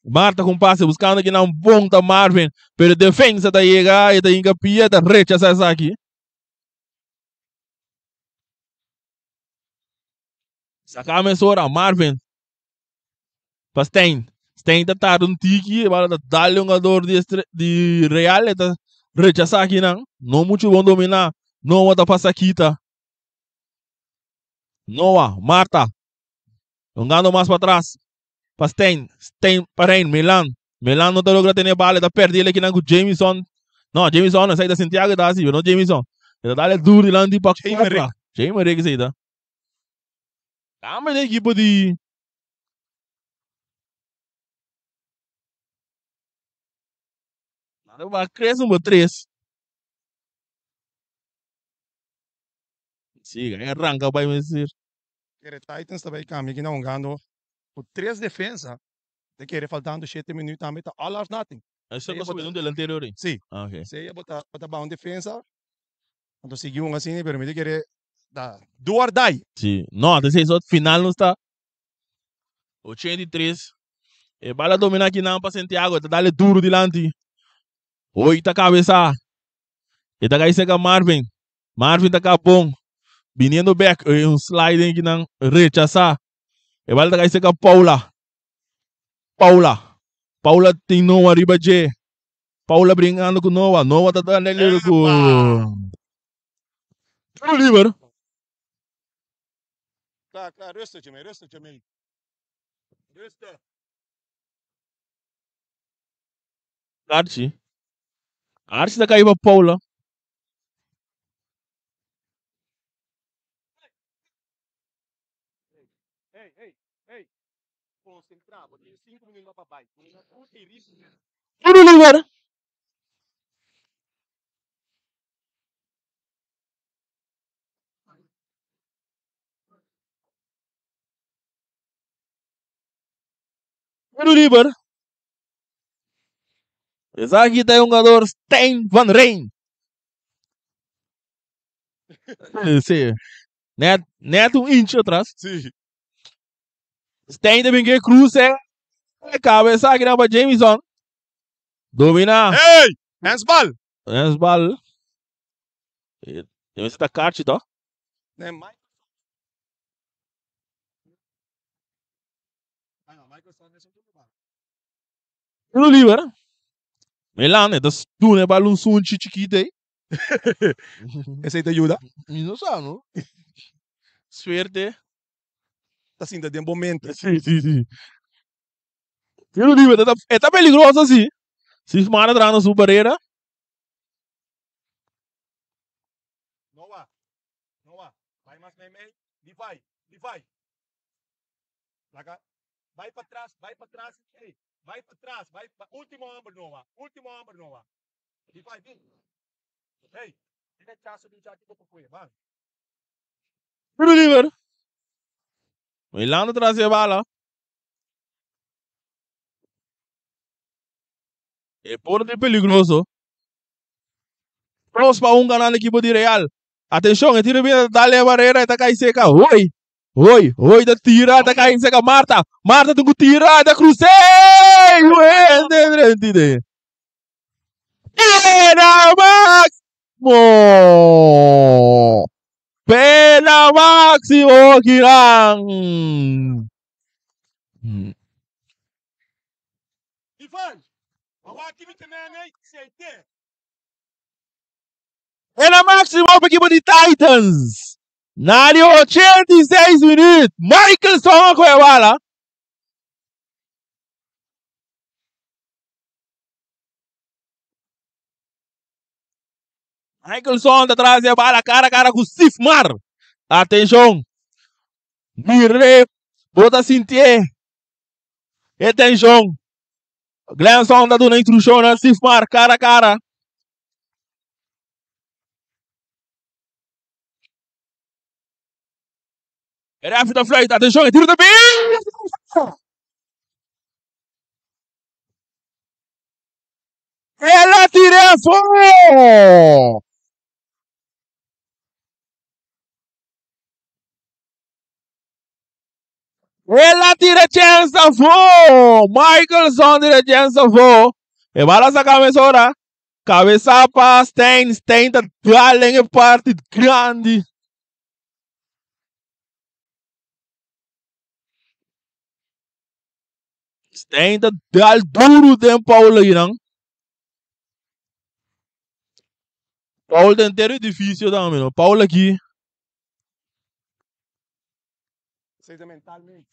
Speaker 2: Marta com passe, buscando aqui na ponta Marvin. Pero defensa tá chega, e tá encapia, tá rechaça essa aqui. Saca a mesora, Marvin. Pa Stein. Stein tá tarde um tiki, para dar um jogador de Real, tá rechaça aqui não. Não muito bom dominar. Noah tá passa quita. Noah, Marta. Jogando mais para trás. Pa Stein. Stein para Rein, Milan. Milan não tá logra ter bola, tá perdendo aqui com Jameson. Não, Jameson, sai da Santiago, tá assim, não Jameson. Ele tá duro lá de para
Speaker 1: Jamie
Speaker 2: Jamie Rick, sai da. Cambio de equipe de Aba tres number tres. Sí, e arranca bai mester.
Speaker 1: Kere Titans ta bai cambia aki na hungando cu tres defensa. Ta kere faltando shete minuut tambe ta all or nothing.
Speaker 2: Eso ta subiendo un delantero ori?
Speaker 1: Sí.
Speaker 2: Ah, ok.
Speaker 1: Sea bo ta bo ta baha un defensa, anto sigui hunga asina, pero mi ta kere ta do or die.
Speaker 2: Sí. No, ta esei so final nos ta 83. E bala domina akinan pa Santiago, e ta dale duro dilanti. Hoy ta cabeza. E ta kai cerca Marvin. Marvin ta ka bon. Biniendo back, un sliding kinan rechasa. E bala ta kai cerca Paula. Paula. Paula tin Noah riba dje. Paula brincando cu Noah. Noah ta dando libre cu. Tiro liber.
Speaker 1: Klaar, klaar. Rustig, Jermaine. Rustig, Jermaine. Rustig.
Speaker 2: Archie. Archie ta kai pa Paula.
Speaker 1: Hey, hey, hey. Concentra, bo tin 5 minuut pa bai.
Speaker 2: Tiro liber. Tiro liber. Esaki ta e hungador Stijn van Rijn. Sí. Net, net un inch atras.
Speaker 1: Sí.
Speaker 2: Stijn ta bin ke cruce. Cabeza aki pa Jamison. Domina.
Speaker 1: Hey! Handsbal!
Speaker 2: Handsbal. Debe ser ta karchi toch?
Speaker 1: Nee, Michael. Ah, no, Michael Son es un bal.
Speaker 2: Tiro liber. Milan, e ta duna e bal un sunchi chikito ei.
Speaker 1: Esei ta yuda.
Speaker 3: Mi no sa, no?
Speaker 2: Suerte.
Speaker 1: Ta sinta den bo mente.
Speaker 2: Sí, sí, sí. Tiro liber, e ta peligroso si. Si Smara traha na su barera.
Speaker 1: Noah, Noah, bai mas meimei. Levi, Levi. Laga, bai patras, bai patras. Ey, bai patras, bai, ultimo homber, Noah. Ultimo homber, Noah. Levi, bin. Hey, tin rechaso di muchacho bo por kue, ban.
Speaker 2: Tiro liber. Milano tras e bala. E por di peligroso. 2-1 ganando ekipo di Real. Atenshon, e tiro bira dale barera, e ta kai seka. Hoi, hoi, hoi ta tira, ta kai seka Marta. Marta tin ku tira, ta krus'é! Pena máximo! Pena máximo, Kiran!
Speaker 1: Ivan, awaki mi te nene, sete.
Speaker 2: Pena máximo pa ekipo di Titans. Na di 86 minuut, Michael Song a kohe e bala. Michael Song ta tras di e bala cara a cara ku Sifmar. Atenshon. Mire, bo ta sintié e tenshon. Glenson ta duna instrukshon na Sifmar cara a cara. E ref ta fluit. Atenshon, e tiro ta bin! El a tir'é afó! El a tira chèns afó! Michaelson tira chèns afó. E bala saka mesora. Kabesa pa Stein. Stein ta dal den e parti grandi. Stein ta dal duru den Paul einan. Paul ta entero edifisio tambe no. Paul aki.
Speaker 1: Esei ta mentalmente.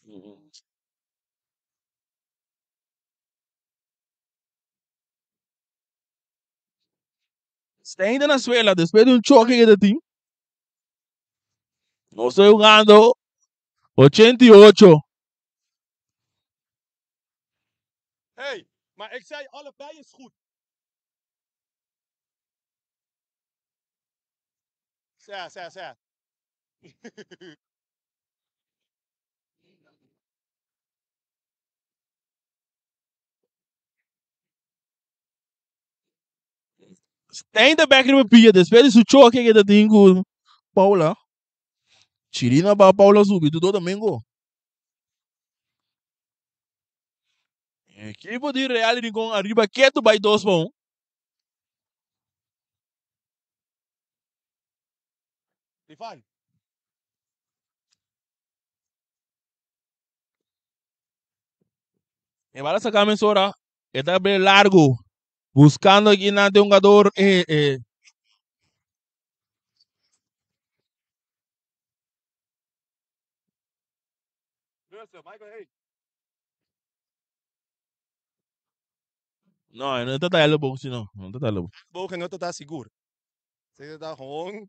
Speaker 2: Stein ta na suela despues di un choke ke ta tin. Nos ta jugando 88.
Speaker 1: Hey, maar ik zei allebei is goed. Sè, sè, sè.
Speaker 2: Stijn de bek riba pia despues di su choke ke ta tin ku Paula. Chirina ba Paula subi tu domingo. Ekipo di Real Rincon ariba ketu bai 2-1.
Speaker 1: Rifan.
Speaker 2: E bala saca mesora. E ta be largo. Buscando aquí na de un jugador.
Speaker 1: Rustig, Michael, hey.
Speaker 2: No, e no ta elleboog, sino. No ta elleboog.
Speaker 1: Bogen no ta sigur. Ze ta gewoon.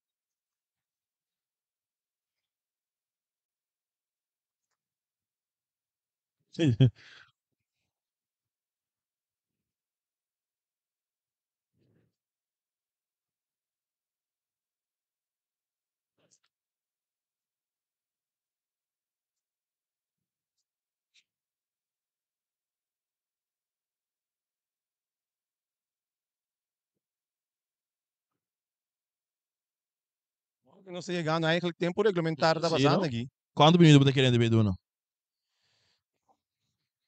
Speaker 1: Nos ta yegando eigenlijk tempo reglementar ta
Speaker 2: Sí,
Speaker 1: pasando
Speaker 2: no?
Speaker 1: aki.
Speaker 2: Kuantu minuto bo ta kere debe duna?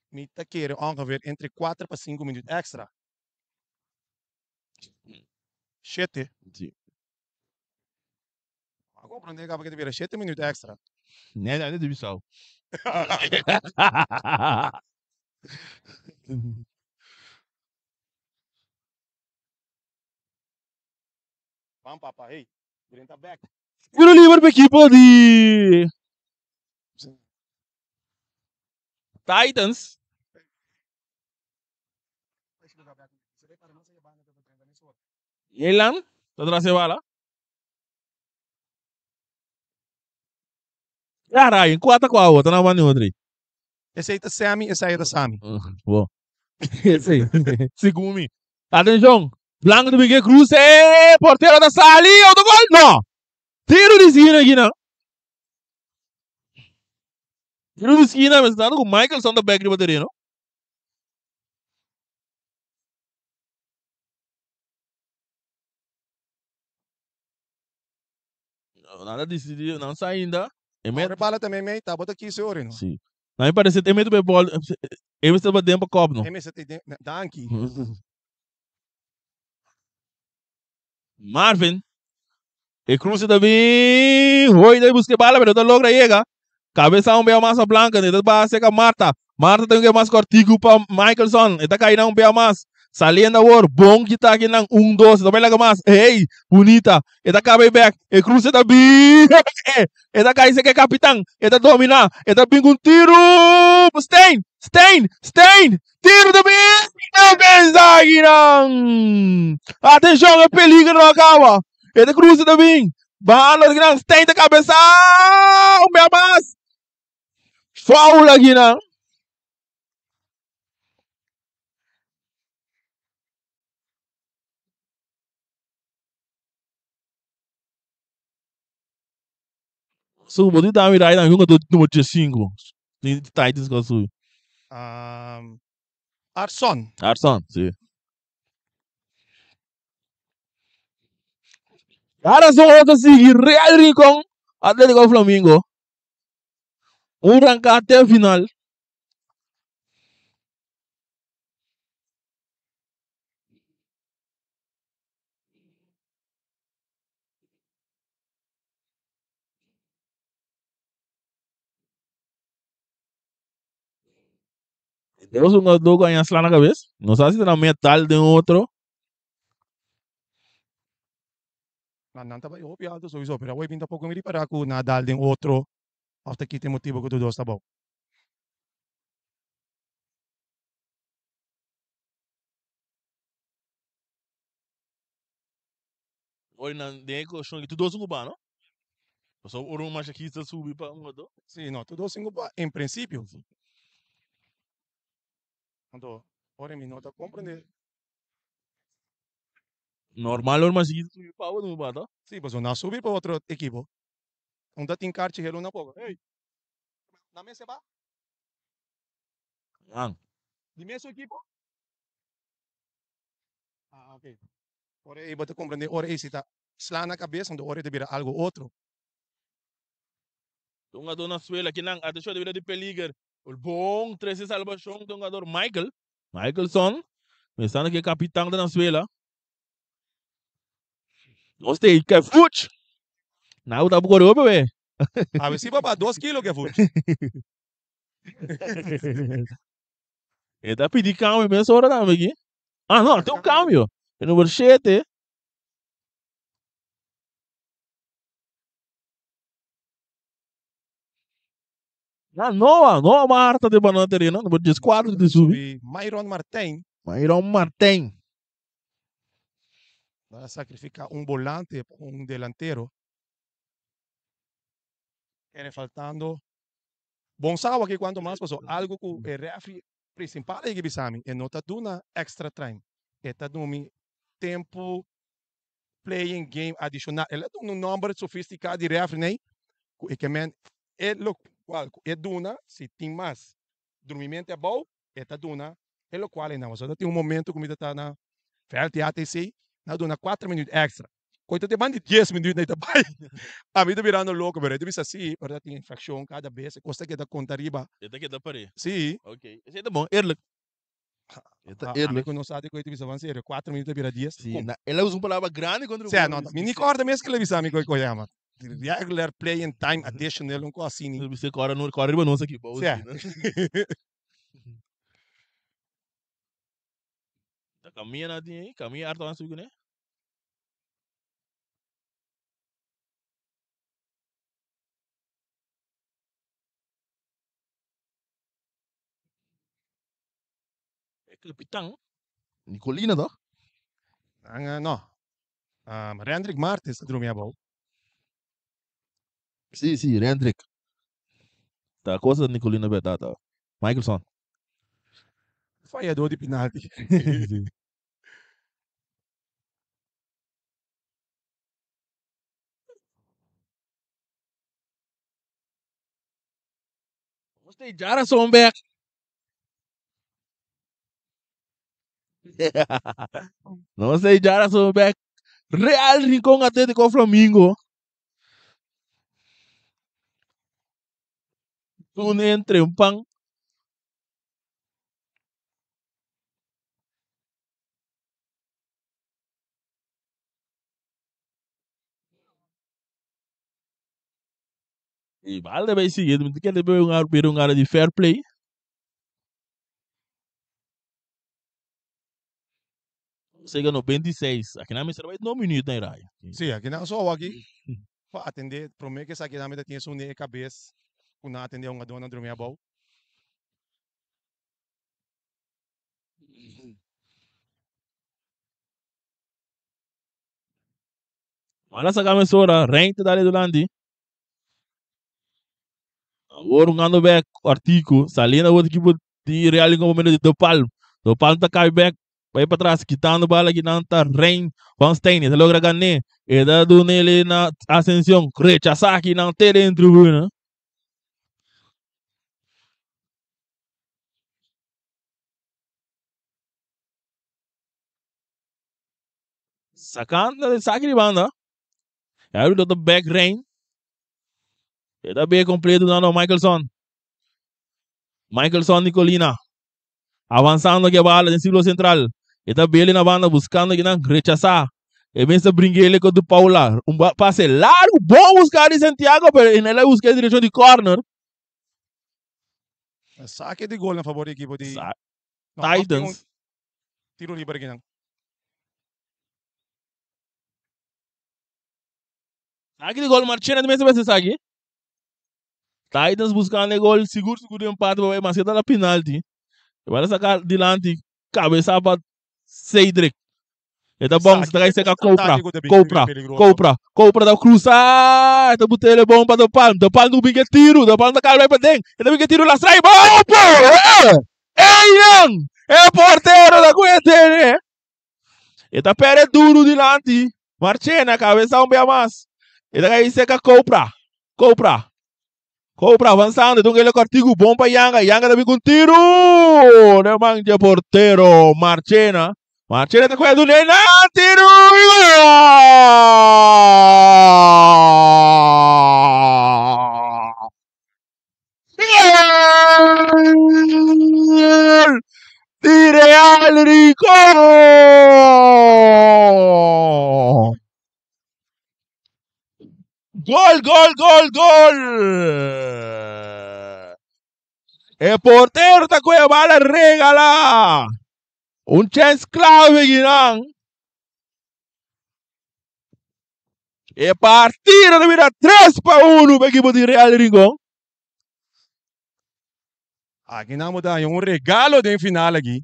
Speaker 1: Mi ta kere ongeveer entre 4 pa 5 minuut extra. 7.
Speaker 2: Sí.
Speaker 1: A comprende caba que te bira 7 minuut extra.
Speaker 2: Nee, nee, dit is zo.
Speaker 1: Bam papa, hey. Drenta back.
Speaker 2: Tiro liber pa equipo di Titans. Yelan, ta tras e bala. Caray, 4 kwa awo, ta na banda otro.
Speaker 1: Esei ta Sammy, esei ta Sammy.
Speaker 2: Bo. Esei. Segun mi. Atenshon, Blanco ta brinca e cruce, portero ta sali, autogol, no! Tiro di skina aki nan. Tiro di skina, mester tanto ku Michelson ta bek riba tereno. Nan ta disidí, nan sa ainda. E met.
Speaker 1: Ora bala ta meimei, ta bo ta kise ori no.
Speaker 2: Si. Na mi parece e mete be bol, e mester ba den pa kop no.
Speaker 1: E mester ta den, danki.
Speaker 2: Marvin. E cruce ta bin, Hoy ta busca e bala pero no ta logra yega. Cabeza un bea mas pa Blanca, e ta baha cerca Marta. Marta ta un mas cortico pa Michelson, e ta cay nan un bea mas. Saliendo awor, bon kita aki nan, un, dos, e ta bay laga mas. Hey, bunita, e ta caba e bek, e cruce ta bin, e ta cay cerca e capitan, e ta domina, e ta bin cu un tiro, Stein, Stein, Stein, tiro ta bin, defensa aki nan. Atencion, e peligro no a caba. E ta cruce ta bin, bahando aki nan, Stein ta cabeza, un bea mas. Foul aki nan. Su bo di dami rai dan junga numero 15. Di Titans ko su.
Speaker 1: Arson.
Speaker 2: Arson, si. Arson otro sigui Real Rincon Atletico Flamingo. Un ranka te final. Dos un dos gaña sla na cabeza. No sabe si ta na metal den otro.
Speaker 1: Nan nan ta bai hopi alto sowieso, pero awor bin tampoco mi ripara cu na dal den otro of ta kita e motibo cu tur dos ta bou.
Speaker 2: Oi nan den e cuestion aki tur dos ocupa no? Pasobra ora un machakista subi pa un otro.
Speaker 1: Si no, tur dos sin ocupa en principio. Anto ora mi no ta comprende.
Speaker 2: Normal ora mas chiquito subi pa otro bata.
Speaker 1: Sí, pasobra nan a subi pa otro ekipo. Un ta tin karchi helu na poko. Ey, nan mester ba?
Speaker 2: Nan.
Speaker 1: Di mesun ekipo? Ah, ok. Ora ei bo ta komprendé, ora ei si ta sla na kabes, anto ora ei ta bira algu otro.
Speaker 2: Un hungador na suela kinan, atenshon ta bira di peliger. Bon trese salbashon di hungador Michael. Michaelson, pensando ku e kapitan ta na suela. Nos te Kefuch. Nou ta kore hopi we.
Speaker 1: Awe si papá, dos kilo Kefuch.
Speaker 2: E ta pidi cambio mesora tambe aki. Ah no, tin un cambio. E number shete. Na Noah, Noah Marta de banana terreno, number 14 de subi.
Speaker 1: Myron Martijn.
Speaker 2: Myron Martijn.
Speaker 1: Va a sacrificar un volante pa un delantero. Kere faltando. Bon sawa aki cuanto mas paso algo cu e referee principal a yega bisa mi, e no ta duna extra time. E ta dumi tempo playing game adicional. El a duna un nomber sofistica di referee nei cu e ke men e locual cu e duna si tin mas drumimento abou e ta duna e locual ei nan. Pasobra ta tin un momento cu mi ta ta na veld di ATC, nan a duna cuatro minuut extra. Koe ta te ban di dies minuut nan ta bai. Ami ta birando loco, pero e ta bisa si, pero ta tin infraccion cada bes, e cos ta keda conta riba.
Speaker 2: E ta keda par'e.
Speaker 1: Si.
Speaker 2: Ok, esei ta bon, eerlijk.
Speaker 3: E ta
Speaker 1: Ami
Speaker 3: eerlijk.
Speaker 1: cu no sa di koe ta bisa ban serio, cuatro minuut ta bira dies.
Speaker 3: Si,
Speaker 1: Kom.
Speaker 3: na, el a usa un palabra grandi contra
Speaker 1: Sea, no, mi ni corda mes ke el a bisa mi koe koe yama. Regular playing time additional, un cos asini.
Speaker 2: El bisa cora no, cora riba nos aki, bou
Speaker 1: Sea.
Speaker 2: asina. Ta camia na tin ei, camia harto an subi cune. E kapitan.
Speaker 3: Nicolina toch?
Speaker 1: Nan, no. Rendrick Martins ta drumi abou.
Speaker 3: Si, si, Rendrick.
Speaker 2: Ta cosa Nicolina berdad ta. Michaelson.
Speaker 1: Fayador di penalti.
Speaker 2: Nos ta Jarason bek. Nos ta Jarason bek. Real Rincon Atletico Flamingo. Un entre un pan. E bal debe sigui, mi ta kere debe un bira un ara di fair play. Sega 96, aki nan mester bai no minuut na e raya.
Speaker 1: Sí, aki nan so aki pa atende, prome ke esaki nan mester tin esun den e kabes ku nan atende un adó nan drumi abou.
Speaker 2: Bal a saka mesora, Rein ta dale dulanti. Awor hungando bek Artico, saliendo awor equipo di Real Rincon por medio di De Palm. De Palm ta kai bek, bai patras, kitando bala kinan ta Rein van Steen. E ta logra gané. E ta dunele na Ascension. Rechasa kinan te den tribuna. Sacando de saque de banda. Ahora do back Rein. E ta be completo dando Michaelson. Michaelson Nicolina. Avanzando que bala den círculo central. E ta bele na banda buscando que nan rechazar. E mesa bringuele con de Paula. Un pase largo, bom buscar de Santiago, pero en él busca en dirección de corner.
Speaker 1: Saque de gol na favor di equipo di
Speaker 2: Sa
Speaker 1: No, of tin un
Speaker 2: Titans.
Speaker 1: tiro liber aki nan.
Speaker 2: Saque de gol, Marchena también se va a saque. Titans buscando el gol, seguro, seguro de empate, mas que la penalti. Van a sacar delante, cabeza para Cedric. Eta bom,
Speaker 1: Saque
Speaker 2: se trae seca Copra,
Speaker 1: ataque ku ta
Speaker 2: Copra,
Speaker 1: peligroso.
Speaker 2: Copra, Copra da cruzar, eta botele bom para De Palm, De Palm no big tiro, De Palm da cara vai para dentro, eta big tiro lá sai, bom, pô! Ei, Ian! É porteiro da Cuetene! E ta perde duru dilanti. Marchena kabesa un bia mas. E ta kai seka Copra. Copra. Copra avanzando. E ta un kele kòrtiku bon pa Yanga. Yanga ta bin ku un tiru. Den man dje portero Marchena. Marchena ta kohe dun'é nan tiru. I gol! Gol di Real Rincon! Gol, gol, gol, gol! E portero ta kohe bala regala. Un chens clave ginan. E partido ta bira 3-1 pa ekipo di Real Rincon.
Speaker 1: Aki nan bo ta haña un regalo den final aki.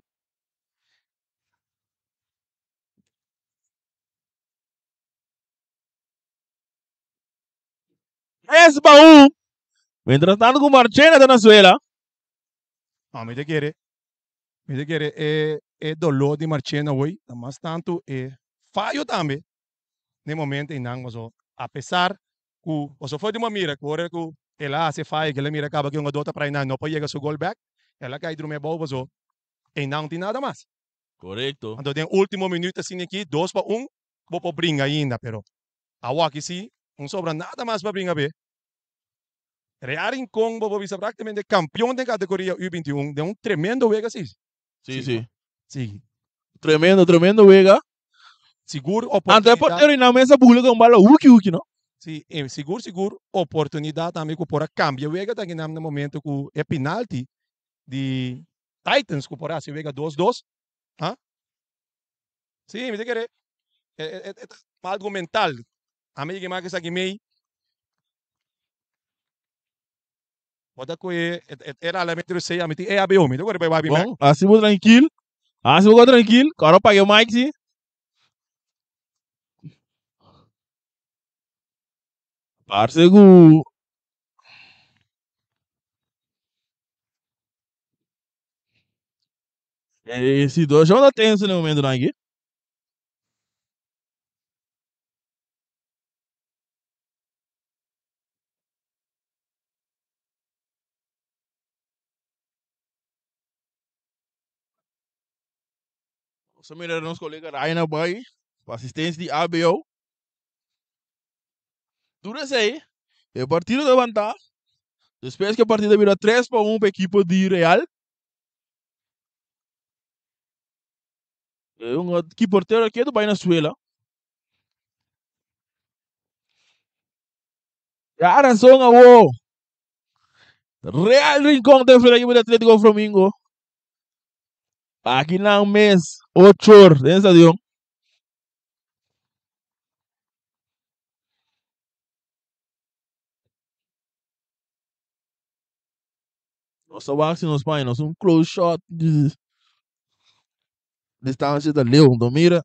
Speaker 2: 3-1. Mientras tanto ku Marchena ta na suela.
Speaker 1: No, mi ta kere, mi ta kere e e doló di Marchena hoy ta mas tantu e fayo tambe. Den momento einan paso apesar ku paso for di bo mira ku ora ku el a hasi e faya ku el a mira kaba ku e hungador ta pra einan no por yega su gol bek el a kai drumi abou paso einan no tin nada mas.
Speaker 2: Korekto.
Speaker 1: Anto den ultimo minuut asina aki 2-1 bo por bringa ainda pero awor aki si un sobra nada mas pa bringa be. Real Rincon bo por bisa praktikamente kampion den kategoria U21 den un tremendo wega si.
Speaker 2: Si si.
Speaker 1: Si.
Speaker 2: Tremendo tremendo wega.
Speaker 1: Sigur
Speaker 2: Anto e
Speaker 1: oportunidad.
Speaker 2: portero y nan mes a bula con bala huki huki no.
Speaker 1: Si, e sigur sigur oportunidad tambe cu por a cambia wega ta kinan na momento cu e penalti di Titans cu por a haci wega 2-2. Ha? Si, mi ta kere e e e ta algo mental. Ami yega mas esaki mei. Bo ta kohe e e rala mi sei ami tin EHBO mi ta kore bai wabi bek.
Speaker 2: Bon, hasi bo trankil. Hasi bo trankil. Kòrda paga e mic si. Parse ku e situashon ta tenso na e momentunan aki. Nos a mira nos colega Ryan a bai pa asistencia di ABO. Tur esei, e partido ta levanta. Despues ku e partido a bira 3-1 pa ekipo di Real. E un ki portero aki ta bai na suela. Ya razon awo. Real Rincon ta enfrenta ekipo di Atletico Flamingo. Aki nan mes 8 or den stadion. Nos ta wak si nos paña nos un close shot di distancia ta leu. Enton mira.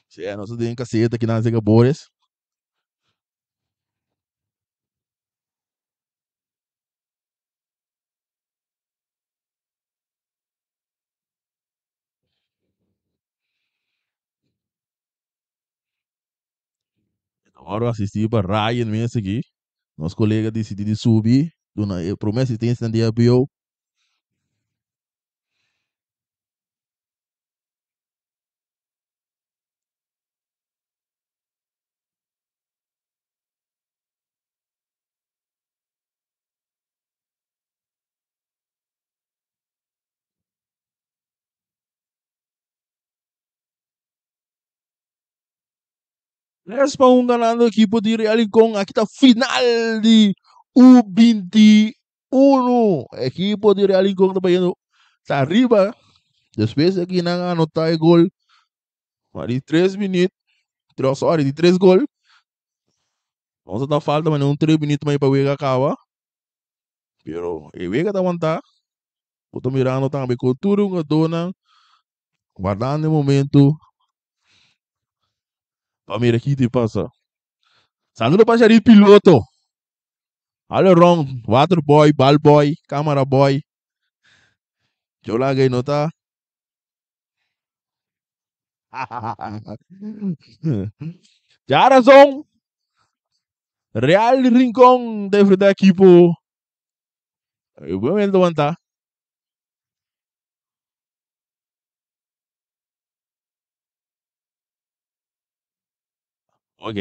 Speaker 2: Sí, nos ta den caseta aki nan cerca Boris. Ora asisti pa Ryan mes aki. Nos colega decidi di subi, duna e prome asistencia na DFBO. 3-1 ganando ekipo di Real Rincon. Aki ta final di U21. Ekipo di Real Rincon ta bayendo ta arriba. Despues aki nan a anota e gol. Maar di 3 minuut, sorry, di 3 gol. Nos ta falta maar un 3 minuut maar pa wega acaba. Pero e wega ta aguanta. Bo ta mirando tambe con tur jugadornan guardando e momento pa mira ki te pasa. Saludo pa Sharif Piloto. Halo Ron, water boy, bal boy, camera boy. Yo laga y no ta. Djarazon, Real Rincon ta enfrenta ekipo. Buen momento wanta. Ok.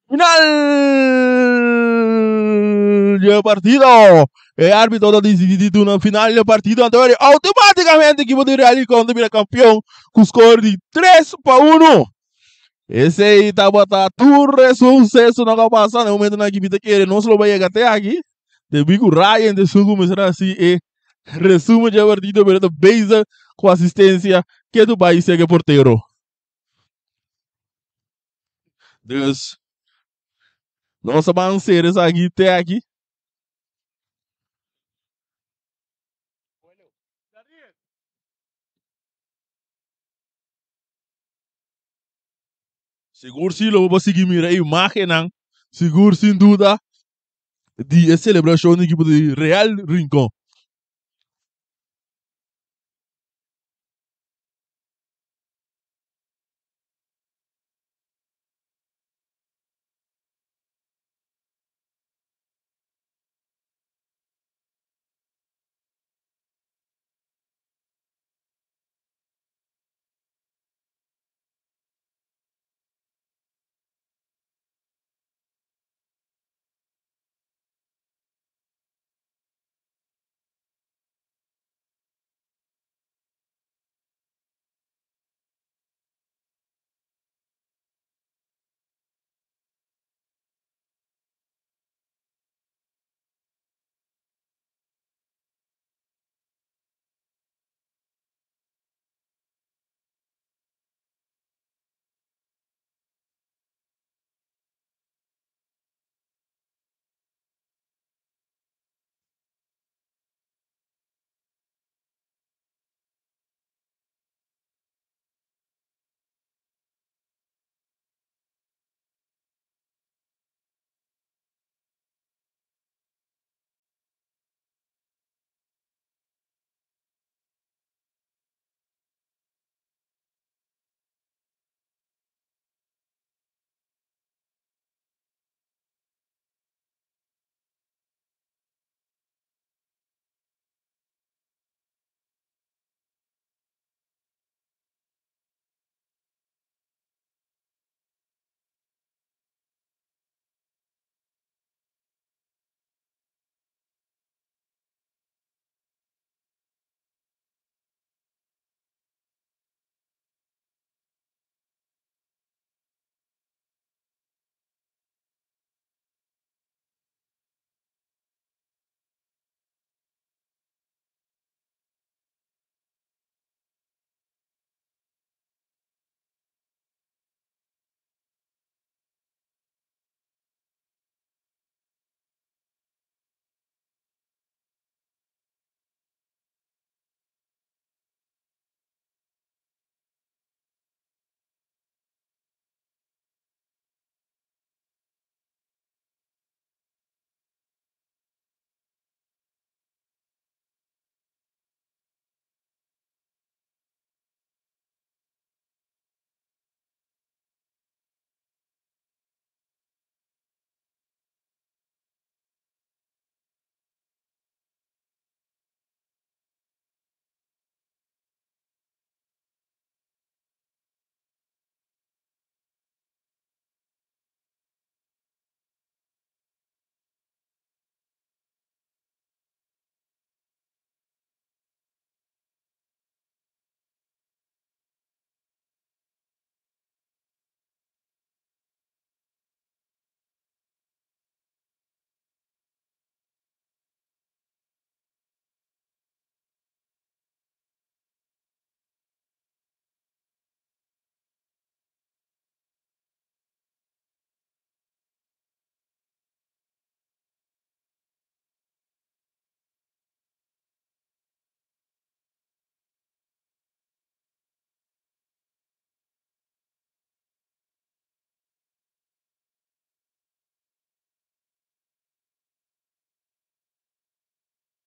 Speaker 2: Final di e partido. E árbitro ta disidí di duna final di e partido. Anto automáticamente ekipo di Real Rincon ta bira kampion ku skor di 3-1. Esei tabata tur e susesonan ku a pasa na e momentonan aki. Mi ta kere nos lo bai yega te aki. Debí ku Ryan ta esun kuminsá na hasi e resumen di e partido, pero ta bezig ku asistensia ke tu bai sega e portero. Dus, nos a ban sera esaki te aki. Sigur si lo bo por sigui mira e imagennan, sigur sin duda, di e selebrashon di ekipo di Real Rincon.